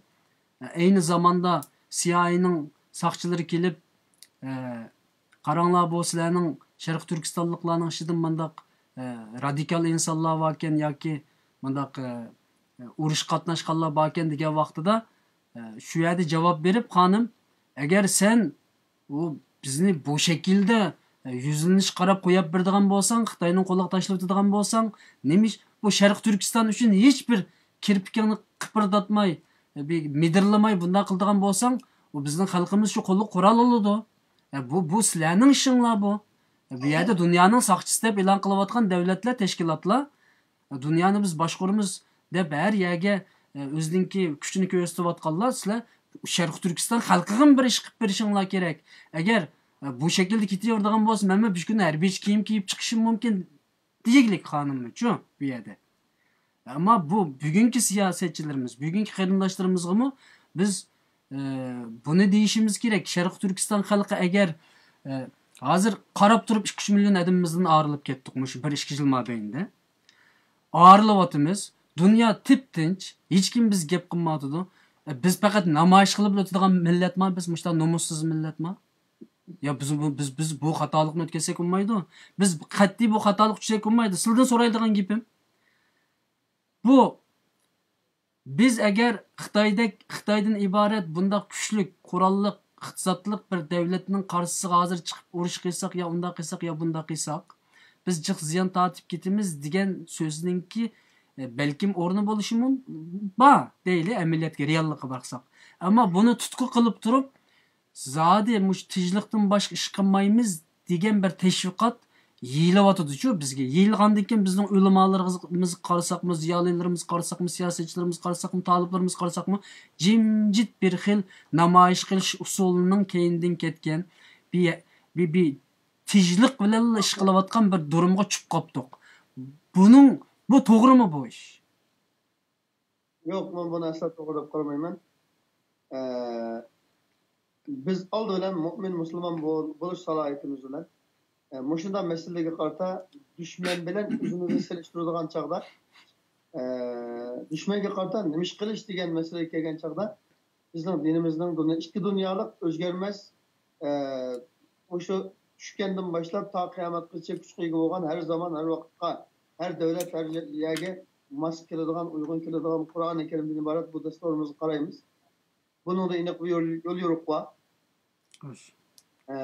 ئەينى زاماندا سى ئاي ئەينىڭ ساقچىلىرى كېلىپ، ئە، قاراڭلار، بۇ سىلەرنىڭ شەرقىي تۈركىستانلىقلارنىڭ ئىچىدە مۇنداق، ئە، رادىكال ئىنسانلار باركەن ياكى مۇنداق، ئە، ئۇرۇشقا قاتناشقانلار باركەن دېگەن ۋاقتىدا، ئە، شۇ يەردە جاۋاب بېرىپ خانىم، ئەگەر سەن ئۇ بىزنى بۇ شەكىلدە، ئە، يۈزلىنىشكە قاراپ قويۇپ بېرىدىغان بولساڭ، خىتاينىڭ قولىغا تاشلىۋېتىدىغان بولساڭ، نېمە ئىش بۇ شەرقىي تۈركىستان ئۈچۈن ھېچبىر كىرپىكىڭنى قىپىرداتماي، بىر مىدىرلىماي بۇنداق قىلىدىغان بولساڭ، ئۇ بىزنىڭ خەلقىمىز شۇ قولىغا قورال ئالىدۇ. ئە، بۇ، بۇ سىلەرنىڭ ئىشىڭلار بۇ. ئە، بۇ يەردە دۇنيانىڭ ساقچىسى دەپ ئېلان قىلىۋاتقان دۆلەتلەر، تەشكىلاتلار، ئە، دۇنيانى بىز باشقۇرىمىز دەپ ھەر يەرگە، ئە، ئۆزىنىڭكى كۈچىنى كۆرسىتىۋاتقانلار، سىلەر شەرقىي تۈركىستان خەلقىگىمۇ بىر ئىش قىلىپ بېرىشىڭلار كېرەك. ئەگەر، ئە، بۇ شەكىلدە كېتىۋېرىدىغان بولسا، مەنمۇ بىر كۈنى ھەربىيچە كىيىم كىيىپ چىقىشىم مۇمكىن. دېگۈلۈك خانىممۇچۇ بۇ يەردە. ئەمما بۇ بۈگۈنكى سىياسەتچىلىرىمىز، بۈگۈنكى قېرىنداشلىرىمىزغىمۇ بىز، ئە، بۇنى دېيىشىمىز كېرەك. شەرقىي تۈركىستان خەلقى ئەگەر، ئە، ھازىر قاراپ تۇرۇپ ئىككى ئۈچ مىليون ئادىمىمىزدىن ئايرىلىپ كەتتۇق مۇشۇ بىر ئىككى يىل مابەينىدە. ئايرىلىۋاتىمىز. دۇنيا تىپتىنچ. ھېچكىم بىز گەپ قىلمايۋاتىدۇ. ئە، بىز پەقەت نامايىش قىلىپ ئۆتىدىغان مىللەتما؟ بىز مۇشۇنداق نومۇسسىز مىللەتما؟ يا بىز بۇ، بىز، بىز بۇ خاتالىقنى ئۆتكۈزسەك بولمايدۇ. بىز قەتئىي بۇ خاتالىققا چۈشسەك بولمايدۇ. سىلىدىن سورايدىغان گېپىم، بۇ بىز ئەگەر خىتايدەك، خىتايدىن ئىبارەت بۇنداق كۈچلۈك، قوراللىق، ئىقتىسادلىق بىر دەۋلەتنىڭ قارشىسىغا ھازىر چىقىپ ئۇرۇش قىلساق يا ئۇنداق قىلساق يا بۇنداق قىلساق، بىز جىق زىيان تارتىپ كېتىمىز دېگەن سۆزنىڭكى، ئە، بەلكىم ئورنى بولۇشى مۇم-، بار دەيلى، ئەمەلىيەتكە، رېئاللىققا باقساق. ئەمما بۇنى تۇتقا قىلىپ تۇرۇپ، زادى مۇشۇ تىنچلىقتىن باشقا ئىش قىلمايمىز دېگەن بىر تەشۋىقات يېيىلىۋاتىدۇچۇ بىزگە. يېيىلغاندىن كېيىن بىزنىڭ ئۆلىمالىرىمىزغا قارىساقمۇ، زىيالىيلىرىمىزغا قارىساقمۇ، سىياسەتچىلىرىمىزغا قارىساقمۇ، تالىپلىرىمىزغا قارىساقمۇ، جىمجىت بىر خىل نامايىش قىلىش ئۇسۇلىنىڭ كەينىدىن كەتكەن، بىر، بىر، بىر تىنچلىق بىلەنلا ئىش قىلىۋاتقان بىر دۇرۇمغا چۈشۈپ قاپتۇق. بۇنىڭ، بۇ توغرىمۇ بۇ ئىش؟ يوق، مەن بۇنى ئەسلا توغرا دەپ قارىمايمەن. ئە، بىز ئالدى بىلەن مۇئمىن مۇسۇلمان بول-، بولۇش سالاھىيىتىمىز بىلەن، ئە، مۇشۇنداق مەسىلىلەرگە قارىتا دۈشمەن بىلەن ئۆزىمىزنى سېلىشتۇرىدىغان چاغدا، ئە، دۈشمەنگە قارىتا نېمە ئىش قىلىش دېگەن مەسىلىگە كەلگەن چاغدا، بىزنىڭ دىنىمىزنىڭ دۇنيا، ئىككى دۇنيالىق ئۆزگەرمەس، ئە، مۇشۇ چۈشكەندىن باشلاپ تا قىيامەتكىچە كۈچكە ئىگە بولغان، ھەر زامان، ھەر ۋاقىتقا، ھەر دۆلەت، ھەر يەرگە ماس كېلىدىغان، ئۇيغۇن كېلىدىغان قۇرئانى كەرىمدىن ئىبارەت بۇ دەستۇرىمىزغا قارايمىز. بۇنىڭدا ئېنىق بىر يول، يول يورۇق بار. خوش. ئە،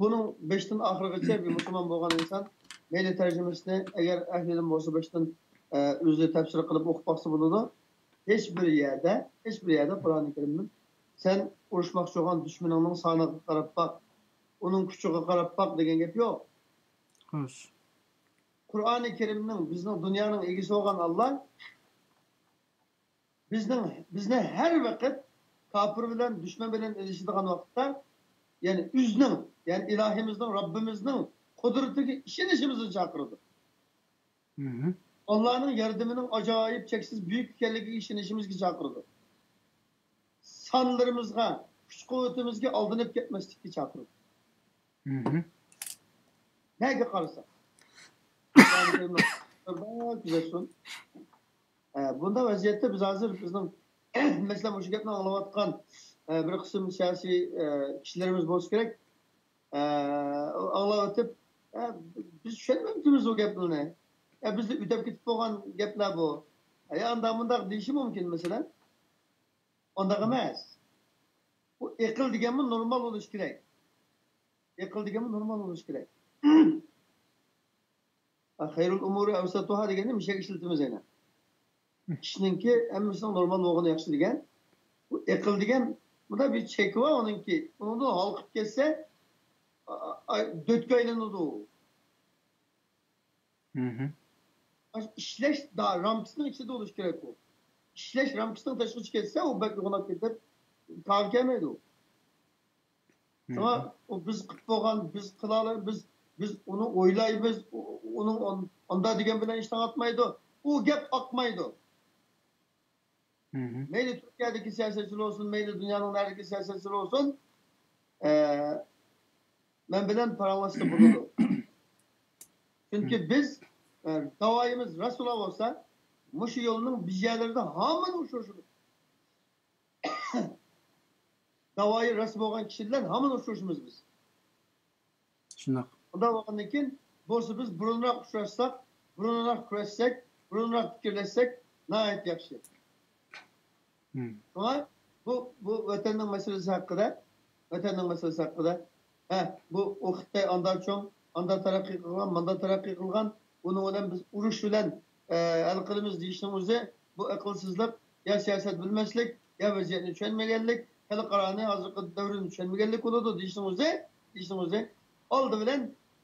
بۇنىڭ بېشىدىن ئاخىرىغىچە بىر مۇسۇلمان بولغان ئىنسان مەيلى تەرجىمىسىنى ئەگەر ئەھلىدىن بولسا بېشىدىن، ئە، ئۆزى تەپسىر قىلىپ ئوقۇپ باقسا بولىدۇ. ھېچ بىر يەردە، ھېچ بىر يەردە قۇرئانى كەرىمدىن سەن ئۇرۇشماقچى بولغان دۈشمىنىڭنىڭ سانىغا قاراپ باق، ئۇنىڭ كۈچىگە قاراپ باق دېگەن گەپ يوق. خوش. قۇرئانى كەرىمنىڭ بىزنىڭ دۇنيانىڭ ئىگىسى بولغان ئاللا بىزنىڭ، بىزنى ھەر ۋاقىت كاپىر بىلەن، دۈشمەن بىلەن ئېلىشىدىغان ۋاقىتتا، يەنى ئۆزىنىڭ، يەنى ئىلاھىمىزنىڭ، رەببىمىزنىڭ قۇدرىتىگە ئىشىنىشىمىزنى چاقىرىدۇ. مھم. ئاللانىڭ ياردىمىنىڭ ئاجايىپ، چەكسىز بۈيۈك ئىكەنلىكىگە ئىشىنىشىمىزگە چاقىرىدۇ. سانلىرىمىزغا، كۈچ-قۇۋۋىتىمىزگە ئالدىنىپ كەتمەسلىككە چاقىرىدۇ. مھم. نەگە قارىساق. كۆزەتسۇن. ئە، بۇنداق ۋەزىيەتتە بىز ھازىر بىزنىڭ، مەسىلەن، مۇشۇ گەپنى ئاڭلاۋاتقان، ئە، بىر قىسىم سىياسىي، ئە، كىشىلىرىمىز بولسا كېرەك. ئە، ئاڭلاۋېتىپ، ئە، بىز چۈشەنمەپتىمىز ئۇ گەپلەرنى. ئە، بىزدە ئۆتەپ كېتىپ بولغان گەپلەر بۇ. ئە، ئانداق مۇنداق دېيىشى مۇمكىن، مەسىلەن. ئانداق ئەمەس. بۇ ئەقىل دېگەنمۇ نورمال بولۇشى كېرەك. ئەقىل دېگەنمۇ نورمال بولۇشى كېرەك. خەيرۇل ئۇمۇرى ئەۋسەتۇھا دېگەننى مۇشۇ يەرگە ئىشلىتىمىز يەنە. ئىشنىڭكى ھەممىسىنىڭ نورمال بولغىنى ياخشى دېگەن. بۇ ئەقىل دېگەن، بۇندا بىر چېكى بار ئۇنىڭكى. ئۇنىڭدىن ھالقىپ كەتسە، ئا-، ئا-، دۆتكە ئايلىنىدۇ. مھم. ئىشلەش دا-، رامكىسىنىڭ ئىچىدە بولۇشى كېرەك ئۇ. ئىشلەش رامكىسىنىڭ تاشقىرىغا كەتسە، ئۇ بەك ئويغىنىپ كېتىپ، تاغا كەلمەيدۇ. شۇڭا مھم. ئۇ بىز قىلىپ بولغان، بىز قىلالاي-، بىز، بىز ئۇنى ئويلايمىز، ئۇ-، ئۇنىڭ ئان-، ئاندا دېگەن بىلەن ئىش تاڭاتمايدۇ. ئۇ گەپ ئاقمايدۇ. مھم. مەيلى تۈركىيەدىكى سىياسەتچىلەر بولسۇن، مەيلى دۇنيانىڭ نەرىدىكى سىياسەتچىلىرى بولسۇن، ئە، مەن بىلەن پاراڭلاشسا بولىدۇ. چۈنكى مھم. بىز، ئە، داۋايىمىز راست بولا بولسا، مۇشۇ يولنىڭ بىر يەرلىرىدە ھامان ئۇچرىشىدۇ. داۋايى راست بولغان كىشى بىلەن ھامان ئۇچرىشىمىز بىز. شۇنداق. ئۇنداق بولغاندىن كېيىن بولسا بىز بۇرۇنراق ئۇچراشساق، بۇرۇنراق كۆرۈشسەك، بۇرۇنراق پىكىرلەشسەك ناھايىتى ياخشى. مم. شۇڭا بۇ، بۇ ۋەتەننىڭ مەسىلىسى ھەققىدە، ۋەتەننىڭ مەسىلىسى ھەققىدە، ھە، بۇ، ئۇ خىتاي ئاندا چوڭ، ئاندا تەرەققىي قىلغان، ماندا تەرەققىي قىلغان، بۇنىڭ بىلەن بىز ئۇرۇش بىلەن، ئە، ھەل قىلىمىز دېيىشنىڭ ئۆزى، بۇ ئەقىلسىزلىق، يا سىياسەت بىلمەسلىك، يا ۋەزىيەتنى چۈشەنمىگەنلىك، خەلقئارانى، ھازىرقى دەۋرنى چۈشەنمىگەنلىك بولىدۇ دېيىشنىڭ ئۆزى، دېيىشنىڭ ئۆزى. ئالدى بىلەن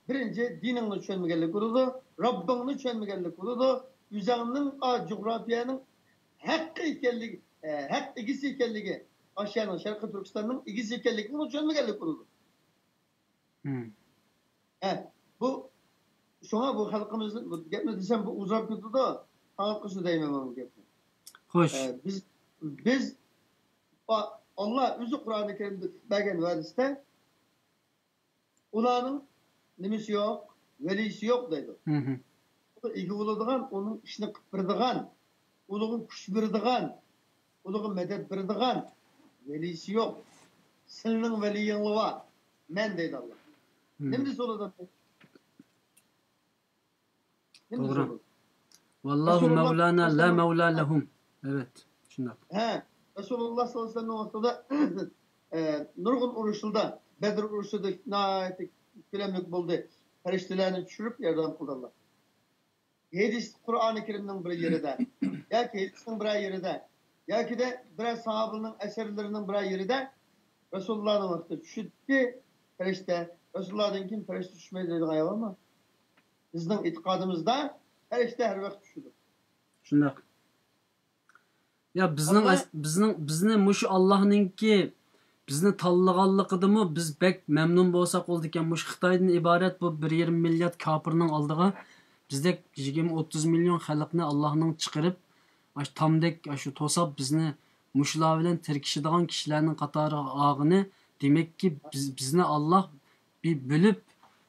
بىرىنچى دىنىڭنى چۈشەنمىگەنلىك بولىدۇ، رەببىڭنى چۈشەنمىگەنلىك بولىدۇ، ئۆزۈڭنىڭ، ئا، جۇغراپىيەنىڭ ھەققى ئىكەنلىكى، ئە، ھەق ئىگىسى ئىكەنلىكى، ئاشۇ يەرنىڭ شەرقىي تۈركىستاننىڭ ئىگىسى ئىكەنلىكىڭنى چۈشەنمىگەنلىك بولىدۇ. مم. ھە، بۇ، شۇڭا بۇ خەلقىمىزنى، بۇ گەپنى دېسەم، بۇ ئۇزاپ كېتىدۇ. تاڭاتقۇسى دەيمەن مەن بۇ گەپنى. خوش. ئە، بىز، بىز، ئا-، ئاللا ئۆزى قۇرئانى كەرىمدە بەرگەن ۋەدىسىدە، ئۇلارنىڭ نېمىسى يوق، ۋەلىسى يوق دەيدۇ. مم. ئىگە بولىدىغان، ئۇنىڭ ئىشىنى قىلىپ بېرىدىغان، ئۇلىغا كۈچ بېرىدىغان، ئۇلىغا مەدەت بېرىدىغان ۋەلىسى يوق. سىلىنىڭ ۋەلىيىڭلار بار، مەن دەيدۇ ئاللا. مم. نېمە دېسە بولىدۇ؟ نېمە دېسە توغرا. بولىدۇ؟ ۋاللاھۇ رەسۇلۇللاھ مەۋلانا لا مەۋلا لەھۇم. ئەۋەت، شۇنداق. ھە، رەسۇلۇللاھ ساللاللاھۇ ئەلەيھى ۋەسەللەمنىڭ ۋاقتىدا، ئە، نۇرغۇن ئۇرۇشلاردا، بەدر ئۇرۇشىدا ناھايىتى كۆلەملىك بولدى. پەرىشتىلەرنى چۈشۈرۈپ ياردەم قىلدى ئاللا. ھەدىس، قۇرئانى كەرىمنىڭ بىر يېرىدە ياكى ھەدىسنىڭ بىرەر يېرىدە ياكىدە بىرەر ساھابىنىڭ ئەسەرلىرىنىڭ بىرەر يېرىدە رەسۇلۇللانىڭ ۋاقتىدا چۈشۈپتۇ پەرىشتە. رەسۇلۇللادىن كېيىن پەرىشتە چۈشمەيدۇ دەيدىغان ئايال بارمۇ؟ بىزنىڭ ئېتىقادىمىزدا پەرىشتە ھەر ۋاقىت چۈشىدۇ. شۇنداق. يا بىزنىڭ ئاللا ئەس-، بىزنىڭ، بىزنى مۇشۇ ئاللانىڭكى بىزنى تاللىغانلىقىدىمۇ بىز بەك مەمنۇن بولساق بولىدىكەن. مۇشۇ خىتايدىن ئىبارەت بۇ بىر يېرىم مىليارد كاپىرنىڭ ئالدىغا بىزدەك يىگىرمە، ئوتتۇز مىليون خەلقنى ئاللانىڭ چىقىرىپ، ئاشۇ تامدەك ئاشۇ توساپ بىزنى مۇشۇلار بىلەن تىركىشىدىغان كىشىلەرنىڭ قاتارىغا ئالغىنى، دېمەككى بىز، بىزنى ئاللا بىر بۆلۈپ،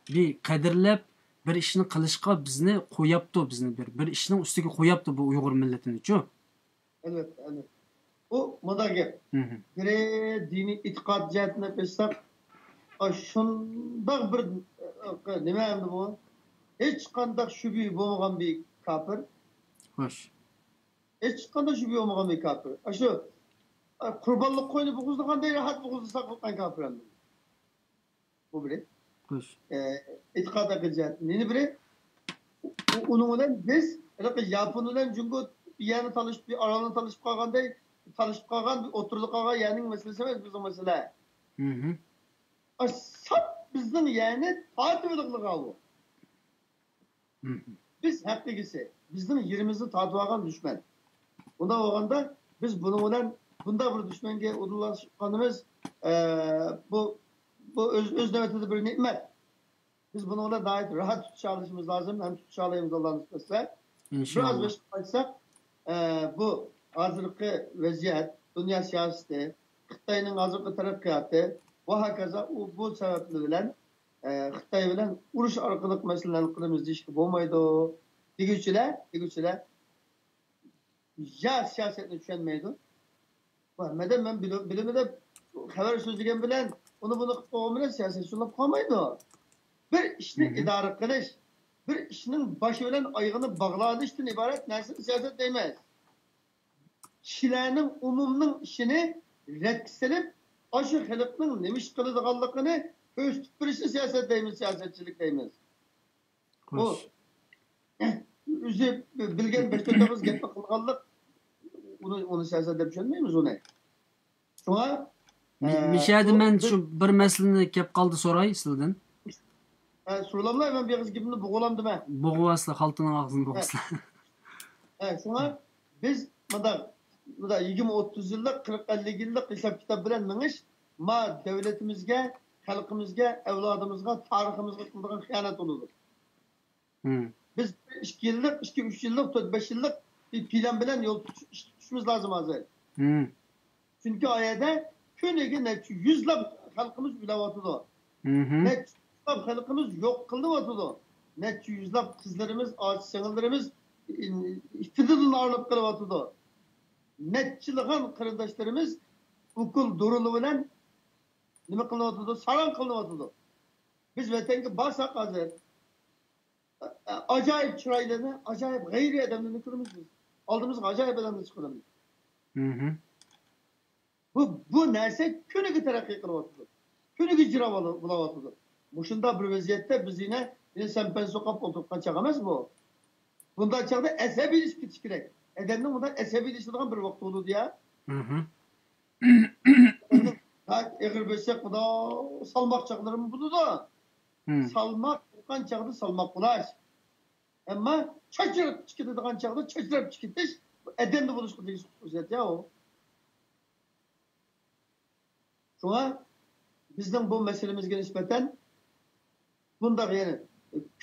بىر قەدىرلەپ، بىر ئىشنى قىلىشقا بىزنى قوياپتۇ، بىزنى بىر، بىر ئىشنىڭ ئۈستىگە قوياپتۇ بۇ ئۇيغۇر مىللىتىنىچۇ. ئەلۋەتتە، ئەلۋەتتە. بۇ مۇنداق گەپ. بىرى دىنىي ئېتىقاد جەھەتتىن ئېيتساق، شۇنداق بىر، ئە، نېمە ئەمدى بۇ؟ ھېچقانداق شۈبھە بولمىغان بىر كاپىر. خوش. ھېچقانداق شۈبھە بولمىغان بىر كاپىر. ئاشۇ، ئە، قۇربانلىق قوينى بوغۇزلىغاندەك راھەت بوغۇزلىساق بولغان كاپىر ئەمدى. بۇ بىرى. خوش. ئە، ئېتىقاد ھەققى جەھەتتىن. يەنە بىرى، ئۇ-، ئۇنىڭ بىلەن بىز ھېلىقى ياپون بىلەن جۇڭگو بىر يەرنى تالىشىپ، بىر ئارالنى تالىشىپ قالغاندەك، تالىشىپ قالغان، بىر ئوتتۇرىدا قالغان يەرنىڭ مەسىلىسى ئەمەس بىزنىڭ مەسىلە. ئاشۇ ساپ بىزنىڭ يەرنى تارتىۋېلىغلىغان بۇ. بىز ھەق ئىگىسى، بىزنىڭ يېرىمىزنى تارتىۋالغان دۈشمەن. بۇنداق بولغاندا، بىز بۇنىڭ بىلەن بۇنداق بىر دۈشمەنگە ئۇدۇللاشقىنىمىز، ئە، بۇ، بۇ ئۆز، ئۆز نۆۋىتىدە بىر نېمەت. بىز بۇنىڭ بىلەن ناھايىتى راھەت تۇتۇشالايمىز لازىم، ھەم تۇتۇشالايمىز، ئاللا نېسىپ ئەتسە. بىراز ئىنشاللا. باشقا قايتساق، ئە، بۇ ھازىرقى ۋەزىيەت، دۇنيا سىياسىتى، خىتاينىڭ ھازىرقى تەرەققىياتى ۋە ھاكازا ئۇ، بۇ سەۋەبلەر بىلەن ئە، خىتاي بىلەن ئۇرۇش ئارقىلىق مەسىلىنى ھەل قىلىمىز دېيىشكە بولمايدۇ. دېگۈچىلەر، دېگۈچىلەر يا سىياسەتنى چۈشەنمەيدۇ. ۋە مەدەم مەن بىلىم-، بىلىمى دەپ خەۋەر سۆزلىگەن بىلەن، ئۇنى بۇنى قىلىپ قويغان بىلەن سىياسەتچى بولۇپ قالمايدۇ. بىر ئىشنى ئىدارە قىلىش، بىر ئىشنىڭ باشى بىلەن ئايىغىنى باغلىۋېلىشتىن ئىبارەت نەرسىنى سىياسەت دەيمىز. كىشىلەرنىڭ، ئومۇمنىڭ ئىشىنى رەتكە سېلىپ، ئاشۇ خەلقنىڭ نېمە ئىش قىلىدىغانلىقىنى كۆرسىتىپ بېرىشنى سىياسەت دەيمىز، سىياسەتچىلىك دەيمىز. بۇ خوش. ئۆزى بىلگەن بەش تۆت ئېغىز گەپنى قىلغانلىق، ئۇنى، ئۇنى سىياسەت دەپ چۈشەنمەيمىز ئۇنى. شۇڭا، مۇ-، ئە، مۇشۇ يەردە بۇ مەن بىز شۇ بىر مەسىلىنى كەپ قالدى سوراي سىلىدىن. ئە، سورىلاملا، مەن بىر ئېغىز گېپىمنى بوغۇلامدىمەن. بوغۇۋالسىلا، خالتىنىڭ ئاغزىنى بوغۇسىلا. ئە، شۇڭا بىز مۇنداق، مۇنداق يىگىرمە، ئوتتۇز يىللىق، قىرىق، ئەللىك يىللىق ھېساب-كىتاب بىلەن مېڭىش ما دۆلىتىمىزگە، خەلقىمىزگە، ئەۋلادىمىزغا، تارىخىمىزغا قىلىدىغان خىيانەت بولىدۇ. بىز بىر ئىككى يىللىق، ئىككى، ئۈچ يىللىق، تۆت، بەش يىللىق بىر پىلان بىلەن يول تۇتۇش، ئىش تۇتۇشىمىز لازىم ھازىر. چۈنكى ئايەدە كۈنىگە نەچچە يۈزلەپ خەلقىمىز ئۆلۈۋاتىدۇ. نەچچە يۈزلەپ خەلقىمىز يوق قىلىنىۋاتىدۇ. نەچچە يۈزلەپ قىزلىرىمىز، ئاچا سىڭىللىرىمىز ئىپپىتىدىن ئايرىلىپ قېلىۋاتىدۇ. نەچچىلىغان قېرىنداشلىرىمىز ئوكۇل دورىلىرى بىلەن نېمە قىلىنىۋاتىدۇ؟ ساراڭ قىلىنىۋاتىدۇ. بىز ۋەتەنگە بارساق ھازىر، ئاجايىپ چىرايلىرىنى، ئاجايىپ غەيرىي ئادەملەرنى كۆرىمىز بىز. ئالدىمىزغا ئاجايىپ ئادەملەر چىقىرىمىز. بۇ، بۇ نەرسە كۈنىگە تەرەققىي قىلىۋاتىدۇ. كۈنىگە جىرا بولا-، بولاۋاتىدۇ. مۇشۇنداق بىر ۋەزىيەتتە بىز يەنە، يەنە سەمپەن سوقاپ ئولتۇرۇپ قان چاغ ئەمەس بۇ. بۇنداق چاغدا ئەسەبىيلىشىپ كېتىش كېرەك. ئادەمنىڭ بۇنداق ئەسەبىيلىشىدىغان بىر ۋاقتى بولىدۇ يا. ئېغىر بۆسەك، خۇدا، سالماق چاغلىرىمۇ بولىدۇ. سالماق تۇتقان چاغدا سالماق بولاش. ئەمما چاچراپ چىقىدىغان چاغدا چاچراپ چىقىش، بۇ ئادەمدە بولۇشقا تېگىشلىك خۇسۇسىيەت يا ئۇ. شۇڭا بىزنىڭ بۇ مەسىلىمىزگە نىسبەتەن بۇنداق يەنە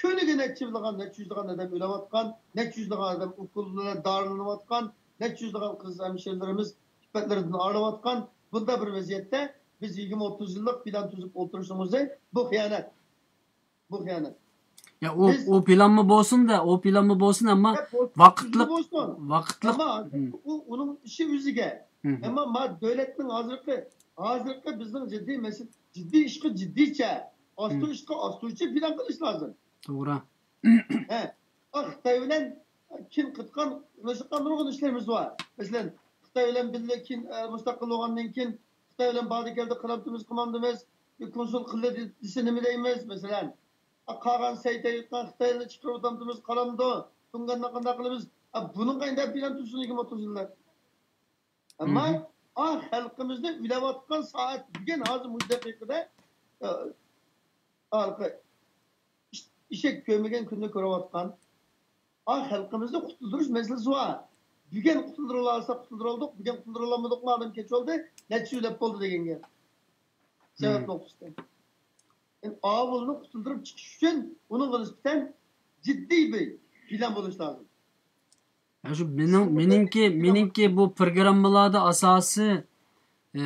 كۈنىگە نەچچە يۈزلىغان، نەچچە يۈزلىغان ئادەم ئۆلۈۋاتقان، نەچچە يۈزلىغان ئادەم ئوكۇل بىلەن دارىلىنىۋاتقان، نەچچە يۈزلىغان قىز ھەمشىرىلىرىمىز ئىپپەتلىرىدىن ئايرىلىۋاتقان بۇنداق بىر ۋەزىيەتتە بىز يىگىرمە، ئوتتۇز يىللىق پىلان تۈزۈپ ئولتۇرۇشىمىز، بۇ خىيانەت. بۇ خىيانەت. يا، ئۇ، بىز ئۇ پىلانمۇ بولسۇن دە، ئۇ پىلانمۇ بولسۇن، ئەمما ۋاقىتلىق، بولسۇن. ۋاقىتلىق. ئەمما ھازىر ئۇ، ئۇنىڭ ئىشى ئۆزىگە. ئەمما ما دۆلەتنىڭ ھازىرقى، ھازىرقى بىزنىڭ جىددىي مەسىلە، جىددىي ئىشقا جىددىيچە، ئاستۇ ئىشقا ئاستۇچە پىلان قىلىش لازىم. توغرا. ھە، خىتاي بىلەن كېيىن قىلىدىغان، قىلىشقان نۇرغۇن ئىشلىرىمىز بار. مەسىلەن، خىتاي بىلەن بىللە كېيىن، ئە، مۇستەقىل بولغاندىن كېيىن خىتاي بىلەن باردى كەلدى قىلامتىمىز، قىلمامتىمىز، بىر كونسۇل قىلدى دېسە نېمە دەيمىز؟ مەسىلەن، قالغان سەي تەييۇتقان خىتايلارنى چىقىرىۋاتامتىمىز، قالامدۇ؟ تۇڭگاندا قانداق قىلىمىز؟ ئا، بۇنىڭغا ئەندى پىلان تۈزسۇن يىگىرمە، ئوتتۇز يىللار. ئەمما ئا، خەلقىمىزنى ئۆلۈۋاتقان سائەت، بۈگۈن ھازىر مۇشۇ دەقىقىدە، ئا، ھېلىقى ئىش-، ئېشەك كۆرمىگەن كۈننى كۆرۈۋاتقان، ئا، خەلقىمىزنى قۇتۇلدۇرۇش مەسىلىسى بار. بۈگۈن قۇتۇلدۇرۇۋالساق قۇتۇلدۇرالدۇق، بۈگۈن قۇتۇلدۇرالمىدۇقمۇ، ئادەم كېچىۋالدى، نەچچە يۈزلەپ بولدى دېگەن گەپ. سەۋەب نۇقتىسىدا. يەنى ئاۋۇلنى قۇتۇلدۇرۇپ چىقىش ئۈچۈن ئۇنىڭغا نىسبەتەن جىددىي بىر پىلان بولۇشى لازىم. يا، شۇ مېنىڭ، مېنىڭكى، مېنىڭكى بۇ پروگراممىلاردا ئاساسىي، ئى،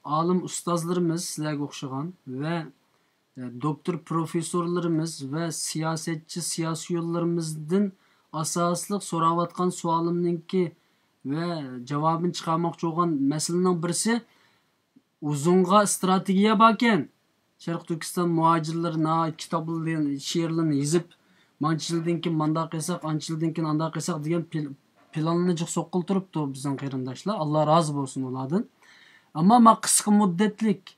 ئالىم ئۇستازلىرىمىز، سىلەرگە ئوخشىغان ۋە، ئى، دوكتور پروفېسسورلىرىمىز ۋە سىياسەتچى سىياسىيونلىرىمىزدىن ئاساسلىق سوراۋاتقان سوئالىمنىڭكى ۋە جاۋابىنى چىقارماقچى بولغان مەسىلىنىڭ بىرسى، ئۇزۇنغا ئىستراتېگىيە باركەن. شەرقىي تۈركىستان مۇھاجىرلىرى ناھايىتى كىتابلىرىنى، شېئىرلىرىنى يېزىپ، مانچە يىلدىن كېيىن مانداق قىلساق، ئانچە يىلدىن كېيىن ئانداق قىلساق دېگەن پىل-، پىلاننى جىق سوققىلى تۇرۇپتۇ بىزنىڭ قېرىنداشلار. ئاللا رازى بولسۇن ئۇلاردىن. ئەمما ما قىسقا مۇددەتلىك،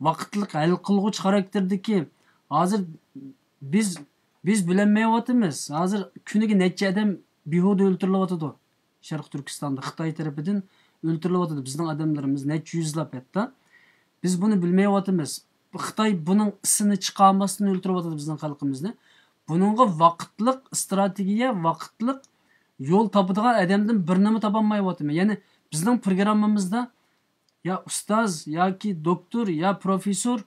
ۋاقىتلىق ھەل قىلغۇچ خاراكتېردىكى، ھازىر بىز، بىز بىلەلمەيۋاتىمىز. ھازىر كۈنىگە نەچچە ئادەم بىھۇدە ئۆلتۈرۈلۈۋاتىدۇ. شەرقىي تۈركىستاندا خىتاي تەرىپىدىن ئۆلتۈرۈلۈۋاتىدۇ بىزنىڭ ئادەملىرىمىز، نەچچە يۈزلەپ ھەتتا. بىز بۇنى بىلمەيۋاتىمىز. خىتاي بۇنىڭ ئىسىنى چىقارماستىن ئۆلتۈرۈۋاتىدۇ بىزنىڭ خەلقىمىزنى. بۇنىڭغا ۋاقىتلىق ئىستراتېگىيە، ۋاقىتلىق يول تاپىدىغان ئادەمدىن بىرنىمۇ تاپالمايۋاتىمەن. يەنى بىزنىڭ پروگراممىمىزدا يا ئۇستاز ياكى دوكتور يا پروفېسسور،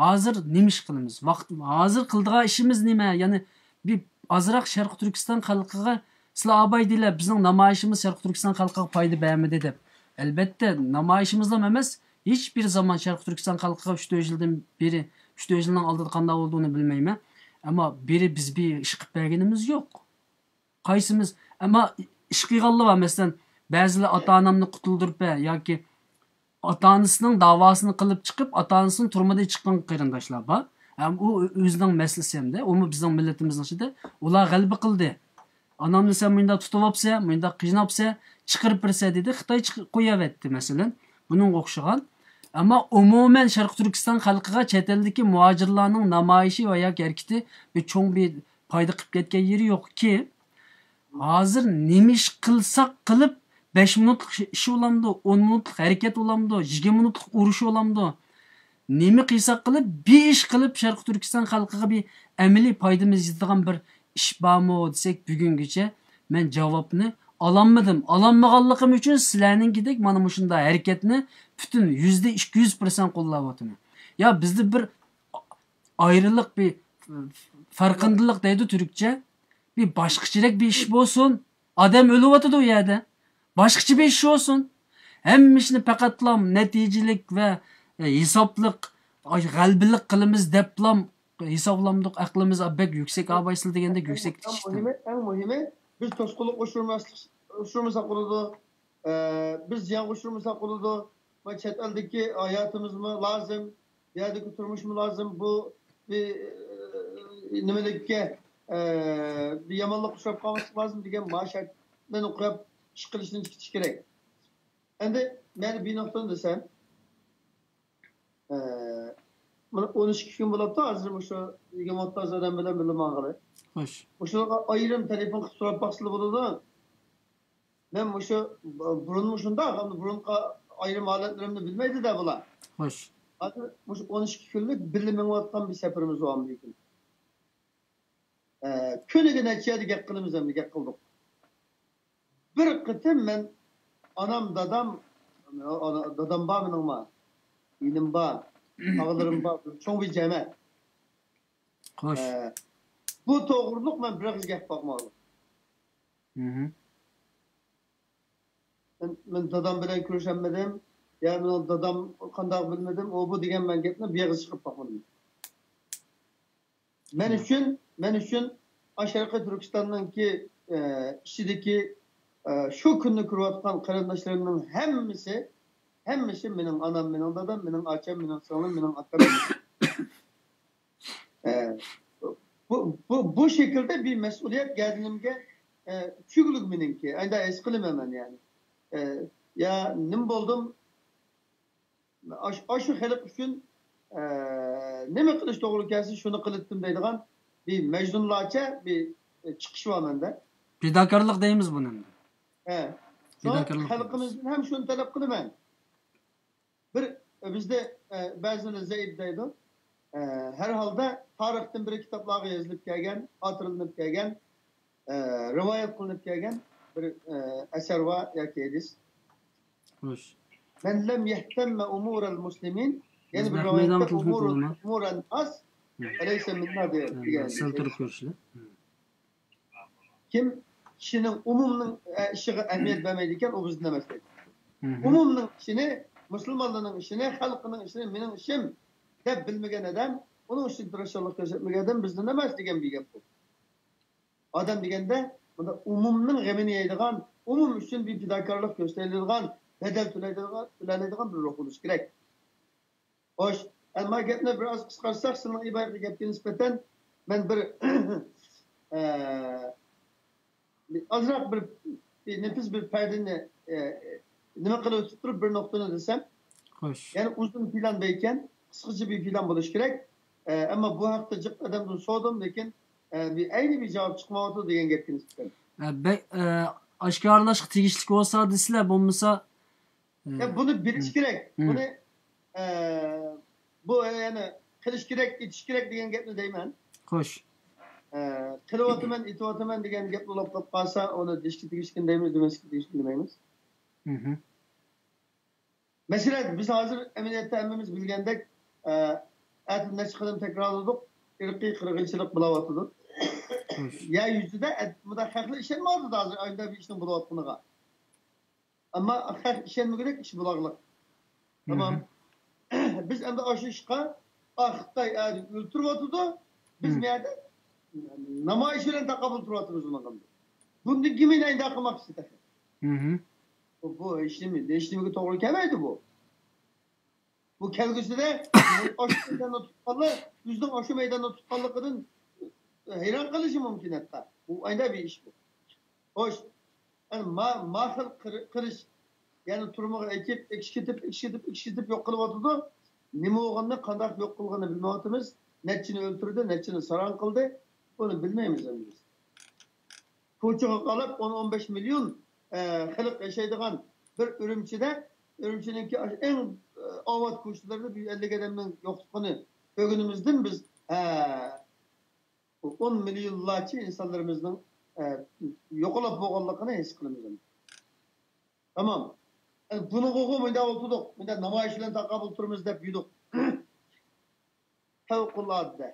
ھازىر نېمە ئىش قىلىمىز؟ ۋاقىت، ھازىر قىلىدىغان ئىشىمىز نېمە؟ يەنى بىر ئازراق شەرقىي تۈركىستان خەلقىگە، سىلەر ئاباي دېيىلە، بىزنىڭ نامايىشىمىز شەرقىي تۈركىستان خەلقىگە پايدا بەرمىدى دەپ. ئەلبەتتە، نامايىشىمىزلا ئەمەس، ھېچ بىر زامان شەرقىي تۈركىستان خەلقىگە ئۈچ تۆت يىلدىن بېرى، ئۈچ تۆت يىلنىڭ ئالدىدا قانداق بولدى، ئۇنى بىلمەيمەن. ئەمما بىرى بىز بىر ئىش قىلىپ بەرگىنىمىز يوق. قايسىمىز؟ ئەمما ئىش قىلغانلار بار. مەسىلەن، بەزىلەر ئاتا-ئانامنى قۇتۇلدۇرۇپ بەر ياكى ئاتا-ئانىسىنىڭ داۋاسىنى قىلىپ چىقىپ، ئاتا-ئانىسىنى تۈرمىدىن چىققان قېرىنداشلار بار. ھەم ئۇ ئۆزىنىڭ مەسىلىسى ھەمدە ئۇمۇ بىزنىڭ مىللىتىمىزنىڭ ئىچىدە ئۇلار غەلىبە قىلدى. ئانامنى سەن مۇنداق تۇتۇۋاپسەن، مۇنداق قىيناپسەن، چىقىرىپ بېرىسەن دېدى، خىتاي چىقىرىپ قويۇۋەتتى مەسىلەن. بۇنىڭغا ئوخشىغان. ئەمما ئومۇمەن شەرقىي تۈركىستان خەلقىگە چەت ئەلدىكى مۇھاجىرلارنىڭ نامايىشى ۋە ياكى ھەرىكىتى بىر چوڭ بىر پايدا قىلىپ كەتكەن يېرى يوقكى، ھازىر نېمە ئىش قىلساق قىلىپ، بەش مىنۇتلۇق ئىش بولامدۇ، ئون مىنۇتلۇق ھەرىكەت بولامدۇ، يىگىرمە مىنۇتلۇق ئۇرۇش بولامدۇ؟ نېمە قىلساق قىلىپ، بىر ئىش قىلىپ، شەرقىي تۈركىستان خەلقىگە بىر ئەمەلىي پايدىمىز يېتىدىغان بىر ئىش بارمۇ دېسەك، بۈگۈنگىچە مەن جاۋابنى ئالالمىدىم. ئالالمىغانلىقىم ئۈچۈن سىلەرنىڭكىدەك مانا مۇشۇنداق ھەرىكەتنى پۈتۈن يۈزدە ئىككى يۈز پىرسەنت قوللاۋاتىمەن. يا بىزدە بىر ئايرىلىق، بىر فەرقىندىلىق دەيدۇ تۈركچە. بىر باشقىچىرەك بىر ئىش بولسۇن. ئادەم ئۆلۈۋاتىدۇ ئۇ يەردە. باشقىچە بىر ئىش بولسۇن. ھەممە ئىشنى پەقەتلا نەتىجىلىك ۋە، ئە، ھېسابلىق، ئاي، غەلىبىلىك قىلىمىز دەپلا ھېسابلامدۇق. ئەقلىمىز بەك يۈكسەك، ئابايسىل دېگەندەك يۈكسەك ئەڭ تىكىشتىن. مۇھىمى، ئەڭ مۇھىمى، بىز توسقۇنلۇق ئۇچرىماسلىق، ئۇچرىمىساق بولىدۇ. ئە، بىز زىيانغا ئۇچرىمىساق بولىدۇ. ما چەت ئەلدىكى ھاياتىمىزمۇ لازىم، بۇ يەردىكى تۇرمۇشمۇ لازىم. بۇ بىر، ئە، نېمىلىككە، ئە، بىر يامانلىققا ئۇچراپ قالماسلىق لازىم دېگەن ما شەرتلەرنى قويۇپ ئىش قىلىشنى كېتىش كېرەك. ئەمدى مەن بىر نۇقتىنى دېسەم، ئە، مانا ئون ئىككى كۈن بولاپتۇ ھازىر مۇشۇ يىگىرمە ئوتتۇز ئادەم بىلەن بىللە ماڭغىلى. خوش. مۇشۇلارغا ئايرىم تېلېفون قىلىپ سوراپ باقسىلا بولىدۇ. مەن مۇشۇ بۇرۇنمۇ شۇنداق، ئەمدى بۇرۇنقى ئايرىم ھالەتلىرىمنى بىلمەيدۇ-دە بۇلار. خوش. ھازىر مۇشۇ ئون ئىككى كۈنلۈك بىللە مېڭىۋاتقان بىر سەپىرىمىز بار ئامېرىكىدا. ئە، كۈنىگە نەچچە يەردە گەپ قىلىمىز، ئەمدى گەپ قىلدۇق. بىر قېتىم مەن ئانام، دادام، ئانا، دادام بار مېنىڭمۇ، ئىنىم بار، ئاغىلىرىم بار، چوڭ بىر جەمەت. خوش. ئە، بۇ توغرۇلۇق مەن بىر ئېغىز گەپ باقمىغان. مھم. مەن، مەن دادام بىلەن كۆرۈشەلمىدىم. يا مېنىڭ دادام قانداق بىلمىدىم، ئۇ بۇ دېگەن مەن گەپنى بىر ئېغىز چىقىرىپ باقمىدىم. مەن ئۈچۈن، مەن ئۈچۈن ئاشەرقىي تۈركىستاننىڭكى، ئە، ئىچىدىكى، ئە، شۇ كۈننى كۆرۈۋاتقان قېرىنداشلىرىمنىڭ ھەممىسى، ھەممىسى مېنىڭ ئانام، مېنىڭ دادام، مېنىڭ ئاچام، مېنىڭ سىڭلىم، مېنىڭ ئاكام. ئە، بۇ، بۇ، بۇ شەكىلدە بىر مەسئۇلىيەت گەدىنىمگە، ئە، چۈشكەنلىكى مېنىڭكى. ئەندى ھېس قىلىمەن مەن، يەنى. ئە، يا نېمە بولدۇم؟ ئاش-، ئاشۇ خەلق ئۈچۈن، ئە، نېمە قىلىش توغرا كەلسە، شۇنى قىلىتتىم دەيدىغان بىر مەجنۇنلارچە بىر، ئە، چىقىش بار مەندە. پىداكارلىق دەيمىز بۇنى ئەمدى. ھە. شۇڭا پىداكارلىق دەيمىز. خەلقىمىزدىن ھەم شۇنى تەلەپ قىلىمەن. بىر، بىزدە، ئە، بەزىلەر زەئىپ دەيدۇ. ئە، ھەر ھالدا تارىختىن بېرى كىتابلارغا يېزىلىپ كەلگەن، خاتىرىلىنىپ كەلگەن، ئە، رىۋايەت قىلىنىپ كەلگەن بىر، ئە، ئەسەر بار ياكى ھەدىس. خوش. مەن لەم يەھتەممە ئۇمۇرەل مۇسلىمىن، يەنە بىر رىۋايەتتە ئۇمۇر، ئۇمۇرەن ناس فەلەيسە مىننا دېگەن. سەل تۇرۇپ كۆرۈشلە. كىم كىشىنىڭ ئومۇمنىڭ، ئە، ئىشىغا ئەھمىيەت بەرمەيدىكەن، ئۇ بىزدىن ئەمەس دەيدۇ. مھم. ئومۇمنىڭ ئىشىنى، مۇسۇلمانلارنىڭ ئىشىنى، خەلقنىڭ ئىشىنى مېنىڭ ئىشىم دەپ بىلمىگەن ئادەم، ئۇنىڭ ئۈستىگە تىرىشچانلىق كۆرسەتمىگەن ئادەم بىزدىن ئەمەس دېگەن بىر گەپ بۇ. ئادەم دېگەندە، بۇنداق ئومۇمنىڭ غېمىنى يەيدىغان، ئومۇم ئۈچۈن بىر پىداكارلىق كۆرسىتەلەيدىغان، بەدەل تۆلەيدىغان، تۆلەيدىغان بىر روھ بولۇشى كېرەك. خوش، ئەمما گەپنى بىر ئاز قىسقارتساق، سىلىنىڭ ئىبارىتى گەپكە نىسبەتەن مەن بىر، ئە، ئازراق بىر، بىر نېپىز بىر پەردىنى، ئە، نېمە قىلىپ ئۆتۈپ تۇرۇپ بىر نۇقتىنى دېسەم، خوش. يەنى ئۇزۇن پىلان بەركەن، قىسقىچە بىر پىلان بولۇشى كېرەك. ئە، ئەمما بۇ ھەقتە جىق ئادەمدىن سورىدىم، لېكىن، ئە، بىر ئەينى بىر جاۋاب چىقمايۋاتىدۇ دېگەن گەپكە نىسبەتەن. ئە، بەك، ئە، ئاشكارىلاشقا تېگىشلىك بولسا دېسىلە، بولمىسا، ئە، يا، بۇنى بىلىش كېرەك. بۇنى، ئە، بۇ، يەنى قىلىش كېرەك، ئېتىش كېرەك دېگەن گەپنى دەيمەن. خوش. ئە، قىلىۋاتىمەن، ئېتىۋاتىمەن دېگەن گەپ بولۇپ قالسا، ئۇنى دېيىشكە تېگىشلىكىنى دەيمىز، دېمەسلىككە تېگىشلىكىنى دەيمىز. مەسىلەن، بىز ھازىر ئەمەلىيەتتە ھەممىمىز بىلگەندەك، ئە، ئەتە نەچچە قېتىم تەكرارلىدۇق، ئىرقىي قىرغىنچىلىق بولاۋاتىدۇ. يەر يۈزىدە ئەت-، مۇنداق خەقلەر ئىشەنمەيۋاتىدۇ ھازىر ئايدا بىر ئىشنىڭ بولۇۋاتقىنىغا. ئەمما خەق ئىشەنمىگۈدەك ئىش بولارلىق. تامام. بىز ئەمدى ئاشۇ ئىشقا، ئا، خىتاي ئەدە ئۆلتۈرۈۋاتىدۇ، بىز مۇ يەردە نامايىش بىلەن تاقابىل تۇرۇۋاتىمىز ئۇنىڭغا. بۇندىن كېيىن ئەينى قىلماقچى تېخى. بۇ، بۇ ھېچنېمە، ھېچنېمىگە توغرا كەلمەيدۇ بۇ. بۇ كەلگۈسىدە ئاشۇ مەيداندا تۇتقانلار ئۆزىنىڭ ئاشۇ مەيداندا تۇتقانلىقىدىن ھەيران قېلىشى مۇمكىن ھەتتا. بۇ ئايدا بىر ئىش بۇ. خوش، يەنى ما، ما خىل قىر-، قىرىش، يەنى تۈرمىگە ئېكىپ، ئېكىشكىتىپ، ئېكىشكىتىپ، ئېكىشكىتىپ يوق قىلىۋاتىدۇ. نېمە بولغىنىنى، قانداق يوق قىلغىنىنى بىلمەيۋاتىمىز. نەچچىنى ئۆلتۈردى، نەچچىنى ساراڭ قىلدى، بۇنى بىلمەيمىز ئەمدى بىز. كوچىغا قاراپ ئون، ئون بەش مىليون، ئە، خەلق ياشايدىغان بىر ئۈرۈمچىدە، ئۈرۈمچىنىڭكى ئەڭ، ئە، ئاۋات كوچىلىرىدا بىر ئەللىك ئادەمنىڭ يوقلۇقىنى كۆرگىنىمىزدىن بىز، ئە، ئون مىليونلارچە ئىنسانلىرىمىزنىڭ، ئە، يوقىلاپ بولغانلىقىنى ھېس قىلىمىز. تامام. ئە، بۇنىڭغىغۇ مۇنداق ئولتۇردۇق، مۇنداق نامايىش بىلەن تاقابىل تۇرىمىز دەپ يۈردۇق. پەۋقۇلئاددە.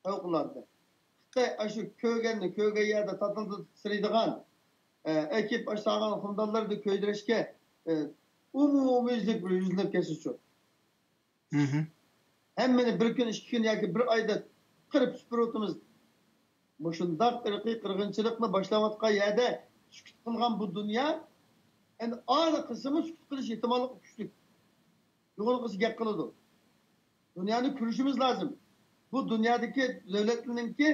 پەۋقۇلئاددە. خىتاي ئاشۇ كۆرگەننى كۆرگەن يەردە تاتىلدىتىپ سىرىيدىغان، ئە، ئەكىپ ئاشۇ سالغان خۇمدانلىرىدا كۆيدۈرۈشكە، ئە، ئومۇميۈزلۈك بىر يۈزلىنىپ كەتسىچۇ. ھەممىنى بىر كۈن، ئىككى كۈن ياكى بىر ئايدا قىرىپ سۈپۈرۈۋاتىمىز. مۇشۇنداق ئىرقىي قىرغىنچىلىقنى باشلاۋاتقان يەردە سۈكۈت قىلغان بۇ دۇنيا، ئەمدى ئانا قىلسىمۇ سۈكۈت قىلىش ئېھتىماللىقى كۈچلۈك. يۇغۇرۇنقىسى گەپ قىلىدۇ. دۇنيانى كۆرۈشىمىز لازىم. بۇ دۇنيادىكى دۆلەتلەرنىڭكى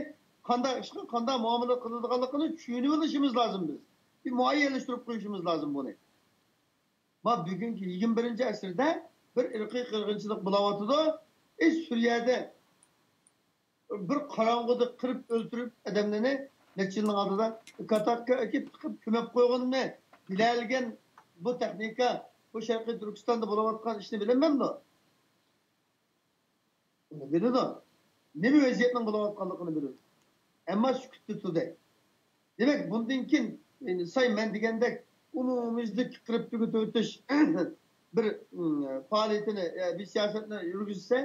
قانداق ئىشقا، قانداق مۇئامىلە قىلىدىغانلىقىنى چۈشىنىۋېلىشىمىز لازىم بىز. بىر مۇئەييەنلەشتۈرۈپ قويۇشىمىز لازىم بۇنى. ما بۈگۈنكى يىگىرمە بىرىنچى ئەسىردە بىر ئىرقىي قىرغىنچىلىق بولاۋاتىدۇ. ئى، سۈرىيەدە بىر قاراڭغۇدا قىرىپ ئۆلتۈرۈپ ئادەملەرنى نەچچە يىلنىڭ ئالدىدا كاتاككا ئەكىپ تىقىپ كۆمۈپ قويغىنىنى بىلەلىگەن بۇ تېخنىكا، بۇ شەرقىي تۈركىستاندا بولۇۋاتقان ئىشنى بىلەلمەمدۇ؟ ئۇنى بىلىدۇ. نېمە ۋەزىيەتنىڭ بولۇۋاتقانلىقىنى بىلىدۇ. ئەمما سۈكۈتتە تۇردى. دېمەك، بۇندىن كېيىن، ئەينى ساي مەن دېگەندەك ئومۇميۈزلۈك قىرىپ تۈگىتىۋېتىش بىر، ئىم، پائالىيىتىنى، ئە، بىر سىياسەتنى يۈرگۈزسە،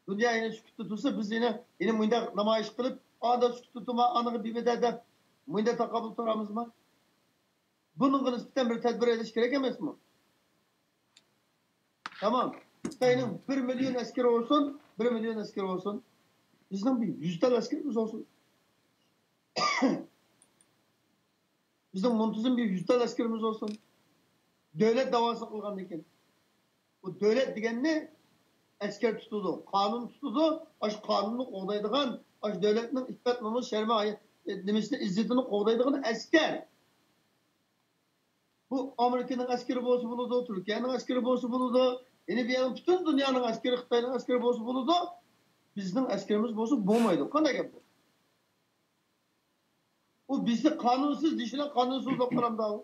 دۇنيا يەنە سۈكۈتتە تۇرسا، بىز يەنە، يەنە مۇنداق نامايىش قىلىپ، ئاندا سۈكۈتتە تۇرما، ئانىغا بىبىدە دەپ، مۇنداق تاقابىل تۇرامىزمۇ؟ بۇنىڭغا نىسبەتەن بىر تەدبىر ئېلىش كېرەك ئەمەسمۇ؟ تامام. خىتاينىڭ بىر مىليون ئەسكىرى بولسۇن، بىر مىليون ئەسكىرى بولسۇن، بىزنىڭ بىر يۈز تال ئەسكىرىمىز بولسۇن. بىزنىڭ مۇنتىزىم بىر يۈز تال ئەسكىرىمىز بولسۇن. دۆلەت داۋاسى قىلغاندىكىن. بۇ دۆلەت دېگەننى ئەسكەر تۇتىدۇ، قانۇن تۇتىدۇ. ئاشۇ قانۇننى قوغدايدىغان، ئاشۇ دۆلەتنىڭ ئىپپەت، نومۇس، شەرمى، ئاي-، نېمىسىنى، ئىززىتىنى قوغدايدىغان ئەسكەر. بۇ ئامېرىكىنىڭ ئەسكىرى بولسا بولىدۇ، تۈركىيەنىڭ ئەسكىرى بولسا بولىدۇ، يەنە بۇ يەرنىڭ پۈتۈن دۇنيانىڭ ئەسكىرى، خىتاينىڭ ئەسكىرى بولسا بولىدۇ. بىزنىڭ ئەسكىرىمىز بولسا بولمايدۇ. قانداق گەپ بۇ؟ ئۇ بىزنى قانۇنسىز دېيىشىنى قانۇنسىز دەپ قارامدا ئۇ.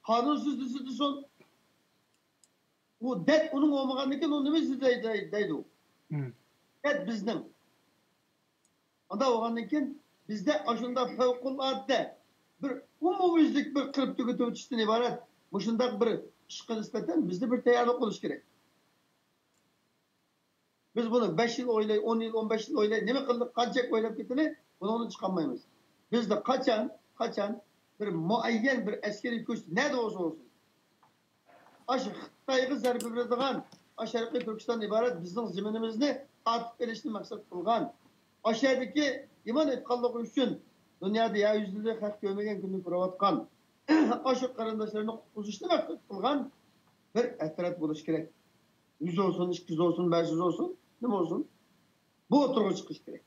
قانۇنسىز دېسە دېسۇن. ئۇ دەرد ئۇنىڭ بولمىغاندىن كېيىن ئۇ نېمە دەيدۇ؟ دەرد بىزنىڭ. ئۇنداق بولغاندىن كېيىن بىزدە ئاشۇنداق پەۋقۇلئاددە بىر ئومۇميۈزلۈك بىر قىرىپ تۈگىتىۋېتىشتىن ئىبارەت مۇشۇنداق بىر ئىشقا نىسبەتەن بىزدە بىر تەييارلىق بولۇشى كېرەك. بىز بۇنى بەش يىل ئويلاي، ئون يىل، ئون بەش يىل ئويلاي، نېمە قىلدۇق، قانچە ئويلاپ كېتىلى، بۇنىڭدىن چىقالمايمىز. بىزدە قاچان، قاچان بىر مۇئەييەن بىر ئەسكىرىي كۈچ نەدە بولسا بولسۇن، ئاشۇ خىتايغا زەربە بېرىدىغان، ئاشۇ شەرقىي تۈركىستاندىن ئىبارەت بىزنىڭ زېمىنىمىزنى تارتىپ ئېلىشنى مەقسەت قىلغان، ئاشۇ يەردىكى ئىمان ئېيتقانلىقى ئۈچۈن دۇنيادا يەر يۈزىدە خەق كۆرمىگەن كۈننى كۆرۈۋاتقان ئاشۇ قېرىنداشلىرىنى قۇتقۇزۇشنى مەقسەت قىلغان بىر ئەترەت بولۇش كېرەك. يۈز بولسۇن، ئىككى يۈز بولسۇن، بەش يۈز بولسۇن، نېمە بولسۇن، بۇ ئوتتۇرىغا چىقىش كېرەك.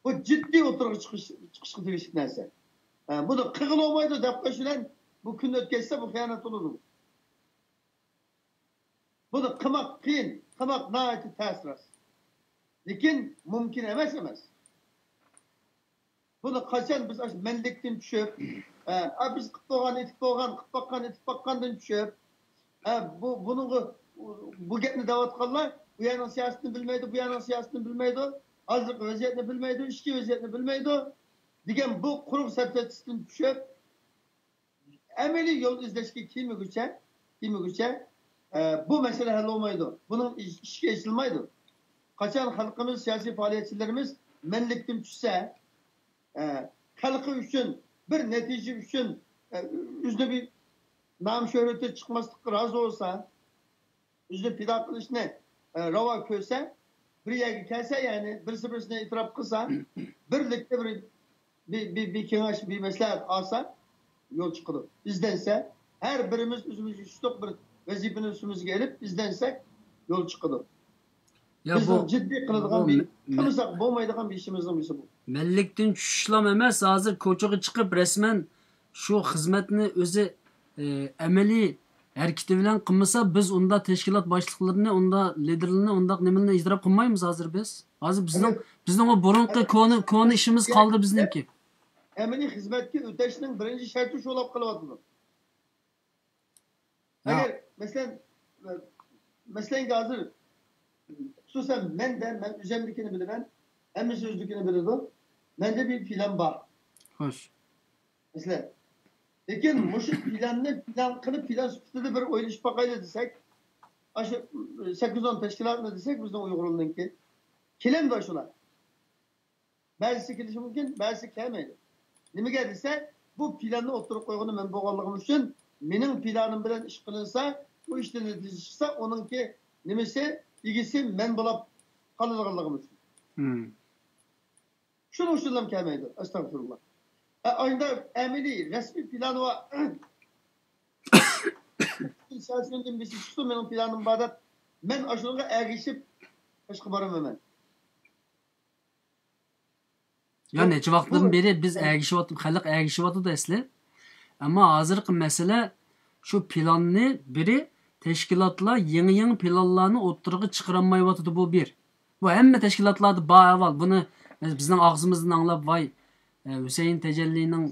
بۇ جىددىي ئوتتۇرىغا چىقىش، چىقىشقا تېگىشلىك نەرسە. ھە، بۇنى قىلغىلى بولمايدۇ دەپ قويۇش بىلەن بۇ كۈن ئۆتكەچسە، بۇ خىيانەت بولىدۇ. بۇنى قىلماق قىيىن، قىلماق ناھايىتى تەس راست. لېكىن مۇمكىن ئەمەس ئەمەس. بۇنى قاچان بىز ئاشۇ مەنلىكتىن چۈشۈپ، ئە، ئە، بىز قىلىپ بولغان، ئېتىپ بولغان، قىلىپ باققان، ئېتىپ باققاندىن چۈشۈپ، ئە، بۇ، بۇنىڭغا، بۇ گەپنى دەۋاتقانلار بۇ يەرنىڭ سىياسىتىنى بىلمەيدۇ، بۇ يەرنىڭ سىياسىتىنى بىلمەيدۇ، ھازىرقى ۋەزىيەتنى بىلمەيدۇ، ئىچكى ۋەزىيەتنى بىلمەيدۇ دېگەن بۇ قۇرۇق سەپسەتىسىدىن چۈشۈپ، ئەمەلىي يول ئىزدەشكە كىرمىگۈچە، كىرمىگۈچە، ئە، بۇ مەسىلە ھەل بولمايدۇ. بۇنىڭ ئىش-، ئىشىكى ئېچىلمايدۇ. قاچان خەلقىمىز، سىياسىي پائالىيەتچىلىرىمىز مەنلىكتىن چۈشسە، ئە، خەلقى ئۈچۈن، بىر نەتىجە ئۈچۈن، ئە، ئۆزىنى بىر نام شۆھرىتى چىقماسلىققا رازى بولسا، ئۆزىنى پىدا قىلىشنى، ئە، راۋا كۆرسە، بىر يەرگە كەلسە، يەنى بىرسى بىرسىنى ئېتىراپ قىلسا، بىرلىكتە بىر، بىر، بىر، بىر كېڭەش، بىر مەسلىھەت ئالسا، يول چىقىدۇ. ئىزدەنسە، ھەر بىرىمىز ئۆزىمىزگە چۈشتۇق بىر ۋەزىپىنى ئۈستىمىزگە ئېلىپ ئىزدەنسەك، يول چىقىدۇ. يا، بىزنىڭ بۇ، جىددىي قىلىدىغان بۇ بىر، مە-، مە-، قىلمىساق بولمايدىغان بىر ئىشىمىزنىڭ بىرسى بۇ. مەنلىكتىن چۈشۈشلام ئەمەس، ھازىر كوچىغا چىقىپ رەسمەن شۇ خىزمەتنى ئۆزى، ئە، ئەمەلىي ھەرىكىتى بىلەن قىلمىسا، بىز ئۇنداق تەشكىلات باشلىقلىرىنى، ئۇنداق لىدېرلىرىنى، ئۇنداق نېمىلىرىنى ئېتىراپ قىلمايمىز ھازىر بىز. ھازىر بىزنىڭ، ئەمەلىي، بىزنىڭ ئۇ بۇرۇنقى ئەمەلىي، كونا، كونا ئىشىمىز قالدى بىزنىڭكى. ئەمەلىي خىزمەتكە ئۆتەشنىڭ بىرىنچى شەرتى شۇ بولۇپ قېلىۋاتىدۇ. ھە. ئەگەر، مەسىلەن، مەسىلەنكى ھازىر، خۇسۇسەن مەندە، مەن ئۆزۈمدىكىنى بىلىمەن، ھەممىسى ئۆزىدىكىنى بىلىدۇ. مەندە بىر پىلان بار. خوش. مەسىلەن. لېكىن مۇشۇ پىلاننى پىلان قىلىپ، پىلان سۈپىتىدە بىر ئويلىشىپ باقايلى دېسەك، ئاشۇ سەككىز ئون تەشكىلاتنى دېسەك، بىزنىڭ ئۇيغۇرلارنىڭكى. كېلەمدۇ شۇلار؟ بەزىسى كېلىشى مۇمكىن، بەزىسى كەلمەيدۇ. نېمىگە دېسە، بۇ پىلاننى ئوتتۇرىغا قويغىنى مەن بولغانلىقىم ئۈچۈن، مېنىڭ پىلانىم بىلەن ئىش قىلىنسا، بۇ ئىشتىن نەتىجە چىقسا، ئۇنىڭكى نېمىسى، ئىگىسى مەن بولاپ قالىدىغانلىقىم ئۈچۈن. مم. شۇنىڭ ئۈچۈنلا كەلمەيدۇ، ئەستەغپۇرۇللا. ئە، ئايدا ئەمەلىي، رەسمىي پىلانى بار. سىياسىيون دېگەن بىرسى چىقسۇن، مېنىڭ پىلانىم بار دەپ، مەن ئاشۇنىڭغا ئەگىشىپ، باشقا بارمايمەن. يا، بۇ، نەچچە ۋاقىتتىن بۇ بېرى بىز ئەگىشىۋاتىپ، خەلق ئەگىشىۋاتىدۇ ئەسلى. ئەمما ھازىرقى مەسىلە شۇ پىلاننى بىرى تەشكىلاتلار يېڭى، يېڭى پىلانلارنى ئوتتۇرىغا چىقىرالمايۋاتىدۇ، بۇ بىر. بۇ ھەممە تەشكىلاتلاردا بار ئەھۋال. بۇنى بىزنىڭ ئاغزىمىزدىن ئاڭلاپ، ۋاي، ئە، ھۈسەيىن تەجەللىنىڭ،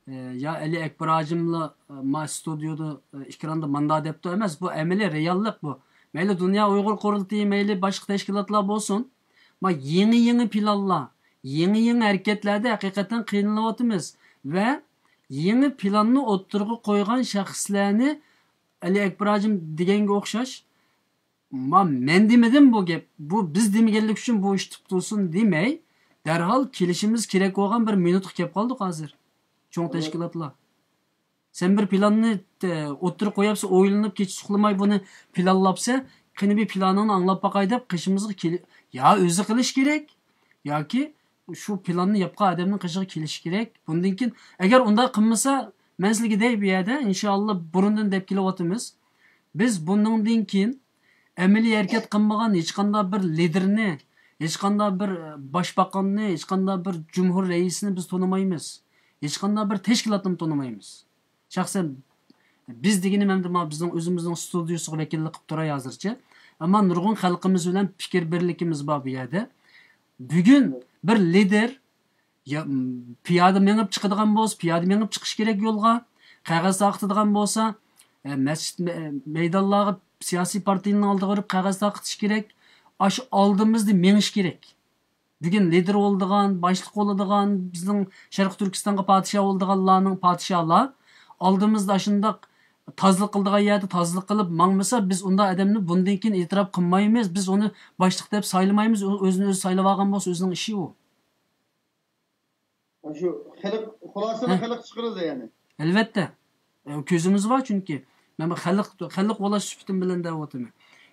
ئە، يا ئەلى ئەكبەر ھاجىملا، ئە، ما ستۇدىيودا، ئە، ئېكراندا ماندا دەپتۇ ئەمەس. بۇ ئەمەلىي رېئاللىق بۇ. مەيلى دۇنيا ئۇيغۇر قۇرۇلتىيى، مەيلى باشقا تەشكىلاتلار بولسۇن. ما يېڭى، يېڭى پىلانلار، يېڭى، يېڭى ھەرىكەتلەردە ھەقىقەتەن قىينىلىۋاتىمىز. ۋە يېڭى پىلاننى ئوتتۇرىغا قويغان شەخسلەرنى ئەلى ئەكبەر ھاجىم دېگەنگە ئوخشاش، ما، مەن دېمىدىم بۇ گەپ، بۇ بىز دېمىگەنلىك ئۈچۈن بۇ ئىش تۇتۇلسۇن دېمەي، دەرھال كېلىشىمىز كېرەك بولغان بىر مىنۇتقا كېلىپ قالدۇق ھازىر. چوڭ تەشكىلاتلار. سەن بىر پىلاننى، ئە، ئوتتۇرىغا قويۇپسەن، ئويلىنىپ، كېچە ئۇخلىماي بۇنى پىلانلاپسەن، قېنى بىر پىلانىڭنى ئاڭلاپ باقاي دەپ قېشىمىزغا كېلىپ، يا ئۆزى قىلىش كېرەك، ياكى شۇ پىلاننى ياپقان ئادەمنىڭ قېشىغا كېلىشى كېرەك. بۇندىن كېيىن، ئەگەر ئۇنداق قىلمىسا، مەن سىلىگە دەي بۇ يەردە، ئىنشائاللا، بۇرۇندىن دەپ كېلىۋاتىمىز. بىز بۇنىڭدىن كېيىن ئەمەلىي ھەرىكەت قىلمىغان ھېچقانداق بىر لىدېرنى، ھېچقانداق بىر، ئە، باشباقاننى، ھېچقانداق بىر جۇمھۇر رەئىسىنى بىز تونۇمايمىز. ھېچقانداق بىر تەشكىلاتنىمۇ تونۇمايمىز. شەخسەن بىز دېگىنىم ئەمدى مانا بىزنىڭ ئۆزىمىزنىڭ ستۇدىيىسىغا ۋەكىللىك قىلىپ تۇراي ھازىرچە. ئەمما نۇرغۇن خەلقىمىز بىلەن پىكىر بىرلىكىمىز بار بۇ يەردە. بۈگۈن بىر لىدېر يا، م، پىيادە مېڭىپ چىقىدىغان بولسا، پىيادە مېڭىپ چىقىشى كېرەك يولغا. قەغەز تارقىتىدىغان بولسا، ئە، مەسچىت، مە-، مەيدانلارغا سىياسىي پارتىيىنىڭ ئالدىغا بېرىپ قەغەز تارقىتىشى كېرەك. ئاشۇ ئالدىمىزدا مېڭىش كېرەك. بۈگۈن لىدېر بولىدىغان، باشلىق بولىدىغان، بىزنىڭ شەرقىي تۈركىستانغا پادىشاھ بولىدىغانلارنىڭ پادىشاھلار ئالدىمىزدا ئاشۇنداق تازىلىق قىلىدىغان يەردە تازىلىق قىلىپ ماڭمىسا، بىز ئۇنداق ئادەمنى بۇندىن كېيىن ئېتىراپ قىلمايمىز، بىز ئۇنى باشلىق دەپ سايلىمايمىز، ئۇ ئۆزىنى ئۆزى سايلىۋالغان بولسا ئۆزىنىڭ ئىشى ئۇ. شۇ خەلق، خۇلاسىنى ھە. خەلق چىقىرىدۇ يەنى. ئەلۋەتتە. ئە، كۆزىمىز بار چۈنكى. مەن بۇ خەلق، خەلق بولاش سۈپىتىم بىلەن دەۋاتىمەن.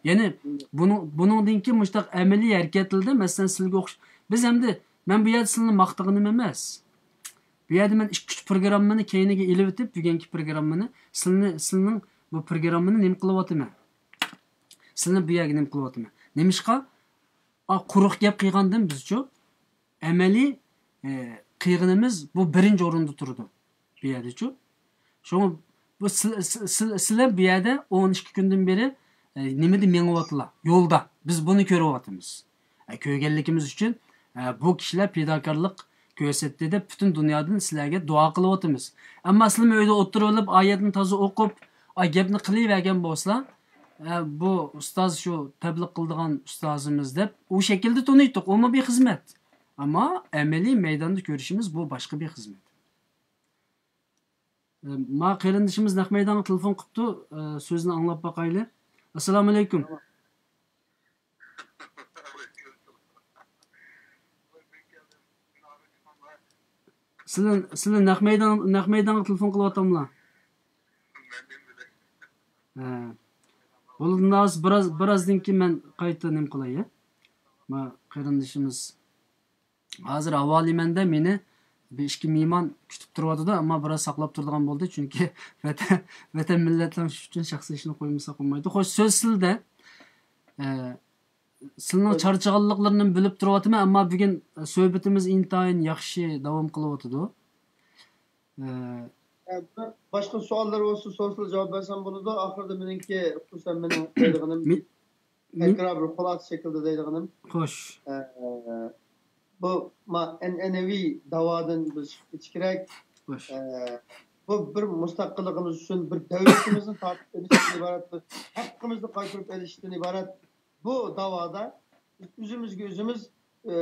يەنى بۇنىڭ، بۇنىڭدىن كېيىن مۇشۇنداق ئەمەلىي ھەرىكەتلەردە، مەسىلەن، سىلىگە ئوخش-، بىز ئەمدى مەن بۇ يەردە سىلىنى ماختىغىنىم ئەمەس. بۇ يەردە مەن ئىككى ئۈچ پروگراممىنى كەينىگە ئېلىۋېتىپ، بۈگۈنكى پروگراممىنى، سىلىنى، سىلىنىڭ بۇ پروگراممىنى نېمە قىلىۋاتىمەن؟ سىلىنى بۇ يەرگە نېمە قىلىۋاتىمەن؟ نېمىشقا؟ ئا، قۇرۇق گەپ قىلغاندىن بىزچۇ، ئەمەلىي، ئە، قىلغىنىمىز بۇ بىرىنچى ئورۇندا تۇرىدۇ بۇ يەردىچۇ. شۇڭا بۇ سىل-، سىل-، سىل-، سىلەر بۇ يەردە ئون ئىككى كۈندىن بېرى، ئە، نېمىدە مېڭىۋاتىلا، يولدا. بىز بۇنى كۆرۈۋاتىمىز. ئە، كۆرگەنلىكىمىز ئۈچۈن، ئە، بۇ كىشىلەر پىداكارلىق كۆرسەتتى دەپ پۈتۈن دۇنيادىن سىلەرگە دۇئا قىلىۋاتىمىز. ئەمما سىلەرمۇ ئۆيدە ئولتۇرۇۋېلىپ، ئايەتنى تازا ئوقۇپ، ئا، گەپنى قىلىۋەرگەن بولسىلا، ئە، بۇ ئۇستاز شۇ تەبلىغ قىلىدىغان ئۇستازىمىز دەپ ئۇ شەكىلدە تونۇيتتۇق. ئۇمۇ بىر خىزمەت. ئەمما ئەمەلىي مەيداندا كۆرۈشىمىز بۇ باشقا بىر خىزمەت. ئە، ما قېرىندىشىمىز نەق مەيدانغا تېلېفون قىپتۇ. ئە، سۆزىنى ئاڭلاپ باقايلى. ئەسسالامۇئەلەيكۇم. سىلەر، سىلەر نەق مەيدان، نەق مەيدانغا تېلېفون قىلىۋاتاملا؟ ھە. بولدى، بىراز، بىرازدىن كېيىن مەن قايتا نېمە قىلاي، ھە؟ ما قېرىندىشىمىز. ھازىر ھاۋالىمەندە مېنى بىر ئىككى مېھمان كۈتۈپ تۇرۇۋاتىدۇ، ئەمما بىراز ساقلاپ تۇرىدىغان بولدى، چۈنكى ۋەتەن، ۋەتەن مىللەتلەر ئۈچۈن شەخسىي ئىشنى قويمىسا قويمايدۇ. خوش، سۆز سىلدە. ئە، سىلىنىڭ چارچىغانلىقلىرىنى بىلىپ تۇرۇۋاتىمەن، ئەمما بۈگۈن سۆھبىتىمىز ئىنتايىن ياخشى داۋام قىلىۋاتىدۇ. ئە، ئە، بىر باشقا سوئاللار بولسا سورىسىلا جاۋاب بەرسەم بولىدۇ. ئاخىرىدا مېنىڭكى، خۇسۇسەن مېنىڭ دەيدىغىنىم، مې-، مې-، تەكرار بىر خۇلاسە شەكلىدە دەيدىغىنىم. خوش. ئە، بۇ ما ئەنئەنىۋى داۋادىن بىز چىقىپ كېتىش كېرەك. خوش. ئە، بۇ بىر مۇستەقىللىقىمىز ئۈچۈن، بىر دۆلىتىمىزنى تارتىپ ئېلىشتىن ئىبارەت، بىر ھەققىمىزنى قايتۇرۇپ ئېلىشتىن ئىبارەت. بۇ داۋادا بىز ئۆزىمىزگە ئۆزىمىز، ئە،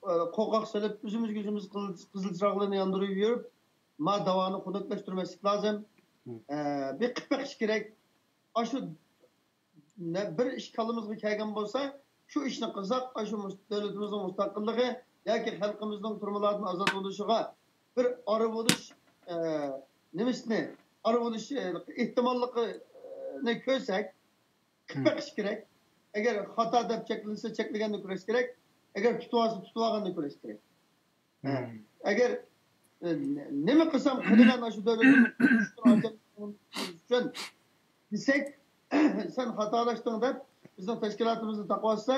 ئە، قوقاق سېلىپ، ئۆزىمىزگە ئۆزىمىز قىزىل، قىزىل چىراغلارنى ياندۇرۇپ يۈرۈپ، ما داۋانى خۇنۈكلەشتۈرمەسلىك لازىم. مم. ئە، بىر قىلىپ بېقىش كېرەك. ئاشۇ نە-، بىر ئىش كاللىمىزغا كەلگەن بولسا، شۇ ئىشنى قىلساق، ئاشۇ مۇس-، دۆلىتىمىزنىڭ مۇستەقىللىقى ياكى خەلقىمىزنىڭ تۈرمىلەردىن ئازاد بولۇشىغا بىر ئارا بولۇش، ئە، نېمىسىنى، ئارا بولۇش، ئە، ئېھتىماللىقىنى كۆرسەك، قىلىپ بېقىش كېرەك. ئەگەر خاتا دەپ چەكلىنسە، چەكلىگەننى كۆرۈش كېرەك. ئەگەر تۇتۇۋالسا، تۇتۇۋالغاننى كۆرۈش كېرەك. ھە. ئەگەر، ئە، نېمە قىلسام قىلىمەن، ئاشۇ دۆلەتنى قۇتقۇزۇش ئۈچۈن دېسەك، سەن خاتالاشتىڭ دەپ بىزنىڭ تەشكىلاتىمىزنى تاقىۋاتسا،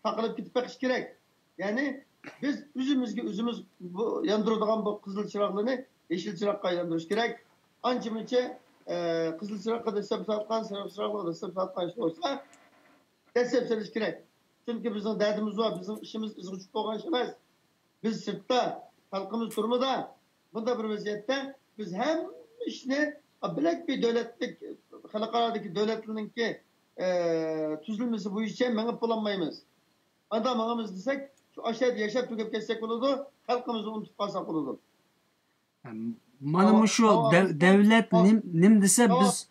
تاقىلىپ كېتىپ بېقىش كېرەك. يەنى بىز ئۆزىمىزگە ئۆزىمىز بۇ ياندۇرىدىغان بۇ قىزىل چىراغلىرىنى يېشىل چىراغقا ئايلاندۇرۇش كېرەك. ئانچە مۇنچە، ئە، قىزىل چىراغقا دەسسەپ سالغان، سېرىق چىراغقا دەسسەپ سالغان ئىش بولسا، دەسسەپ سېلىش كېرەك. چۈنكى بىزنىڭ دەردىمىز بار، بىزنىڭ ئىشىمىز ئىزغا چۈشۈپ بولغان ئىش ئەمەس. بىز سىرتتا، خەلقىمىز تۈرمىدە. بۇنداق بىر ۋەزىيەتتە بىز ھەممە ئىشنى بىلەك بىر دۆلەتلىك، خەلقئارادىكى دۆلەتلەرنىڭكى، ئە، تۈزۈلمىسى بويىچە مېڭىپ بولالمايمىز. ئاندا ماڭىمىز دېسەك، شۇ ئاشۇ يەردە ياشاپ تۈگەپ كەتسەك بولىدۇ، خەلقىمىزنى ئۇنتۇپ قالساق بولىدۇ. مانا مۇشۇ دەۋ-، دەۋلەت نېم-، نېمە دېسە، بىز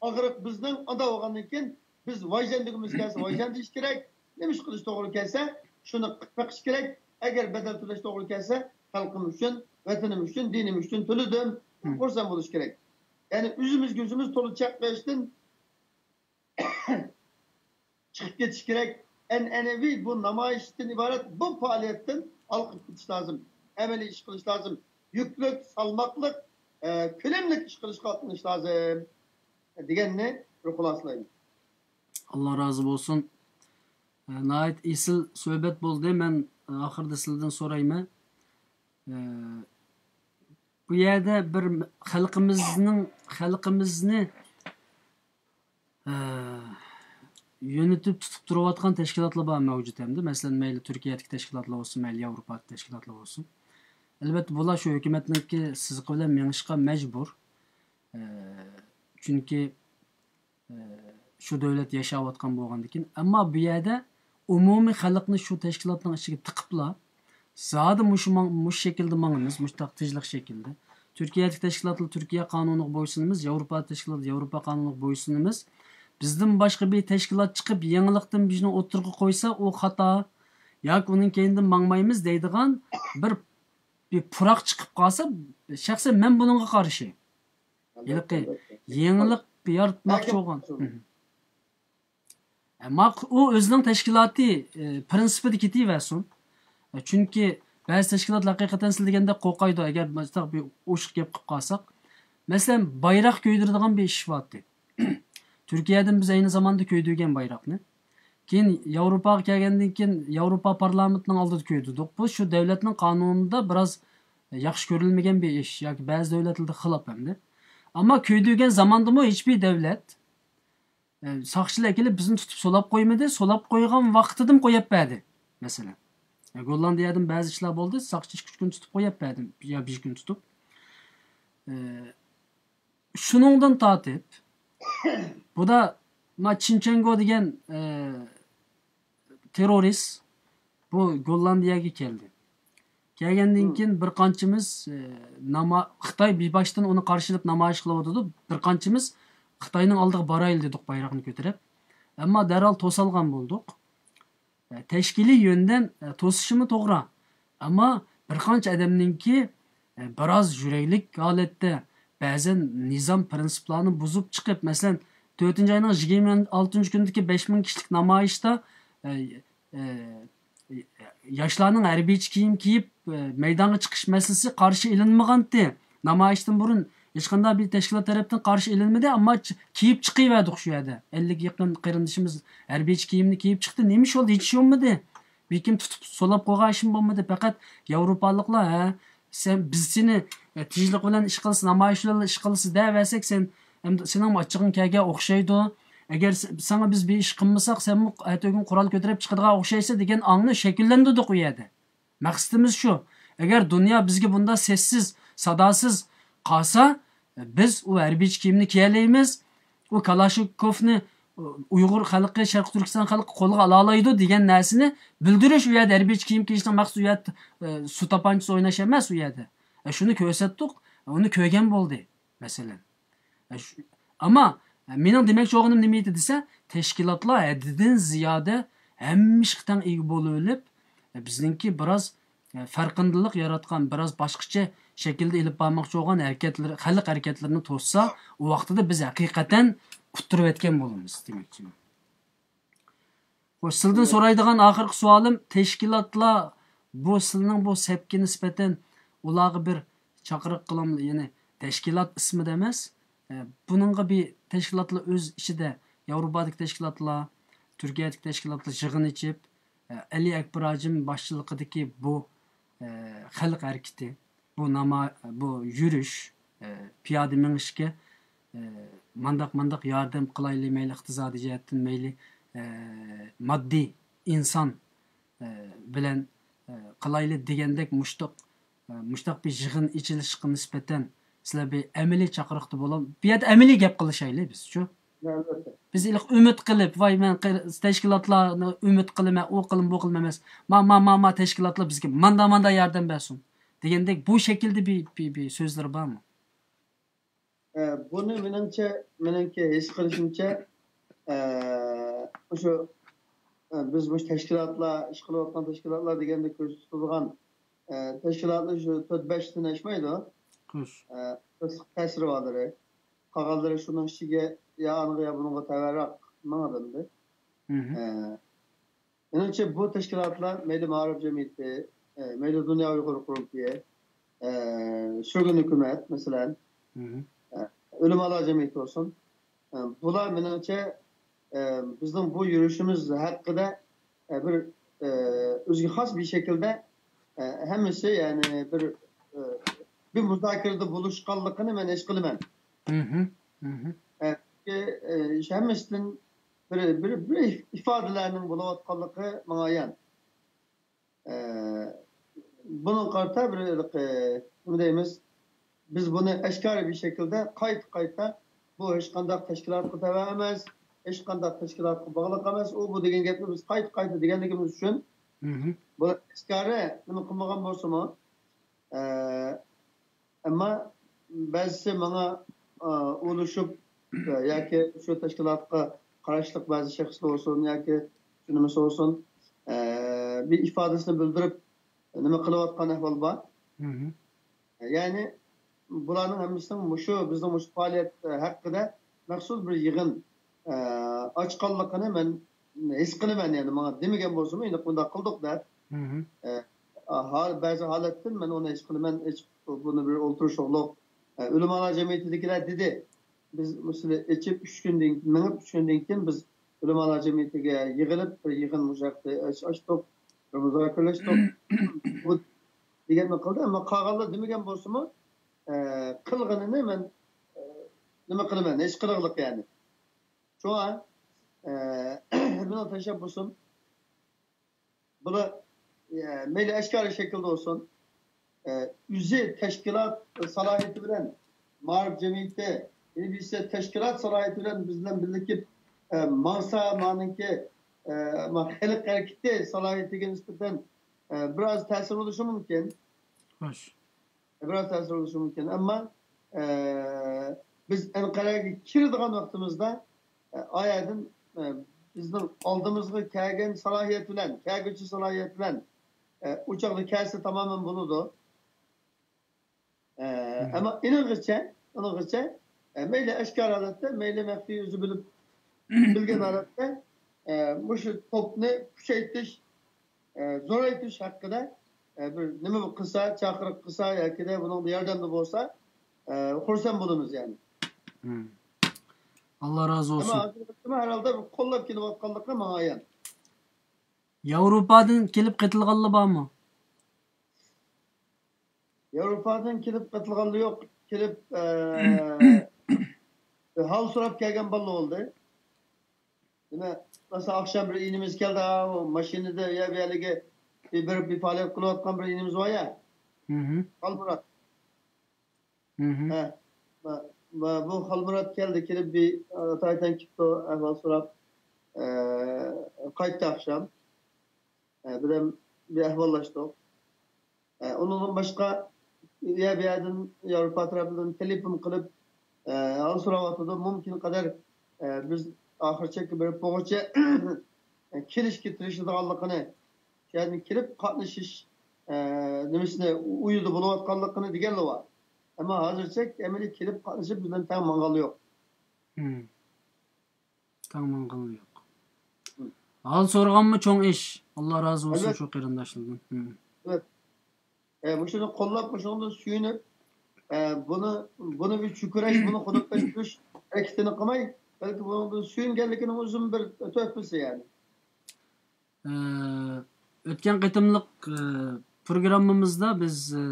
ئاغرىق بىزنىڭ، ئاندا بولغاندىن كېيىن بىز ۋايجان دېگۈمىز كەلسە، ۋايجان دېيىش كېرەك. نېمە ئىش قىلىش توغرا كەلسە، شۇنى قىلىپ بېقىش كېرەك. ئەگەر بەدەل تۆلەش توغرا كەلسە، خەلقىم ئۈچۈن، ۋەتىنىم ئۈچۈن، دىنىم ئۈچۈن تۆلىدىم، خۇرسەن بولۇش كېرەك. يەنى ئۆزىمىزگە ئۆزىمىز تولا چەكلەشتىن چىقىپ كېتىش كېرەك. ئەنئەنىۋى بۇ نامايىشتىن ئىبارەت بۇ پائالىيەتتىن ھالقىپ كېتىش لازىم. ئەمەلىي ئىش قىلىش لازىم. يۈكلۈك، سالماقلىق، ئە، كۆلەملىك ئىش قىلىشقا ئاتلىنىش لازىم دېگەننى بىر خۇلاسىلايمەن. ئاللا رازى بولسۇن. ئە، ناھايىتى ئېسىل سۆھبەت بولدى. مەن، ئە، ئاخىرىدا سىلەردىن سورايمەن. ئە، بۇ يەردە بىر خەلقىمىزنىڭ، خەلقىمىزنى ئە، يۆنىتىپ تۇتۇپ تۇرۇۋاتقان تەشكىلاتلار بار مەۋجۇت ئەمدى. مەسىلەن، مەيلى تۈركىيەدىكى تەشكىلاتلار بولسۇن، مەيلى ياۋروپادىكى تەشكىلاتلار بولسۇن. ئەلۋەتتە، بۇلار شۇ ھۆكۈمەتنىڭكى سىزىقى بىلەن مېڭىشقا مەجبۇر. ئە، چۈنكى، ئە، شۇ دۆلەت ياشاۋاتقان بولغاندىكىن. ئەمما بۇ يەردە ئومۇمىي خەلقنى شۇ تەشكىلاتنىڭ ئىچىگە تىقىپلا، زادى مۇشۇ ماڭ-، مۇشۇ شەكىلدە ماڭىمىز، مۇشۇنداق تىجلىق شەكىلدە. تۈركىيەدىكى تەشكىلاتلار تۈركىيە قانۇنىغا بويسۇنىمىز، ياۋروپا تەشكىلاتى ياۋروپا قانۇنىغا بويسۇنىمىز. بىزدىن باشقا بىر تەشكىلات چىقىپ، يېڭىلىقتىن بىزنى ئوتتۇرىغا قويسا، ئۇ خاتا ياكى ئۇنىڭ كەينىدىن ماڭمايمىز دەيدىغان بىر، بىر پۇراق چىقىپ قالسا، شەخسەن مەن بۇنىڭغا قارشى. ھېلىقى يېڭىلىق ياراتماقچى بولغان. ئەمما ئۇ ئۆزىنىڭ تەشكىلاتى، ئە، پىرىنسىپىدا كېتىۋەرسۇن. ئە، چۈنكى بەزى تەشكىلاتلار ھەقىقەتەن سىز دېگەندەك قورقايدۇ، ئەگەر مۇشۇنداق بىر ئوشۇق گەپ قىلىپ قالساق. مەسىلەن، بايراق كۆيدۈرىدىغان بىر ئىش بارتى. تۈركىيەدىن بىز ئەينى زاماندا كۆيدۈرگەن بايراقنى. كېيىن ياۋروپاغا كەلگەندىن كېيىن ياۋروپا پارلامېنتىنىڭ ئالدىدا كۆيدۈردۇق. بۇ شۇ دەۋلەتنىڭ قانۇنىدا بىراز ياخشى كۆرۈلمىگەن بىر ئىش ياكى بەزى دۆلەتلەردە خىلاپ ئەمدى. ئەمما كۆيدۈرگەن زاماندىمۇ ھېچبىر دەۋلەت، ئە، ساقچىلار كېلىپ بىزنى تۇتۇپ سولاپ قويمىدى، سولاپ قويغان ۋاقتىدىمۇ قويۇپ بەردى، مەسىلەن. ئە، گوللاندىيەدىمۇ بەزى ئىشلار بولدى، ساقچى ئىككى-ئۈچ كۈن تۇتۇپ قويۇپ بەردى، يا بىر كۈن تۇتۇپ. ئە، شۇنىڭدىن تارتىپ، بۇدا ما چىنچەنگو دېگەن، ئە، تېررورىست بۇ گوللاندىيەگە كەلدى. كەلگەندىن كېيىن بىر قانچىمىز، ئە، ناما-، خىتاي بىر باشتىن ئۇنى قارشى ئېلىپ نامايىش قىلىۋاتىدۇ. بىر قانچىمىز خىتاينىڭ ئالدىغا بارايلى دېدۇق بايراقنى كۆتۈرۈپ. ئەمما دەرھال توسالغان بولدۇق. ئە، تەشكىلىي يۆندىن، ئە، توسۇشىمۇ توغرا. ئەمما بىر قانچە ئادەمنىڭكى، ئە، بىراز يۈرەكلىك ھالەتتە بەزەن نىزام پىرىنسىپلارنى بۇزۇپ چىقىپ، مەسىلەن، تۆتىنچى ئاينىڭ يىگىرمە ئالتىنچى كۈنىدىكى بەش مىڭ كىشىلىك نامايىشتا، ئە، ئە، ياشلارنىڭ ھەربىيچە كىيىم كىيىپ، ئە، مەيدانغا چىقىش مەسىلىسى قارشى ئېلىنمىغانتى. نامايىشتىن بۇرۇن ھېچقانداق بىر تەشكىلات تەرەپتىن قارشى ئېلىنمىدى، ئەمما چ-، كىيىپ چىقىۋەردۇق شۇ يەردە. ئەللىككە يېقىن قېرىندىشىمىز ھەربىيچە كىيىمنى كىيىپ چىقتى. نېمە ئىش بولدى؟ ھېچ ئىش بولمىدى. بىر كىم تۇتۇپ سولاپ قويغان ئىشمۇ بولمىدى. پەقەت ياۋروپالىقلار، ھە، سەن، بىز سېنى، ئە، تىنچلىق بىلەن ئىش قىلسا، نامايىش بىلەن ئىش قىلسا دەۋەرسەك، سەن ئەمدى سېنىڭمۇ ئاچچىقىڭ كەلگەن ئوخشايدۇ. ئەگەر س-، ساڭا بىز بىر ئىش قىلمىساق، سەنمۇ ئەتىگۈن قورال كۆتۈرۈپ چىقىدىغان ئوخشايسەن دېگەن ئاڭنى شەكىللەندۈردۇق ئۇ يەردە. مەقسىتىمىز شۇ. ئەگەر دۇنيا بىزگە بۇنداق سەسسىز، ساداسىز قالسا، بىز ئۇ ھەربىيچە كىيىمنى كىيەلەيمىز، ئۇ كالاشنىكوفنى ئۇيغۇر خەلقى، شەرقىي تۈركىستان خەلقى قولىغا ئالالايدۇ دېگەن نەرسىنى بىلدۈرۈش، ئۇ يەردە ھەربىيچە كىيىم كىيىشنىڭ مەخسۇس ئۇ يەردە، ئە، سۇ تاپانچىسى ئويناش ئەمەس ئۇ يەردە. ئە، شۇنى كۆرسەتتۇق، ئۇنى كۆرگەن بولدى، مەسىلەن. ئە، شۇ-، ئەمما، ئە، مېنىڭ دېمەكچى بولغىنىم نېمە ئىدى دېسە، تەشكىلاتلار ھەددىدىن زىيادە ھەممە ئىشقا تەڭ ئىگە بولۇۋېلىپ، ئە، بىزنىڭكى بىراز، ئە، پەرقىندىلىق ياراتقان، بىراز باشقىچە شەكىلدە ئېلىپ بارماقچى بولغان ھەرىكەتلىرى، خەلق ھەرىكەتلىرىنى توسسا، ئۇ ۋاقتىدا بىز ھەقىقەتەن ئۇتتۇرۇۋەتكەن بولىمىز دېمەكچىمەن. خوش، سىلدىن سورايدىغان ئاخىرقى سوئالىم، تەشكىلاتلار، بۇ سىلىنىڭ بۇ سەپكە نىسبەتەن ئۇلارغا بىر چاقىرىق قىلام، يەنى تەشكىلات ئىسمىدا ئەمەس، ئە، بۇنىڭغا بىر تەشكىلاتلار ئۆز ئىچىدە، ياۋروپادىكى تەشكىلاتلار، تۈركىيەدىكى تەشكىلاتلار يىغىن ئېچىپ، ئە، ئەلى ئەكبەر ھاجىم باشچىلىقىدىكى بۇ، ئە، خەلق ھەرىكىتى، بۇ ناما-، بۇ يۈرۈش، ئە، پىيادە مېڭىشكە، ئە، مانداق، مانداق ياردەم قىلايلى، مەيلى ئىقتىسادىي جەھەتتىن، مەيلى، ئە، ماددىي، ئىنسان، ئە، بىلەن، ئە، قىلايلى دېگەندەك مۇشتاق، ئە، مۇشتاق بىر يىغىن ئېچىلىشىغا نىسبەتەن سىلەر بىر ئەمەلىي چاقىرىقتا بولۇڭ. بۇ يەردە ئەمەلىي گەپ قىلىشايلى بىزچۇ. ئەلۋەتتە. بىز ئىلىق ئۈمىد قىلىپ، ۋاي، مەن قىر-، تەشكىلاتلارنى ئۈمىد قىلىمەن، ئۇ قىلىم، بۇ قىلىم ئەمەس. ما، ما، ما، ما تەشكىلاتلار بىزگە ماندا، ماندا ياردەم بەرسۇن دېگەندەك بۇ شەكىلدە بىر، بىر، بىر سۆزلىرى بارمۇ؟ ئە، بۇنى مېنىڭچە، مېنىڭكى ھېس قىلىشىمچە، ئە، مۇشۇ، ئە، بىز مۇشۇ تەشكىلاتلار، ئىش قىلىۋاتقان تەشكىلاتلار دېگەندە كۆزدە تۇتۇلغان، ئە، تەشكىلاتلار شۇ تۆت بەشتىن ئاشمايدۇ. خوش. ئە، تەسىرۋالىرى. قالغانلىرى شۇنىڭ ئىچىگە يا ئانىغا يا بۇنىڭغا تەۋەراق ماڭىدۇ ئەمدى. مھم. ئە، مېنىڭچە بۇ تەشكىلاتلار مەيلى مائارىپ جەمئىيىتى، ئە، مەيلى دۇنيا ئۇيغۇر قۇرۇلتىيى، ئە، سۈرگۈن ھۆكۈمەت، مەسىلەن، مھم. ئە، ئۆلىمالار جەمئىيىتى بولسۇن. ئە، بۇلار مېنىڭچە، ئە، بىزنىڭ بۇ يۈرۈشىمىز ھەققىدە، ئە، بىر، ئە، ئۆزىگە خاس بىر شەكىلدە، ئە، ھەممىسى، يەنى بىر، ئە، بىر مۇزاكىرىدە بولۇشقانلىقىنى مەن ھېس قىلىمەن. مھم، مھم. ئە، چۈنكى، ئە، ھەممىسىدىن بىر، بىر، بىر ئىفادىلەرنىڭ بولۇۋاتقانلىقى ماڭا ئايان. ئە، بۇنىڭغا قارىتا بىر، ئە، نېمە دەيمىز، بىز بۇنى ئاشكارا بىر شەكىلدە قايتا-قايتا، بۇ ھېچقانداق تەشكىلاتقا تەۋە ئەمەس، ھېچقانداق تەشكىلاتقا باغلىق ئەمەس، ئۇ بۇ دېگەن گەپنى بىز قايتا-قايتا دېگەنلىكىمىز ئۈچۈن، مھم. بۇ ئاشكارا نېمە قىلمىغان بولسىمۇ، ئە، ئەمما بەزىسى ماڭا، ئە، ئۇلىشىپ، ئە، ياكى شۇ تەشكىلاتقا قاراشلىق بەزى شەخسلەر بولسۇن ياكى شۇ نېمىسى بولسۇن، ئە، بىر ئىپادىسىنى بىلدۈرۈپ، نېمە قىلىۋاتقان ئەھۋال بار. مھم. يەنى بۇلارنىڭ ھەممىسىنىڭ مۇشۇ، بىزنىڭ مۇشۇ پائالىيەت، ئە، ھەققىدە مەخسۇس بىر يىغىن، ئە، ئاچقانلىقىنى مەن ھېس قىلىمەن. يەنى ماڭا دېمىگەن بولسىمۇ، ئېنىق بۇنداق قىلدۇق دەپ. مھم. ئە، ھا-، بەزى ھالەتتىن مەن ئۇنى ھېس قىلىمەن، ئېچىپ بۇنى بىر ئولتۇرۇشۇقلۇق، ئە، ئۆلىمالار جەمئىيىتىدىكىلەر دېدى. بىز مۇشۇنى ئېچىپ، ئۈچ كۈندىن، مېڭىپ، ئۈچ كۈندىن كېيىن بىز ئۆلىمالار جەمئىيىتىگە يىغىلىپ، بىر يىغىن مۇشۇ ھەقتە ئاچ-، ئاچتۇق، بىر مۇزاكىرىلەشتۇق. بۇ دېگەننى قىلدى، ئەمما قالغانلار دېمىگەن بولسىمۇ، ئە، قىلغىنىنى مەن، ئە، نېمە قىلىمەن، ھېس قىلغۇلۇق يەنى. شۇڭا، ئە، مېنىڭ تەشەببۇسۇم، بۇلار، ئە، مەيلى ئاشكارا شەكىلدە بولسۇن، ئە، ئۆزى تەشكىلات سالاھىيىتى بىلەن، مائارىپ جەمئىيىتى، ئىنۋېستىسىيە تەشكىلات سالاھىيىتى بىلەن بىز بىلەن بىرلىكىپ، ئە، ماڭسا، مانىڭكى، ئە، ما-، خەلق ھەرىكىتى سالاھىيىتىگە نىسبەتەن، ئە، بىر ئاز تەسىر بولۇشى مۇمكىن. خوش. بىراز تەسىر بولۇشى مۇمكىن. ئەمما، ئە، بىز ئەنقەرەگە كىرىدىغان ۋاقتىمىزدا، ئە، ئايەدىن، ئە، بىزنىڭ ئالدىمىزغا كەلگەن سالاھىيەت بىلەن، كەلگۈچى سالاھىيەت بىلەن، ئە، ئۇ چاغدا كەلسە تامامەن بولىدۇ. ئە، ئەمما ئېنىقىچە، ئېنىقىچە، ئە، مەيلى ئاشكارا ھالەتتە، مەيلى مەخپىي ئۆزى بىلىپ، بىلگەن ھالەتتە، ئە، مۇشۇ توپنى كۈچەيتىش، ئە، زورايتىش ھەققىدە، ئە، بىر نېمە قىلسا، چاقىرىق قىلسا ياكىدە بۇنىڭدا ياردەمدە بولسا، ئە، خۇرسەن بولىمىز يەنى. ئاللا رازى بولسۇن. ھەر ھالدا قوللاپ كېلىۋاتقانلىقى ماڭا ئايان. ياۋروپادىن كېلىپ قېتىلغانلار بارمۇ؟ ياۋروپادىن كېلىپ قېتىلغانلار يوق. كېلىپ، ئە، ھال سوراپ كەلگەن بالىلار بولدى. نېمە، مەسىلەن، ئاخشام بىر ئىنىمىز كەلدى، ھا، ئۇ ماشىنىدا يا بۇ يەرلىكى بىر، بىر، بىر پائالىيەت قىلىۋاتقان بىر ئىنىمىز بار يا. خالمۇرات. ھە. ما-، ما-، بۇ خالمۇرات كەلدى، كېلىپ بىر، ئە، تايتان كېپتۇ، ئەھۋال سوراپ، ئە، قايتتى ئاخشام. ئە، بىردەم بىر ئەھۋاللاشتۇق. ئە، ئۇنىڭدىن باشقا يا بۇ يەردىن، ياۋروپا تەرەپلىرىدىن تېلېفون قىلىپ، ئە، ھال سوراۋاتىدۇ. مۇمكىن قەدەر، ئە، بىز ئاخىر چەككە بېرىپ بولغۇچە كېلىشكە تىرىشىدىغانلىقىنى، شۇ يەردىن كېلىپ قاتنىشىش، ئە، نېمىسىنى، ئويىدا بولۇۋاتقانلىقىنى دېگەنلا بار. ئەمما ھازىرچە ئەمەلىي كېلىپ قاتنىشىپ بىز بىلەن تەڭ ماڭغانلىرى يوق. تەڭ ماڭغانلىرى يوق. ھال سورىغانمۇ چوڭ ئىش. ئاللا رازى بولسۇن شۇ قېرىنداشلاردىن. ئە، مۇشۇنى قوللاپ، مۇشۇنىڭدىن سۆيۈنۈپ، ئە، بۇنى، بۇنى بىر چۆكۈرەش، بۇنى خۇدۇقلاشتۇرۇش ھەرىكىتىنى قىلماي، بەلكى بۇنىڭدىن سۆيۈنگەنلىكىنىڭ ئۆزىمۇ بىر تۆھپىسى يەنى. ئە، ئۆتكەن قېتىملىق، ئە، پروگراممىمىزدا بىز، ئە،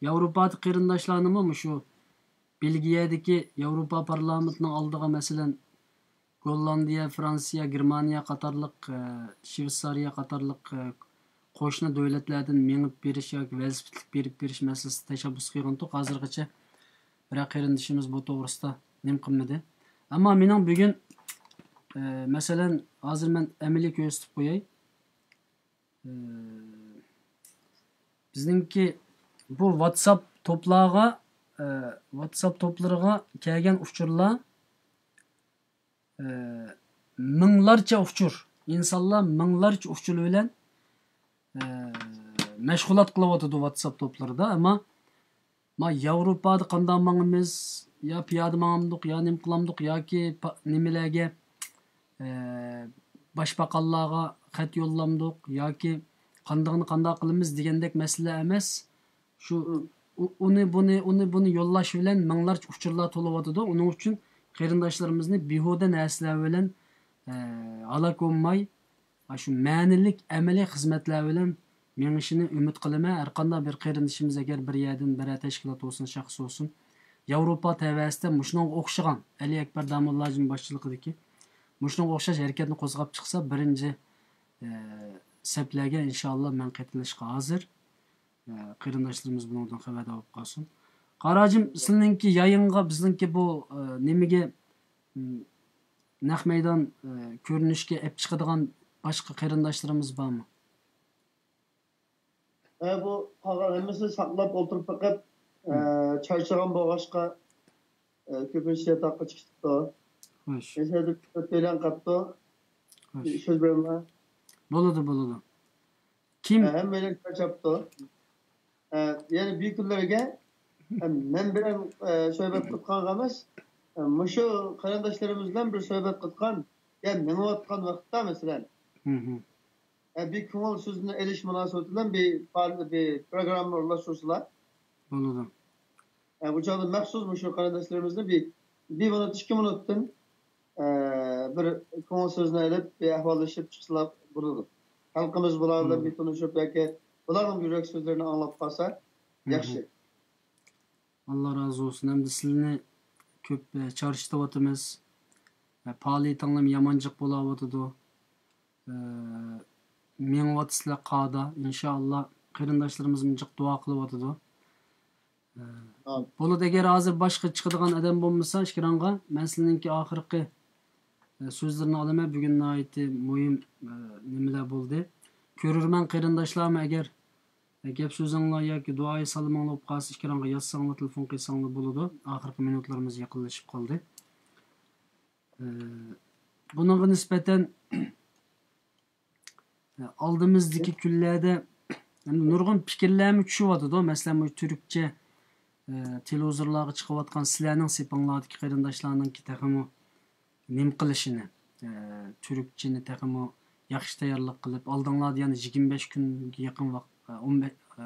ياۋروپادىكى قېرىنداشلارنىمۇ مۇشۇ بېلگىيەدىكى ياۋروپا پارلامېنتىنىڭ ئالدىغا، مەسىلەن، گوللاندىيە، فرانسىيە، گېرمانىيە قاتارلىق، ئە، شۋېتسارىيە قاتارلىق، ئە، قوشنا دۆلەتلەردىن مېڭىپ بېرىش ياكى ۋېلىسىپىتلىك بېرىپ بېرىش مەسىلىسىدە تەشەببۇس قىلغانتۇق. ھازىرغىچە بىرەر قېرىندىشىمىز بۇ توغرىسىدا نېمە قىلمىدى. ئەمما مېنىڭ بۈگۈن، ئە، مەسىلەن، ھازىر مەن ئەمەلىي كۆرسىتىپ قوياي. ئە، بىزنىڭكى بۇ ۋاتساپ توپلارغا، ئە، ۋاتساپ توپلىرىغا كەلگەن ئۇچۇرلار، ئە، مىڭلارچە ئۇچۇر، ئىنسانلار مىڭلارچە ئۇچۇر بىلەن، ئە، مەشغۇلات قىلىۋاتىدۇ ۋاتساپ توپلىرىدا. ئەمما ما ياۋروپادا قانداق ماڭىمىز؟ يا پىيادە ماڭامدۇق، يا نېمە قىلامدۇق، ياكى پا-، نېمىلەرگە، ئە، باشباقانلارغا خەت يوللامدۇق، ياكى قاندىقىنى قانداق قىلىمىز دېگەندەك مەسىلە ئەمەس. شۇ ئۇ-، ئۇنى بۇنى، ئۇنى بۇنى يوللاش بىلەن مىڭلارچە ئۇچۇرلار تولۇۋاتىدۇ. ئۇنىڭ ئۈچۈن قېرىنداشلىرىمىزنى بىھۇدە نەرسىلەر بىلەن، ئە، ھالاك بولماي، ئاشۇ مەنىلىك ئەمەلىي خىزمەتلەر بىلەن مېڭىشىنى ئۈمىد قىلىمەن. ھەرقانداق بىر قېرىندىشىمىز ئەگەر بىر يەردىن، بىرەر تەشكىلات بولسۇن، شەخس بولسۇن، ياۋروپا تەۋەسىدە مۇشۇنىڭغا ئوخشىغان، ئەلى ئەكبەر داموللاجىنىڭ باشچىلىقىدىكى مۇشۇنىڭغا ئوخشاش ھەرىكەتنى قوزغاپ چىقسا، بىرىنچى، ئە، سەپلەرگە ئىنشائاللا مەن قېتىلىشقا ھازىر. ئە، قېرىنداشلىرىمىز بۇنىڭدىن خەۋەردار بولۇپ قالسۇن. قاراجىم، سىلىنىڭكى يايىنغا بىزنىڭكى بۇ، ئە، نېمىگە، م، نەق مەيدان، ئە، كۆرۈنۈشكە ئەپ چىقىدىغان باشقا قېرىنداشلىرىمىز بارمۇ؟ ھە، بۇ قالغان ھەممىسىنى ساقلاپ ئولتۇرۇپ بېقىپ، ئە، چارچىغان بولغاچقا، ئە، كۆپىنچىسى ياتاققا چىقىپتۇ. خوش. ياشايدۇ، تۆلەن قاپتۇ. خوش. سۆز بېرىمەن. بولىدۇ، بولىدۇ. كىم؟ ئە، ھەممەيلەن چارچاپتۇ. ئە، يەنە بىر كۈنلەرگە، ئە، مەن بىلەن، ئە، سۆھبەت قىلىدىغان ئەمەس، ئە، مۇشۇ قېرىنداشلىرىمىز بىلەن بىر سۆھبەت قىلىدىغان، يا مېڭىۋاتقان ۋاقىتتا، مەسىلەن، ھىم، ھىم. ھە، بىر كۆڭۈل سۆزىنى ئېلىش مۇناسىۋىتى بىلەن بىر پار-، بىر پروگرامما ئورۇنلاشتۇرسىلا. بولىدۇ. ھە، بۇ چاغدا مەخسۇس مۇشۇ قېرىنداشلىرىمىزنى بىر، بىر مىنۇت، ئىككى مىنۇتتىن، ئە، بىر كۆڭۈل سۆزىنى ئېلىپ، بىر ئەھۋاللىشىپ چىقسىلا بولىدۇ. خەلقىمىز بۇلار بىلەن بىر تونۇشۇپ ياكى بۇلارنىڭ يۈرەك سۆزلىرىنى ئاڭلاپ قالسا ياخشى. ئاللا رازى بولسۇن. ئەمدى سىلىنى كۆپ، ئە، چارچىتىۋاتىمىز. ئە، پائالىيىتىڭلارمۇ يامان جىق بولاۋاتىدۇ. ئە، مېڭىۋاتىسىلەر قادا. ئىنشائاللا قېرىنداشلىرىمىزمۇ جىق دۇئا قىلىۋاتىدۇ. ئە، بولىدۇ، ئەگەر ھازىر باشقا چىقىدىغان ئادەم بولمىسا ئېكرانغا، مەن سىلىنىڭكى ئاخىرقى، ئە، سۆزلىرىنى ئالىمەن. بۈگۈن ناھايىتى مۇھىم، ئە، نېمىلەر بولدى. كۆرۈرمەن قېرىنداشلارمۇ ئەگەر گەپ سۆزۈڭلار ياكى دۇئايى سالىمىڭلار بولۇپ قالسا، ئېكرانغا يازساڭلار، تېلېفون قىلساڭلار بولىدۇ. ئاخىرقى مىنۇتلىرىمىز يېقىنلىشىپ قالدى. ئە، بۇنىڭغا نىسبەتەن، ئە، ئالدىمىزدىكى كۈنلەردە ئەمدى نۇرغۇن پىكىرلەرمۇ چۈشۈۋاتىدۇ. مەسىلەن، بۇ تۈركچە، ئە، تېلېۋىزورلارغا چىقىۋاتقان سىلەرنىڭ سېپىڭلاردىكى قېرىنداشلارنىڭكى تېخىمۇ نېمە قىلىشىنى، ئە، تۈركچىنى تېخىمۇ ياخشى تەييارلىق قىلىپ، ئالدىڭلاردا يەنە يىگىرمە بەش كۈنگە يېقىن ۋاق-، ئە، ئون بەش، ئە،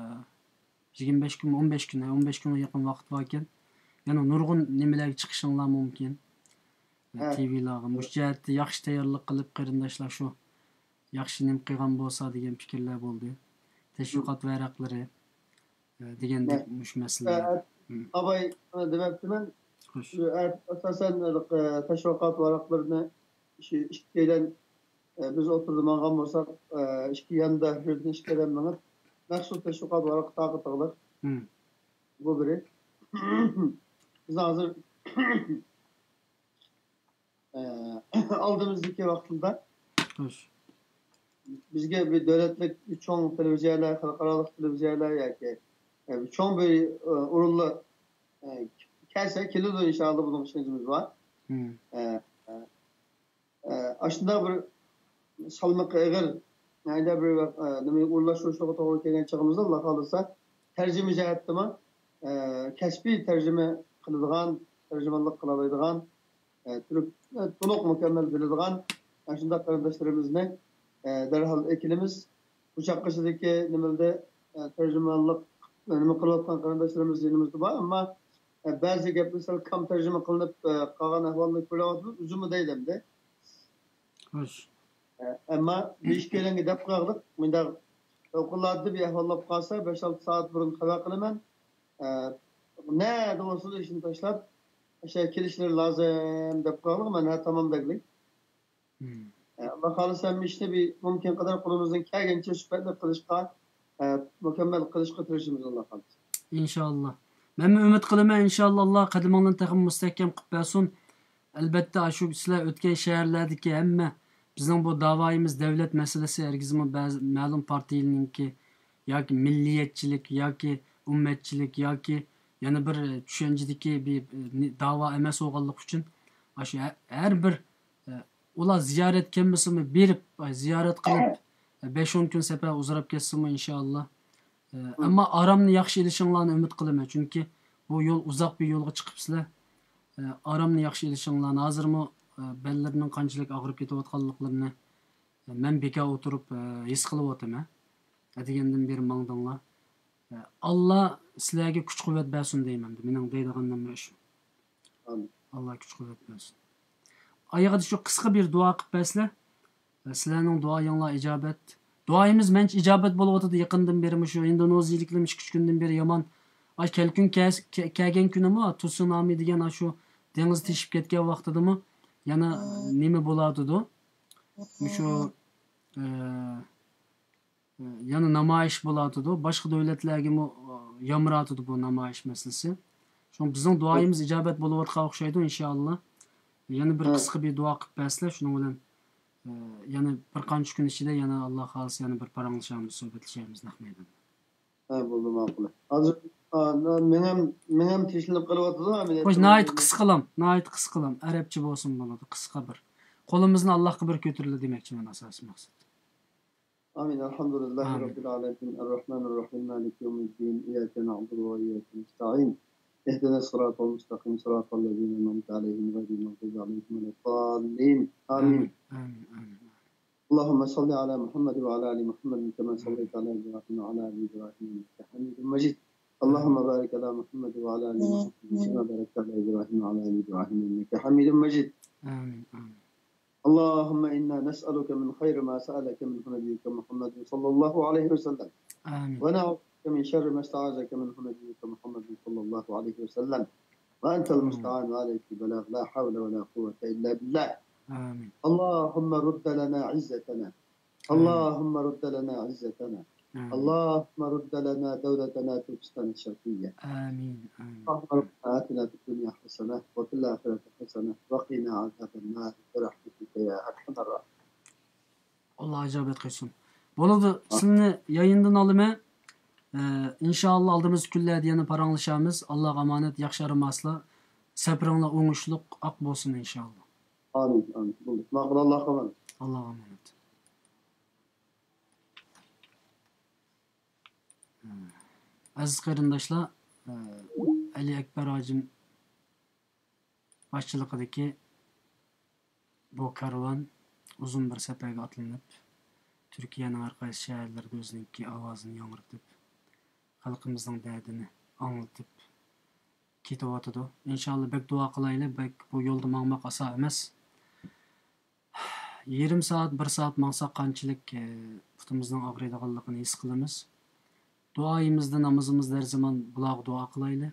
يىگىرمە بەش كۈنمۇ، ئون بەش كۈن، ئە، ئون بەش كۈنگە يېقىن ۋاقىت باركەن. يەنە نۇرغۇن نېمىلەرگە چىقىشىڭلار مۇمكىن. ئە، تىۋىلارغا. مۇشۇ جەھەتتە ياخشى تەييارلىق قىلىپ، قېرىنداشلار شۇ ياخشى نېمە قىلغان بولسا دېگەن پىكىرلەر بولدى. تەشۋىقات ۋەرەقلىرى، ئە، دېگەندەك مۇشۇ مەسىلىلەر. ئە، ئاباي، ئەنە دېمەپتىمەن. خوش. شۇ، ئە، ئاساسەن، ئە، تەشۋىقات ۋەرەقلىرىنى شۇ ئىككىيلەن، ئە، بىز ئوتتۇرىدا ماڭغان بولساق، ئە، ئىككى ياندا بىردىن ئىككىيلەن مېڭىپ، مەخسۇس تەشۋىقات ۋەرەقى تارقىتىغلىق. بۇ بىرى. بىز ھازىر ئالدىمىزدىكى ۋاقىتتا بىزگە بىر دۆلەتلىك چوڭ تېلېۋىزىيەلەر، خەلقئارالىق تېلېۋىزىيەلەر ياكى، ئە، چوڭ بىر، ئە، ئورۇنلار، ئە، كەلسە كېلىدۇ، ئىنشائاللا، بۇنىڭ ئىشەنچىمىز بار. ئە، ئە، ئە، ئاشۇنداق بىر سالمىقى ئېغىر، ھەدە بىر، ئە، نېمە ئورۇنلاشتۇرۇشلۇقى توغرا كەلگەن چېغىمىزدا، ئاللا خالىسا، تەرجىمە جەھەتتىمۇ، ئە، كەسپىي تەرجىمە قىلىدىغان، تەرجىمانلىق قىلالايدىغان، ئە، تۈرك، ئە، تولۇق مۇكەممەل بىلىدىغان، ئە، شۇنداق قېرىنداشلىرىمىزنى، ئە، دەرھال ئەكېلىمىز. بۇ چاغقىچىدىكى نېمىدە، ئە، تەرجىمانلىق، ئە، نېمە قىلىۋاتقان قېرىنداشلىرىمىز يېنىمىزدا بار، ئەمما، ئە، بەزى گەپلەر سەل كام تەرجىمە قىلىنىپ، ئە، قالغان ئەھۋالنى كۆرۈۋاتىمىز، ئۆزۈممۇ دەيدىمدە. خوش. ئە، ئەمما بۇ ئىككىيلەنگە دەپ قوياقلىق، مۇنداق پەۋقۇلئاددە بىر ئەھۋال بولۇپ قالسا، بەش-ئالتە سائەت بۇرۇن خەۋەر قىلىمەن. ئە، نەدە بولسىلا ئىشنى تاشلاپ، ئاشۇ كېلىشلىرى لازىم دەپ قوياقلىق، مەن ھە، تامام دەگلىك. ئە، ئاللا خالىسا، ھەممە ئىشنى بىر مۇمكىن قەدەر قولىمىزدىن كەلگەنچە سۈپەتلىك قىلىشقا، ئە، مۇكەممەل قىلىشقا تىرىشىمىز، ئاللا خالىسا. ئىنشائاللا. مەنمۇ ئۈمىد قىلىمەن، ئىنشائاللا، ئاللا قەدىمىڭلارنى تېخىمۇ مۇستەھكەم قىلىپ بەرسۇن. ئەلبەتتە، ئاشۇ سىلەر ئۆتكەن شەھەرلەردىكى ھەممە بىزنىڭ بۇ داۋايىمىز دۆلەت مەسىلىسى ھەرگىزمۇ بەزى مەلۇم پارتىيىنىڭكى ياكى مىللىيەتچىلىك ياكى ئۈممەتچىلىك ياكى يەنە بىر چۈشەنچىدىكى بىر، ئە، داۋا ئەمەس بولغانلىقى ئۈچۈن، ئاشۇ ھە-، ھەر بىر، ئە، ئۇلار زىيارەت كەلمىسىمۇ بېرىپ، ئە، زىيارەت قىلىپ، ئە، بەش-ئون كۈن سەپەر ئۇزىراپ كەتسىمۇ، ئىنشائاللا. ئە، ئەمما ئارامنى ياخشى ئېلىشىڭلارنى ئۈمىد قىلىمەن، چۈنكى بۇ يول ئۇزاق بىر يولغا چىقىپسىلەر. ئە، ئارامنى ياخشى ئېلىشىڭلار. ھازىرمۇ، ئە، بەللىرىنىڭ قانچىلىك ئاغرىپ كېتىۋاتقانلىقلىرىنى، ئە، مەن بىكار ئولتۇرۇپ، ئە، ھېس قىلىۋاتىمەن. ئەتىگەندىن بېرى ماڭدىڭلار. ئە، ئاللا سىلەرگە كۈچ-قۇۋۋەت بەرسۇن دەيمەن. مېنىڭ دەيدىغىنىم مۇشۇ. ئامىن. ئاللا كۈچ-قۇۋۋەت بەرسۇن. ئايىغىدا شۇ قىسقا بىر دۇئا قىلىپ بەرسىلە. ئە، سىلەرنىڭ دۇئايىڭلار ئىجابەت. دۇئايىمىز مەنچە ئىجابەت بولۇۋاتىدۇ يېقىندىن بېرى. مۇشۇ ئىندونېزىيىلىكلەر ئىككى-ئۈچ كۈندىن بېرى يامان. ئاي، كەلكۈن كەس-، كە-، كەلگەن كۈنىمۇ تسۇنامى دېگەن ئاشۇ دېڭىز تېشىپ كەتكەن ۋاقتىدىمۇ يەنە نېمە بولاتىدۇ؟ مۇشۇ، ئە، يەنە نامايىش بولاتىدۇ. باشقا دۆلەتلەرگىمۇ، ئە، يامراتىدۇ بۇ نامايىش مەسىلىسى. شۇڭا بىزنىڭ دۇئايىمىز ئىجابەت بولۇۋاتقان ئوخشايدۇ، ئىنشائاللا. يەنە بىر قىسقا بىر دۇئا قىلىپ بەرسىلە، شۇنىڭ بىلەن، ئە، يەنە بىر قانچە كۈن ئىچىدە يەنە ئاللا خالىسا يەنە بىر پاراڭلىشارمىز، سۆھبەتلىشەرمىز نەق مەيداندا. ھە، بولدى، ماقۇل. ھازىر، ئا، مېڭەم، مېڭەم تېشىلىپ قېلىۋاتىدۇ، ئەمەلىيەتتە. خوش، ناھايىتى قىسقىلام، ناھايىتى قىسقىلام. ئەرەبچە بولسىمۇ بولىدۇ، قىسقا بىر. قولىمىزنى ئاللاغا بىر كۆتۈرىلى دېمەكچىمەن ئاساسىي مەقسەت. آمين. الحمد لله رب العالمين. الرحمن الرحيم. مالك يوم الدين. إياك نعبد وإياك نستعين. اهدنا الصراط المستقيم. صراط الذين أنعمت عليهم غير المغضوب عليهم ولا الضالين. آمين. ئامىن. ئامىن. ئامىن. اللهم صل على محمد وعلى آل محمد كما صليت على إبراهيم وعلى آل إبراهيم إنك حميد مجيد. اللهم بارك على محمد وعلى آل محمد كما باركت على إبراهيم وعلى آل إبراهيم إنك حميد مجيد. Амин, амин. اللهم إنا نسألك من خير ما سألك منه نبيك محمد صلى الله عليه وسلم. Амин. ونعوذ بك من شر ما استعاذك منه نبيك محمد صلى الله عليه وسلم. وأنت المستعان وعليك البلاغ، لا حول ولا قوة إلا بالله. Амин. اللهم رد لنا عزتنا. اللهم رد لنا عزتنا. Амин. اللهم رد لنا دولتنا تركستان الشرقية. Амин, амин. اللهم ربنا آتنا في الدنيا حسنة وفي الآخرة حسنة وقنا عذاب النار برحمتك يا أرحم الراحمين. Алла ижабат қылсын. Болады, сізні яйындын алыма. Ee, inşallah aldığımız günlerde yana paranlaşamız. Allah'a emanet, yaxşı aramasla. Səbrіңлар оңышлық, ақ болсын, иншалла. Амин, амин. Болды. Мағфир, Аллахқа аманат. Аллаға аманат. Әзиз қарындашла, ә, Әли Әкбар һажим باشچىلىقىدىكى بۇ كارۋان ئۇزۇن بىر سەپەرگە ئاتلىنىپ، تۈركىيەنىڭ ھەر قايسى شەھەرلىرىدە ئۆزىنىڭكى ئاۋازىنى ياڭرىتىپ، خەلقىمىزنىڭ دەردىنى ئاڭلىتىپ كېتىۋاتىدۇ. ئىنشاللا بەك دۇئا قىلايلى، بەك بۇ يولدا ماڭماق ئاسان ئەمەس. يېرىم سائەت، بىر سائەت ماڭساق قانچىلىك، ئە، پۇتىمىزنىڭ ئاغرىيدىغانلىقىنى ھېس قىلىمىز. دۇئايىمىزدا، نامىزىمىزدا ھەر زامان بۇلارغا دۇئا قىلايلى.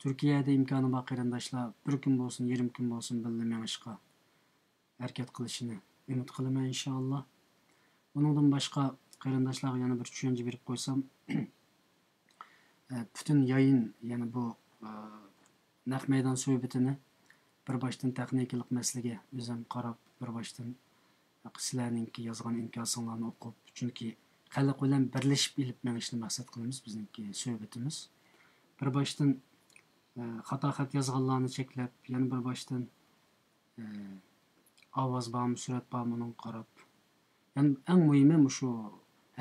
تۈركىيەدە ئىمكانى بار قېرىنداشلار بىر كۈن بولسۇن، يېرىم كۈن بولسۇن بىللە مېڭىشقا ھەرىكەت قىلىشىنى ئۈمىد قىلىمەن، ئىنشاللا. ئۇنىڭدىن باشقا قېرىنداشلارغا يەنە بىر چۈشەنچە بېرىپ قويسام، ئە، پۈتۈن يايىن، يەنى بۇ، ئە، نەق مەيدان سۆھبىتىنى بىر باشتىن تېخنىكىلىق مەسىلىگە ئۆزۈم قاراپ، بىر باشتىن سىلەرنىڭكى يازغان ئىنكاسىڭلارنى ئوقۇپ، چۈنكى خەلق بىلەن بىرلىشىپ ئېلىپ مېڭىشنى مەقسەت قىلىمىز بىزنىڭكى سۆھبىتىمىز. بىر باشتىن، ئە، خاتا خەت يازغانلارنى چەكلەپ، يەنە بىر باشتىن، ئە، ئاۋاز بارمۇ، سۈرەت بارمۇ، ئۇنىڭغا قاراپ. يەنى ئەڭ مۇھىمى مۇشۇ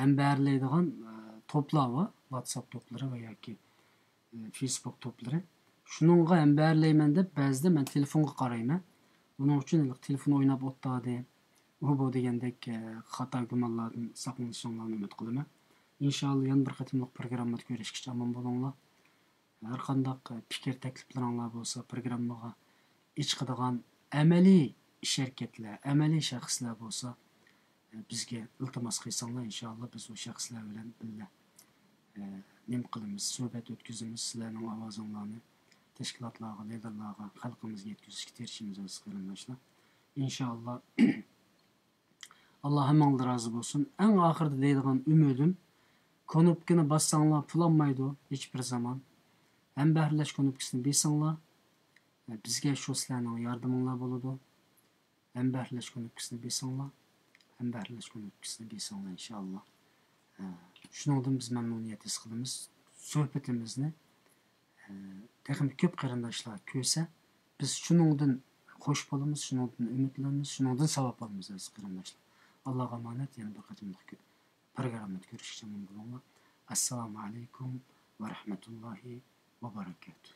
ھەمبەھىرلەيدىغان، ئە، توپلار بار، ۋاتساپ توپلىرى ۋە ياكى، ئە، فېيسبۇك توپلىرى. شۇنىڭغا ھەمبەھىرلەيمەن دەپ بەزىدە مەن تېلېفونغا قارايمەن. بۇنىڭ ئۈچۈن تېلېفون ئويناپ ئولتۇردى، ئۇ بۇ دېگەندەك، ئە، خاتا گۇمانلاردىن ساقلىنىشىڭلارنى ئۈمىد قىلىمەن. ئىنشاللا يەنە بىر قېتىملىق پروگراممىدا كۆرۈشكىچە ئامان بولۇڭلار. ھەر قانداق پىكىر، تەكلىپلىرىڭلار بولسا، پروگراممىغا ئېچىقىدىغان ئەمەلىي ئىش-ھەرىكەتلەر، ئەمەلىي شەخسلەر بولسا، بىزگە ئىلتىماس قىلساڭلار، ئىنشاللا بىز ئۇ شەخسلەر بىلەن بىللە، نېمە قىلىمىز، سۆھبەت ئۆتكۈزىمىز، سىلەرنىڭ ئاۋازىڭلارنى تەشكىلاتلارغا، لىدېرلارغا، خەلقىمىزگە يەتكۈزۈشكە تىرىشىمىز، ئەزىز قېرىنداشلار. ئىنشاللا. ئاللا ھەممىڭلاردىن رازى بولسۇن. ئەڭ ئاخىرىدا دەيدىغان ئۈمىدىم، كۇنۇپكىنى باسساڭلار پۇل ئالمايدۇ ھېچبىر زامان. ھەمبەھىرلەش كۇنۇپكىسىنى بېسىڭلار، بىزگە شۇ سىلەرنىڭ ياردىمىڭلار بولىدۇ. ھەمبەھىرلەش كۇنۇپكىسىنى بېسىڭلار، ھەمبەھىرلەش كۇنۇپكىسىنى بېسىڭلار، ئىنشاللا. شۇنىڭدىن بىز مەمنۇنىيەت ھېس قىلىمىز. سۆھبىتىمىزنى تېخىمۇ كۆپ قېرىنداشلار كۆرسە، بىز شۇنىڭدىن خوش بولىمىز، شۇنىڭدىن ئۈمىدلىنىمىز، شۇنىڭدىن ساۋاب ئالىمىز، ئەزىز قېرىنداشلار. ئاللاغا ئامانەت، يەنە بىر قېتىملىق كۆ-، پروگراممىدا كۆرۈشكىچە ئامان بولۇڭلار. ئەسسالامۇ ئەلەيكۇم ۋە رەھمەتۇللاھى ۋە بەرەكاتۇھ.